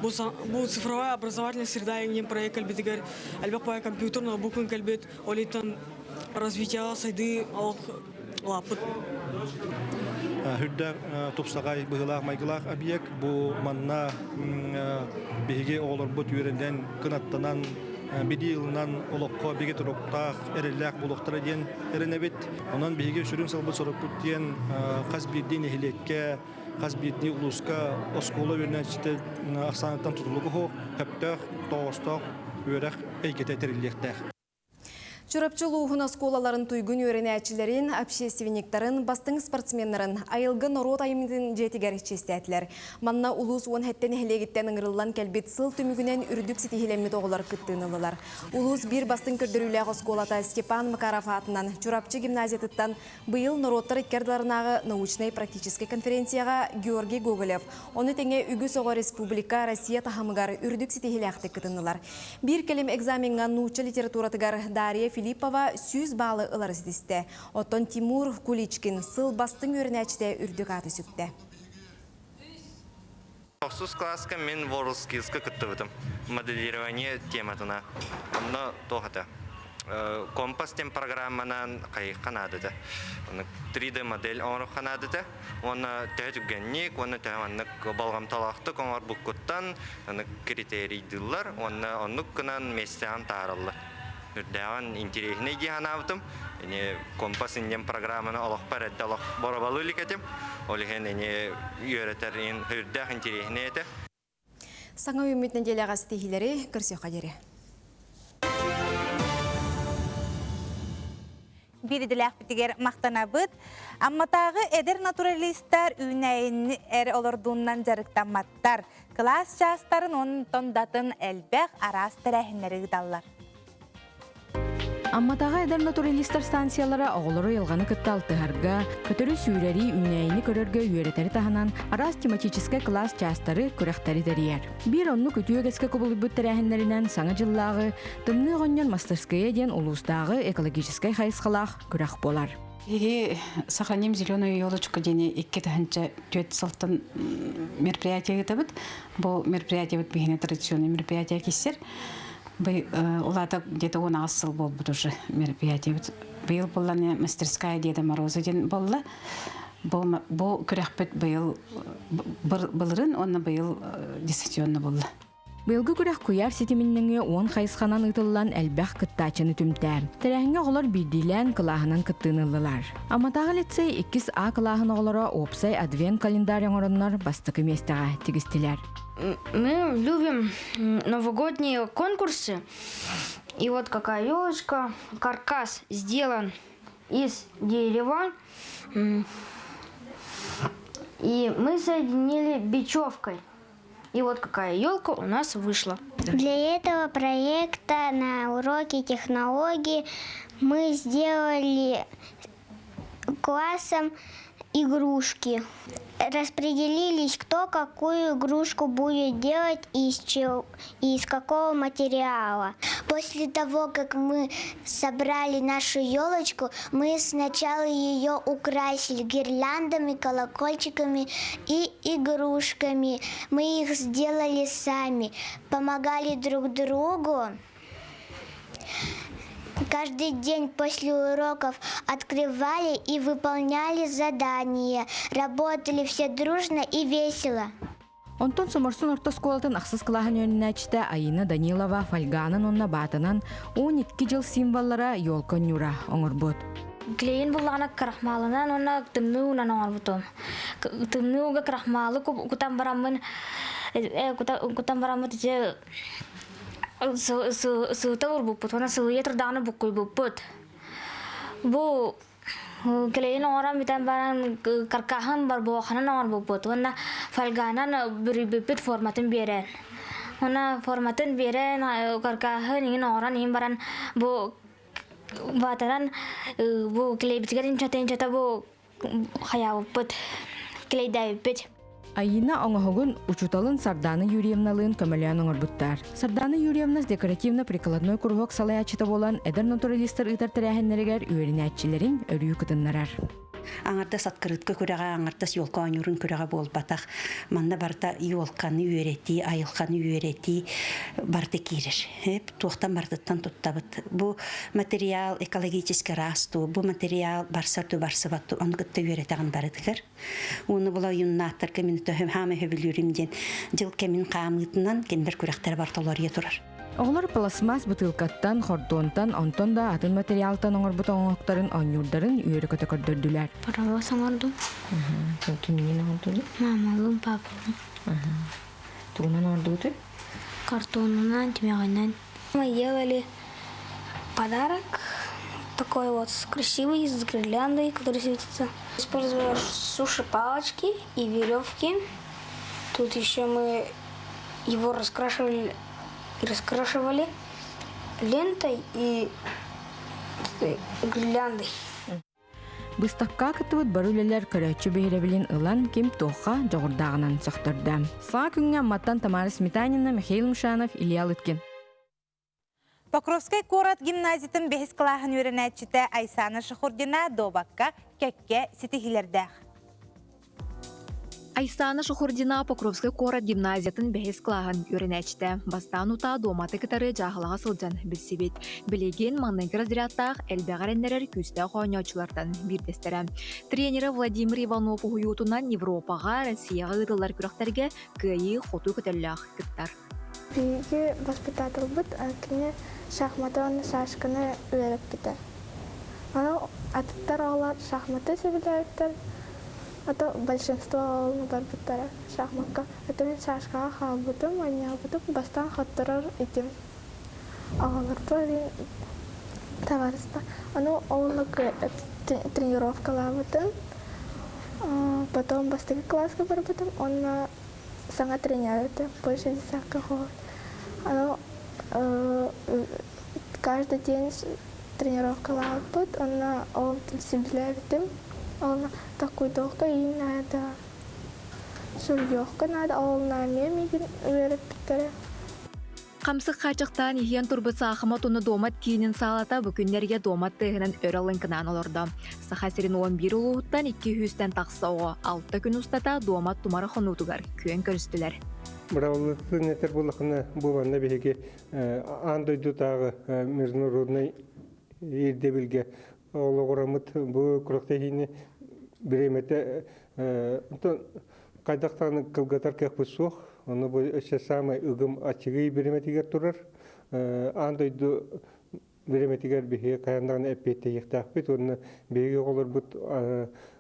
Бу, бу цифровая образовательная среда диэн проект кэлбитигэр элбэх баай компьютер ноутбукун кэлбит, ол иһин развитияҕа сайдыы олох улааппыт. Үрдэх тупсаҕай быһыылаах майгылаах объект. Бу манна биһиги оҕолорбут үөрэнэн, кынаттанан, билии ылынан олоххо бигэ туруктаах, эрэллээх буолуохтара диэн эрэнэбит. Онон биһиги сүрүн сылбыт-сорукпут диэн хас биирдии нэһилиэккэ, хас биирдии улууска оскуола үөрэнээччитэ ахсааныттан тутулуга суох, сөптөөх, тоҕоостоох үөрэх эйгэтэ тэриллиэхтээх. Чурапчы улууһун оскуолаларын туйгун үөрэнээччилэрин, общественниктарын, бастыҥ спортсменнарын Айылгы норуот айымньытын дьиэтигэр чиэстээтилэр. Манна улуус 17 нэһилиэгиттэн ыҥырыллан кэлбит сыл түмүгүнэн үрдүк ситиһиилэммит оҕолор кыттыыны ыллылар. Улуус биир бастыҥ көрдөрүүлээх оскуолата Степан Макаров аатынан Чурапчы гимназиятыттан быйыл норуоттар икки ардыларынааҕы научнай-практическай конференцияҕа Георгий Гоголев, ону тэҥэ үгүс оҕо республика, Россия таһымыгар үрдүк ситиһиилээхтик кытыннылар. Биир кэлим экзамеҥҥа нуучча литературатыгар Дарья Филиппова 100 баалы ылары ситистэ. Оттон Тимур Куличкин сыл бастыҥ үөрэнээччитэ үрдүк ааты сүктэ. Тохсус класска мин WorldSkills-ка кыттыбытым. Моделирование тематына. Онно туох этэ? Компас диэн программанан хайыхха наадата. 3D модель оҥоруохха наадата. Уонна төһө түргэнник, уонна төһө маннык болҕомтолоохтук оҥорбуккуттан критерийдыыллар уонна оннук гынан миэстэҕин таараллар. Үрдээҕин интэриэһинэй дии санаабытым. Ини компас диэн программаны олохпор эрдэ олох боробалыы илик этим. Ол иһин ини үөрэтэр үрдээх интэриэһинэй этэ. Саҥа үүммүт нэдиэлэҕэ ситиһиилэри көрсүөххэ диэри. Биирдилээхпитигэр махтанабыт. Амматааҕы эдэр натуралистар үүнээйини эр олордуунан дьарыктамматтар. Кылаас чаастарын онтон датын элбэх араас тэрээһиннэри ыыталлар. Амматааҕы эдэр натуралистар станциялара оҕолору айылҕаны кытта алтыһарга, көтөрү сүүрэри, үүнээйини көрөргө үөрэтэри таһынан араас тематическай кылаас чаастары, күрэхтэри тэрийэр. Биир оннук үтүө үгэскэ кубулуйбут тэрээһиннэринэн Саҥа дьыллааҕы Тымныы оҕонньор мастарскыйа диэн улуустааҕы экологическай хайысхалаах күрэх буолар. Биһиги «Сохраним зеленую елочку» диэни 2004 сылтан мероприятие ыытабыт. Бу мероприятиебыт биһиги традиционный мероприятие киссер. Улаата где-то 18 сыл буолбут уже мероприятиебыт. Быйыл буолланы мастерская Деда Мороза диэн буолла. Бу, бу күрэхпит быйыл былырын уонна быйыл дистанционно буолла. Быйылгы күрэх куйаар ситимин нөҥүө уон хайысханан ыытыллан элбэх кыттааччыны түмтэ. Тэрээһиҥҥэ оҕолор биирдиилээн кылааһынан кыттыыны ыллылар. Амматааҕы лицей иккис А кылааһын оҕолоро уопсай адвент-календарь оҥороннор бастакы миэстэҕэ тигистилэр. Мы любим новогодние конкурсы. И вот какая елочка. Каркас сделан из дерева. И мы соединили бечевкой. И вот какая елка у нас вышла. Для этого проекта на уроке технологии мы сделали классом игрушки. Распределились, кто какую игрушку будет делать и из, чего, и из какого материала. После того, как мы собрали нашу елочку, мы сначала ее украсили гирляндами, колокольчиками и игрушками. Мы их сделали сами, помогали друг другу. Каждый день после уроков открывали и выполняли задания. Работали все дружно и весело. Онтон Соморсун орто оскуолатын ахсыс кылааһын үөрэнээччитэ Айина Данилова фольганан уонна баатанан 12 дьыл символлара елка ньуура оҥорбут. Клейин буллаҕына крахмалынан уонна тымныы уунан оҥорбутум. Тымныы ууга крахмалы кутан бараммын кутан бараммыт ити сыыта уурбуппут уонна сылыйа турдаҕына буккуйбуппут. Бу клейин оҥорон бүтэн баран каркаһын барбуоханан оҥорбуппут уонна фольганан бүрүйбүппүт форматын биэрэн. Уонна форматын биэрэн каркаһын иҥин оҥорон иһин баран бу ватанан бу клейбитигэр инчата-инчата бу хайаабыппыт, клейдээбиппит. Айина оҥоһугун учууталын Сардаана Юрьевналыын көмөлөөн оҥорбуттар. Сардаана Юрьевна декоративно-прикладной куруһуок салайааччыта буолан, эдэр натуралистар ыытар тэрээһиннэригэр үөрэнээччилэрин өрүү кытыннарар. Аҥардас открытка күрэҕэ, аҥардас елка оонньуурун күрэҕэ буолбатах. Манна барыта елканы үөрэтии, айылҕаны үөрэтии барыта киирэр. Туохтан барытыттан туттабыт. Бу материал экологически расту, бу материал барсар ду барсыбат ду, ону кытта үөрэтэҕин барытыгар. Уонна була юннааттарга мин төһөм хаама өһөбүлүүрүм диэн дьыл кэмин хаамыытынан кинилэр күрэхтэрэ бартолория турар. Оҕолор пластмасс бытыылкаттан, хордуонтан, онтон да атын материалтан оҥорбут оҥоһуктарын оонньуурдарын үөрэ-көтө көрдөрдүлэр. Паровоз оҥордум. Кимниин оҥордугут? Мамалыын, папалыын. Тугунан оҥордугутуй? Картонунан, тимэҕинэн. Мы делали подарок такой вот красивый, с гирляндой, который светится. Использовали суши-палочки и веревки. Тут еще мы его раскрашивали, раскрашивали лентой и гирляндой. Быыстапка кыттыбыт бары үлэлэр көрөөччү биһирэбилин ылан ким туохха дьоҕурдааҕынан сөхтөрдө. Саҥа күҥҥэ Амматтан Тамара Сметанина, Михаил Мушанов, Илья Лыткин. Покровскай куорат гимназиятын бэһис кылааһын үөрэнээччитэ Айсана Шахурдина дуобакка кэккэ ситиһиилэрдээх. Айсана Шухурдина Покровскай куорат гимназиятын бэһис кылааһын үөрэнээччитэ. Бастаан утаа дуоматы кытары дьааһылаҕа сылдьан билсибит. Билигин маҥнайгы разрядтаах элбэҕи эрэннэрэр күүстээх оонньооччулартан биирдэстэрэ. Тренерэ Владимир Иванов уһуйуутунан Европаҕа, Россияҕа ыытыллар күрэхтэргэ кыайыы хоту көтөллөөх кыттар. Биһиги воспитателбыт кини шахматы уонна шашканы үөрэппитэ. Аны атыттар оҕолор шахматы сөбүлээбиттэр, а то большинство оҕолору барбыттара шахмакка. Это мин шашкаҕа хаалбытым, оонньообутум, бастаан хотторор этим. Оҕолорбор товарищта. Аны ол тренировкалаабытым. Потом бастакы класска барбытым уонна саҥа тренер этэ, больше десятка ходит. Оно каждый день тренировкалаабыт, онно ол сөбүлээбитим. Онно такуйдуохха иин наада, суруйуохха наада, ол эмиэ миигин үөрэппиттэрэ. Хамсык хааччахтаан иһийэн турбут саахыма туну дуомат киинин саалата бу күннэргэ дуомат тыаһынан өрө лыҥкынаан олордо. Саха сирин 11 улууһуттан 200-тэн тахса оҕо алта күн устата дуомат тумара хонуутугар күөн көрүстүлэр. Быраабылатын этэр буоллахына, бу манна биһиги аан дойдутааҕы международнай ирдэбилгэ олоҕураммыт бу күрэхтэһиини бириэмэтэ. Хайдах даҕаны кылгатар кыахпыт суох. Ону бу өссө саамай ыгым аччыгый бириэмэтигэр турар. Аан дойду бириэмэтигэр биһиги хайаан даҕаны эппиэттэһиэхтээхпит уонна биһиги оҕолорбут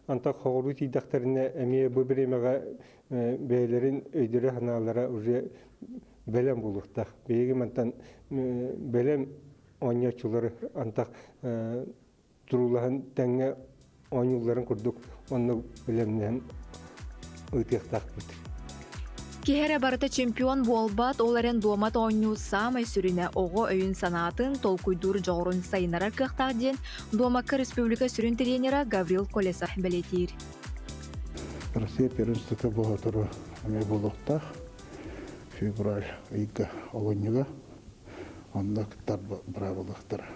антах хоҕуруу тиийдэхтэринэ эмиэ бу бириэмэҕэ бэйэлэрин өйдөрө-санаалара уже бэлэм буолуохтаах. Биһиги мантан бэлэм оонньооччулары антах туруулаһан тэҥҥэ оонньуулларын курдук онно бэлэмнээн ыытыахтаахпыт. Киһи эрэ барыта чемпион буолбат, ол эрэн дуомат оонньуу саамай сүрүнэ оҕо өйүн-санаатын, толкуйдуур дьоҕурун сайыннарар кыахтаах диэн дуомакка республика сүрүн тренера Гаврил Колесов бэлиэтиир. Россия первенствота боһотору эмиэ буолуохтаах. Февраль ыйга олунньуга онно кыттар быраабылыахтара.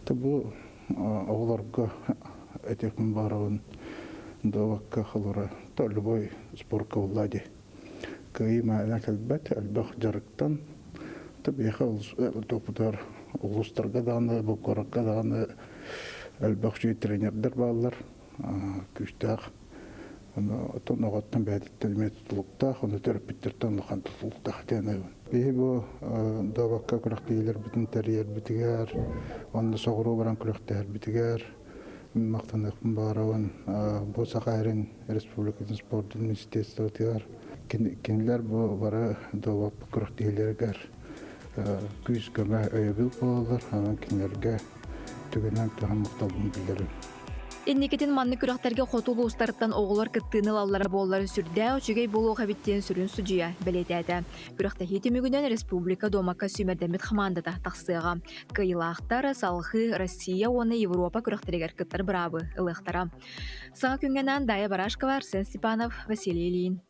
Бу оҕолорго этиэхпин баҕарабын дуобакка холура то любой спорка буолла дии. Кыайыы мээнэ кэлбэт, элбэх дьарыктан биһиэхэ топутар улуустарга даҕаны, бу куоракка даҕаны элбэх үчүгэй тренердэр бааллар, күүстээх. Оттон оҕоттон бэйэтиттэн эмиэ тутулуктаах, ону төрөппүттэртэн улахан тутулуктаах диэн айабын. Биһи бу дуобакка күрэхтэһиилэрбитин тэрийэрбитигэр, онно соҕуруу баран күрэхтэһэрбитигэр махтаныахпын баҕарабын. Бу Саха сирин Республикатын спордун министерствотыгар кинилэр бу бары дуобат күрэхтэһиилэригэр күүс-көмө өйөбүл буолаллар. Онон кинилэргэ түгэнэн туһан махталбын биллэрэбин. Инникитин маннык күрэхтэргэ хоту улуустартан оҕолор кыттыыны ылаллара буоллар сүрдээх үчүгэй буолуох эбит диэн сүрүн судьуйа бэлиэтээтэ. Күрэхтэһии түмүгүнэн республика дуомакка сүүмэрдэммит хамаандата тахсыаҕа. Кыайыылаахтар салҕыы Россия уонна Европа күрэхтэригэр кыттар быраабы ылыахтара. Саҥа күҥҥэ анаан Дая Барашкова, Арсен Степанов, Василий Ильин.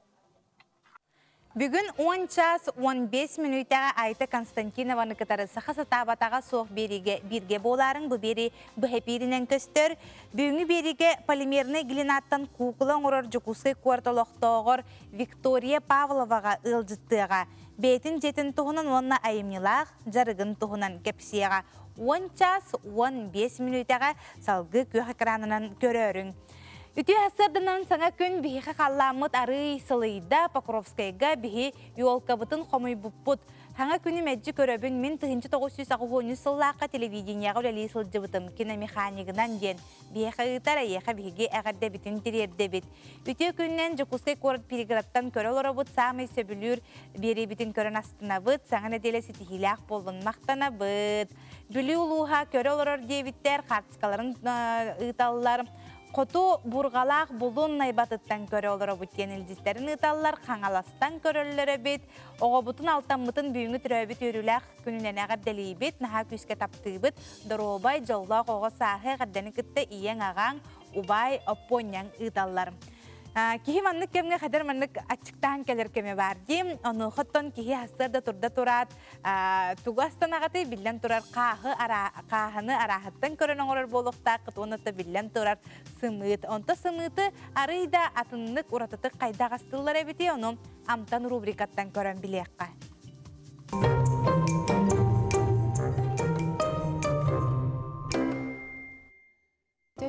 Бүгүн 10 час 15 мүнүүтэҕэ Айта Константинованы кытары саха сатаабатаҕа суох биэриигэ бииргэ буолаарыҥ бу биэрии быһа эпииринэн көстөр. Бүгүҥҥү биэриигэ полимернай глинаттан куукула оҥорор Дьокуускай куорат олохтооҕор Виктория Павловаҕа ыалдьыттыаҕа. Бэйэтин дьиэтин туһунан уонна айымньылаах дьарыгын туһунан кэпсиэҕэ. 10 час 15 мүнүүтэҕэ салгыы күөх экранынан көрөөрүҥ. Үтүө сарсыарданан саҥа күн биһиэхэ халлааммыт арыый сылыйда, Покровскайга биһи елкабытын хомуйбуппут. Саҥа күнү мэлдьи көрөбүн, мин 1983 сыллаахха телевидениеҕа үлэлии сылдьыбытым, киномеханигынан диэн. Биһиэхэ ыытар, эйиэхэ биһиги эҕэрдэбитин тириэрдэбит. Үтүө күнүнэн Дьокуускай куорат Переградтан көрө олоробут, саамай сөбүлүүр биэриибитин көрөн астынабыт, саҥа нэдиэлэ ситиһиилээх буоллун махтанабыт. Бүлүү улууһа көрө олорор диэбиттэр, хаартыскаларын ыыталлар. Хоту бурҕалаах булун найбатыттан көрө олоробут диэн илдьиттэрин ыыталлар, Хаҥаластан көрөллөр эбит. Оҕобутун алтаммытын бүгүҥҥү төрөөбүт үөрүүлээх күнүнэн эҕэрдэлиибит, наһаа күүскэ таптыыбыт. Доруобай, дьоллоох оҕо сааһы эҕэрдэни кытта ийэҥ-аҕаҥ, убаай, оппуонньаҥ ыыталлар. Киһи маннык кэмҥэ хадэр маннык аччыктаан кэлэр кэмэ баар дии. Онуохаттан киһи сарсыарда турда тураат, тугу астанаҕытый биллэн турар хааһы хааһыны арааһыттан көрөн оҥорор буолуохтааххыт уонна да биллэн турар сымыыт. Онто сымыыты арый да атыннык уратытык хайдах астыыллар эбитий ону амтан рубрикаттан көрөн билиэххэ.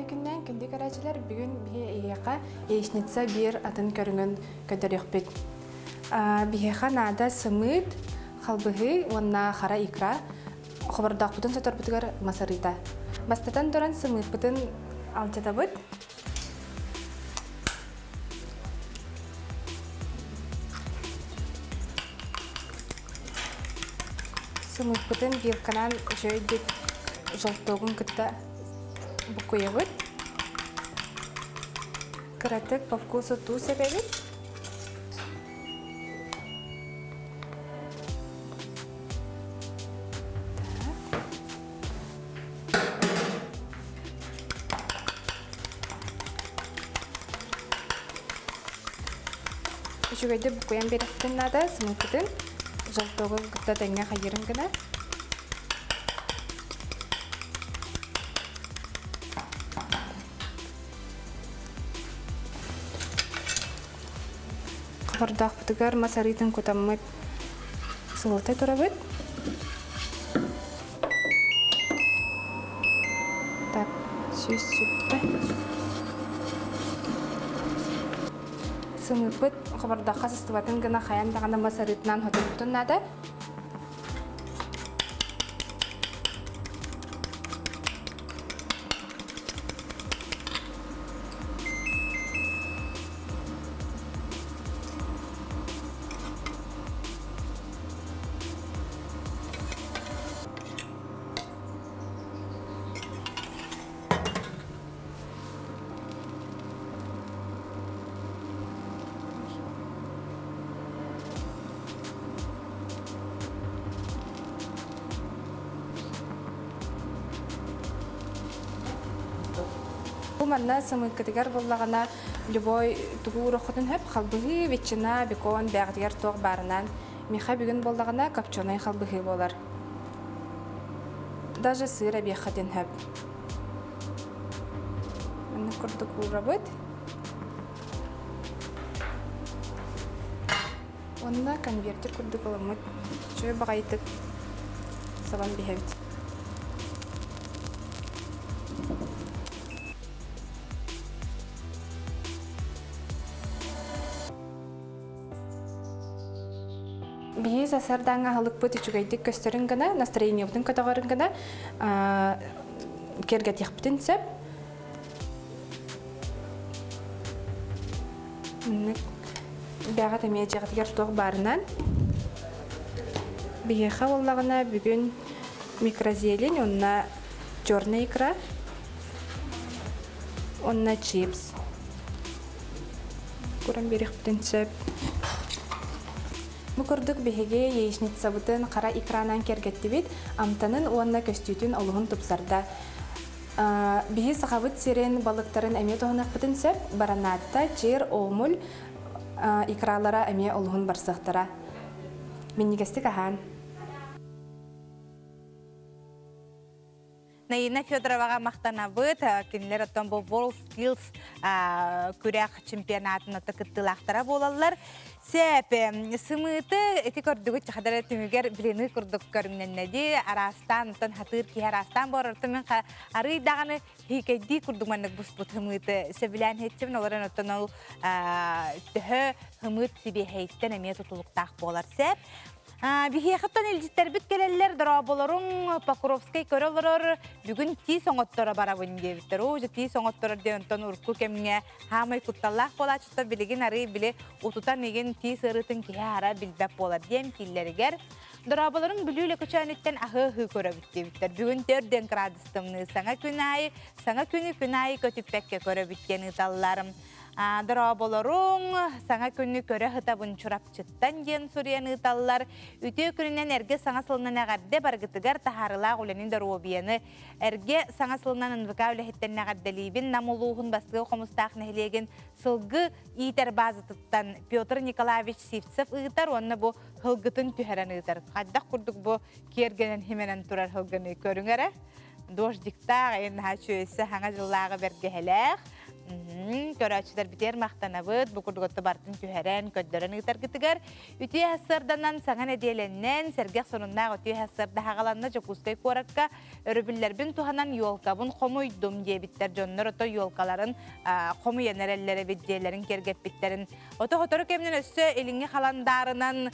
Күннээн күндү көрөөччүлэр, бүгүн биһи эһиэхэ яичница биир атын көрүҥүн көрдөрүөхпүт. Биһиэхэ наада сымыыт, халбыһыы уонна хара икра. Хобордоохпутун соторбутугар мас арыыта. Бастатан туран сымыыппытын алдьатабыт. Сымыыппытын вилканан үчүгэйдик желтогун кытта буккуйабыт. Кыратык по вкусу туус эбэбит. Үчүгэйдик буккуйан биэрэхпитин наада, сымыыппытын желтогун кытта тэҥҥэ хайыырын гына. Хобордоохпутугар мас арыытын кутаммыт сылыта турабыт. Так, 120. Сымыыппыт хобордооххо сыстыбатын гына хайан даҕаны мас арыытынан хотуйбутун наада. Бу манна сымыыккытыгар буоллаҕына любой тугу уруоххутун сөп халбыһыы, ветчина, бекон бэҕэтигэр туох баарынан. Миэхэ бүгүн буоллаҕына копченый халбыһыы буолар. Даже сыр эбиэххитин сөп. Маннык курдук уурабыт. Уонна конвертер курдук ылыммыт. Үчүгэй баҕайытык сабан биһэбит. Биһи сарсыардааҥҥы аһылыкпыт үчүгэйдик көстөрүн гына, настроениебытын көтөҕөрүн гына киэргэтиэхпитин сөп. Маннык бэҕэ эмиэ дьиэҕитигэр туох баарынан. Биһиэхэ буоллаҕына бүгүн микрозелень уонна черная икра уонна чипс. Куран биэриэхпитин сөп. Бу курдук биһиги яичницабытын хара икранан киэргэттибит, амтанын уонна көстүүтүн олуһун тупсарда. Биһи Сахабыт сирин балыктарын эмиэ туһаныахпытын сөп. Баранаатта, чир, оомуль икралара эмиэ олуһун барсыахтара. Минньигэстик аһаан. Наина Федороваҕа махтанабыт. Кинилэр оттон бу World Skills күрэх чемпионатын ото кыттыылаахтара буолаллар. Сээп, сымыыты ити көрдүгүт чахадара түмүгэр блины курдук көрүҥнэннэди. Араастаан, оттон хатыыр киһи араастаан буорартын мен арый даҕаны хиикэйдии курдук маннык буспут хымыыты сөбүлээн хеччибин олорон оттон ол төһө хымыыт сибиэһэйттэн эмиэ тутулуктаах буолар сээп. Биһиэхэттэн илдьиттэрбит кэлэллэр, дорооболоруҥ Покровскай көрө олорор, бүгүн тиис оҥотторо барабын диэбиттэр. Оо, дьэ тиис оҥотторор диэн онтон урукку кэмҥэ хаамай кутталлаах буолааччыта билигин арыы били утутан игин тиис ыарыытын киһи аһара билбэт буолар диэн кииллэригэр. Дорооболоруҥ Бүлүү Лөкөчөөнүттэн аһыы-аһыы көрөбүт диэбиттэр. Бүгүн төрдүөн градус тымныы саҥа күн аайы, саҥа күнү күн аайы көтүппэккэ көрөбүт диэн ыыталлар. Дорооболоруҥ, саҥа күнү көрө сытабын Чурапчыттан диэн суруйан ыыталлар. Үтүө күнүнэн эргэ саҥа сылынан эҕэрдэ барыгытыгар таһаарылаах үлэни доруобуйаны эргэ саҥа сылынан НВК үлэһиттэрин эҕэрдэлиибин. Нам улууһун Бастыгы Хомустаах нэһилиэгин сылгы иитэр базатыттан Петр Николаевич Сивцев ыытар уонна бу һылгытын түһэрэн ыытар. Хайдах курдук бу киэргэнэн химэнэн турар һылгыны көрүҥ эрэ. Дождиктаах, эн наһаа үчүгэйсэ саҥа дьыллааҕы бэргэһэлээх. Көрөөччүлэрбитигэр махтанабыт. Бу курдук бартын түһэрэн, көрдөрөн ыытаргытыгар. Үтүө сарсыарданан саҥа нэдиэлэннэн, сэргэх сонуннаах үтүө сарсыарда хаҕаланна Дьокуускай куоракка өрөбүллэрбин туһанан елкабын хомуйдум диэбиттэр дьоннор ото елкаларын хомуйан эрэллэр эбит дьиэлэрин киэргэппиттэрин. Ото сотору кэминэн өссө илиҥҥи халандаарынан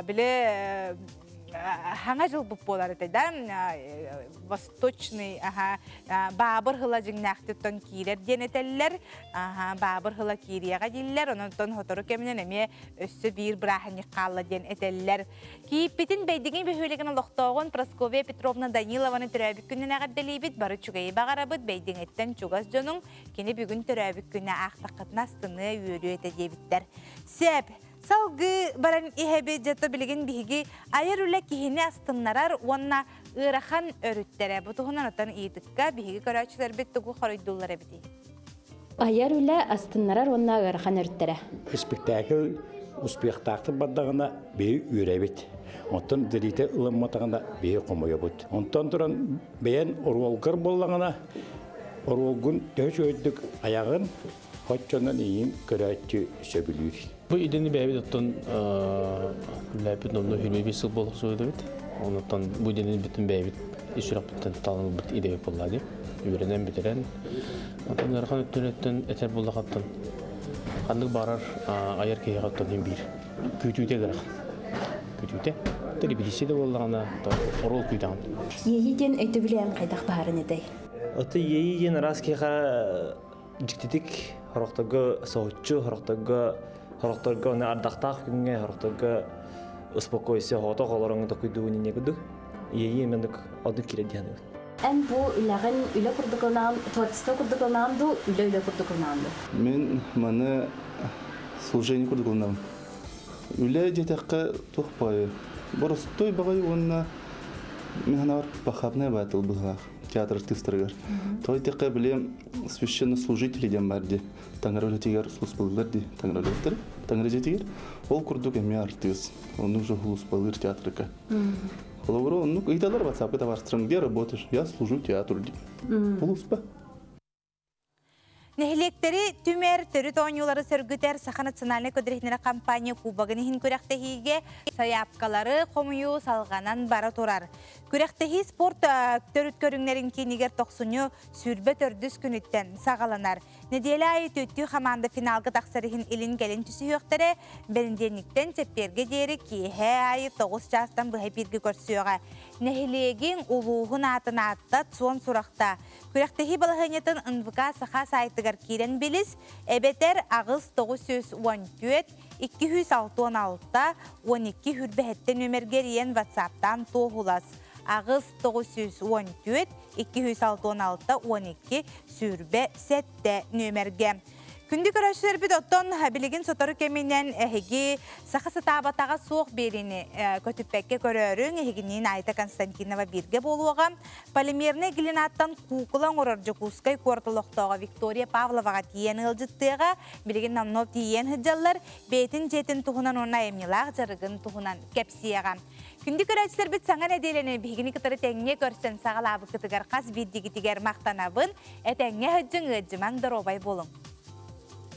били хаҥа дьылбыт буолар этэ да восточный баабыр хыла дьиҥнээхтиттэн киирэр диэн этэллэр баабыр хыла киириэҕэ дииллэр онон сотору кэминэн эмиэ өссө биир бырааһынньык хаалла диэн этэллэр кииппитин Бэйдиҥи бөһүөлэгин олохтооҕун Прасковья Петровна Данилованы төрөөбүт күнүн эҕэрдэлиибит бары үчүгэйи баҕарабыт Бэйдиҥиттэн чугас дьонуҥ кини бүгүн төрөөбүт күнэ аахтаххытына астыныа үөрүө этэ диэбиттэр сеп Салгыы баран иһэбит дьэ билигин биһиги айар үлэ киһини астыннарар уонна ыарахан өрүттэрэ. Бу туһунан оттон ыйытыкка биһиги көрөөччүлэрбит тугу хоруйдууллар эбитий? Айар үлэ астыннарар уонна ыарахан өрүттэрэ. Испиктээкил успехтаахтык бардаҕына биһи үөрэбит. Оттон зритель ылымматаҕына биһи хомойобут. Онтон туран бэйэн оруолгар буоллаҕына оруолгун төһө үчүгэйдик айаҕын Оччонон иин көрөөччү сөбүлүүр. Бу идэни бэйэбит оттон үлээппит номнуо хүнүбүт сыл буолуох суруйдубут. Онуттан бу идэни бүтүн бэйэбит ис сүрэхпиттэн талан ылбыт идэбит буолла дии. Үөрэнэн бүтэрэн, оттон ыарахан өттүнэттэн этэр буоллахаттан Ханнык баарар айар киһиэхэ оттон иһин биир. Күүтүүтэ ыарахан. Күүтүүтэ. Репетиция да буоллаҕына, оруол күүтэҕин. Иэйии диэн өйдөбүлү эн хайдах баһарын этэй? Ото иэйии диэн араас киһиэхэ дьиктитик хорохторго соһуччу, хорохторго хорохторго оны ардахтаах күҥҥэ, хорохторго успокойся, хоҕотох олороҥ токуйдугун инне курдук. Иэйии эмиэ оннук киирэр диэн Эн бу үлэҕин үлэ курдук ылынаҕын, творчество курдук ылынаҕын дуу, үлэ-үлэ курдук ылынаҕын дуу? Мин маны служение курдук ылынабын. Үлэ диэтэххэ туох баҕайы боростуой баҕайы уонна мин санаабар похабная баатыл быһыылаах театр артыыстарыгар. Тоҕо диэтэххэ били священнослужители диэн баар дии. Таҥара үлэтигэр службалыыллар дии, таҥара үлэһиттэрэ, таҥара дьиэтигэр. Ол курдук эмиэ артыыс. Оннук же сулууспалыыр театрга. Холобура, оннук ыйыталлар WhatsApp-ка табаарыстарым, где работаешь? Я служу театру диэн. Улууспа. Нэһилиэктэри түмэр, төрүт оонньуулары сөргүтэр Саха национальнай көдүрүһүннэрэ компания кубогын иһин күрэхтэһиигэ сайаапкалары хомуйуу салҕанан бара турар. Күрэхтэһии спорт төрүт көрүҥнэрин киинигэр тохсунньу 24 күнүттэн саҕаланар. Нэдиэлэ аайы түөттүү хамаанда финалга тахсар иһин илин-кэлин түсүһүөхтэрэ, бэнидиэнньиктэн чэппиэргэ диэри киэһэ аайы 9 чаастан быһа бииргэ көрсүөҕэ. Нэһилиэгиҥ, улууһун аатын ааттат, суон сурахта. Күрэхтэһии балаһыанньатын НВК Саха саайтыгар киирэн билис, эбэтэр 8 914 266 12 хүрбэһэттэн нүөмэргэ эрийэн ватсаптаан туоһулас. 8 914 266 12 27 нүөмэргэ. Күндү көрөөччүлэрбит оттон билигин сотору кэминэн эһиги саха сатаабатаҕа суох биэриини көтүппэккэ көрөөрүҥ эһигиниин Айта Константинова бииргэ буолуоҕа. Полимернай глинаттан куукула оҥорор Дьокуускай куорат олохтооҕо Виктория Павловаҕа тиийэн ыалдьыттыаҕа. Билигин номнуо тиийэн сылдьаллар. Бэйэтин дьиэтин туһунан уонна айымньылаах дьарыгын туһунан кэпсиэҕэ. Күндү көрөөччүлэрбит саҥа нэдиэлэни биһигини кытары тэҥҥэ көрсөн саҕалаабыккытыгар хас биирдигитигэр махтанабын. Этэҥҥэ сылдьыҥ, ыалдьымаҥ, доруобай буолуҥ.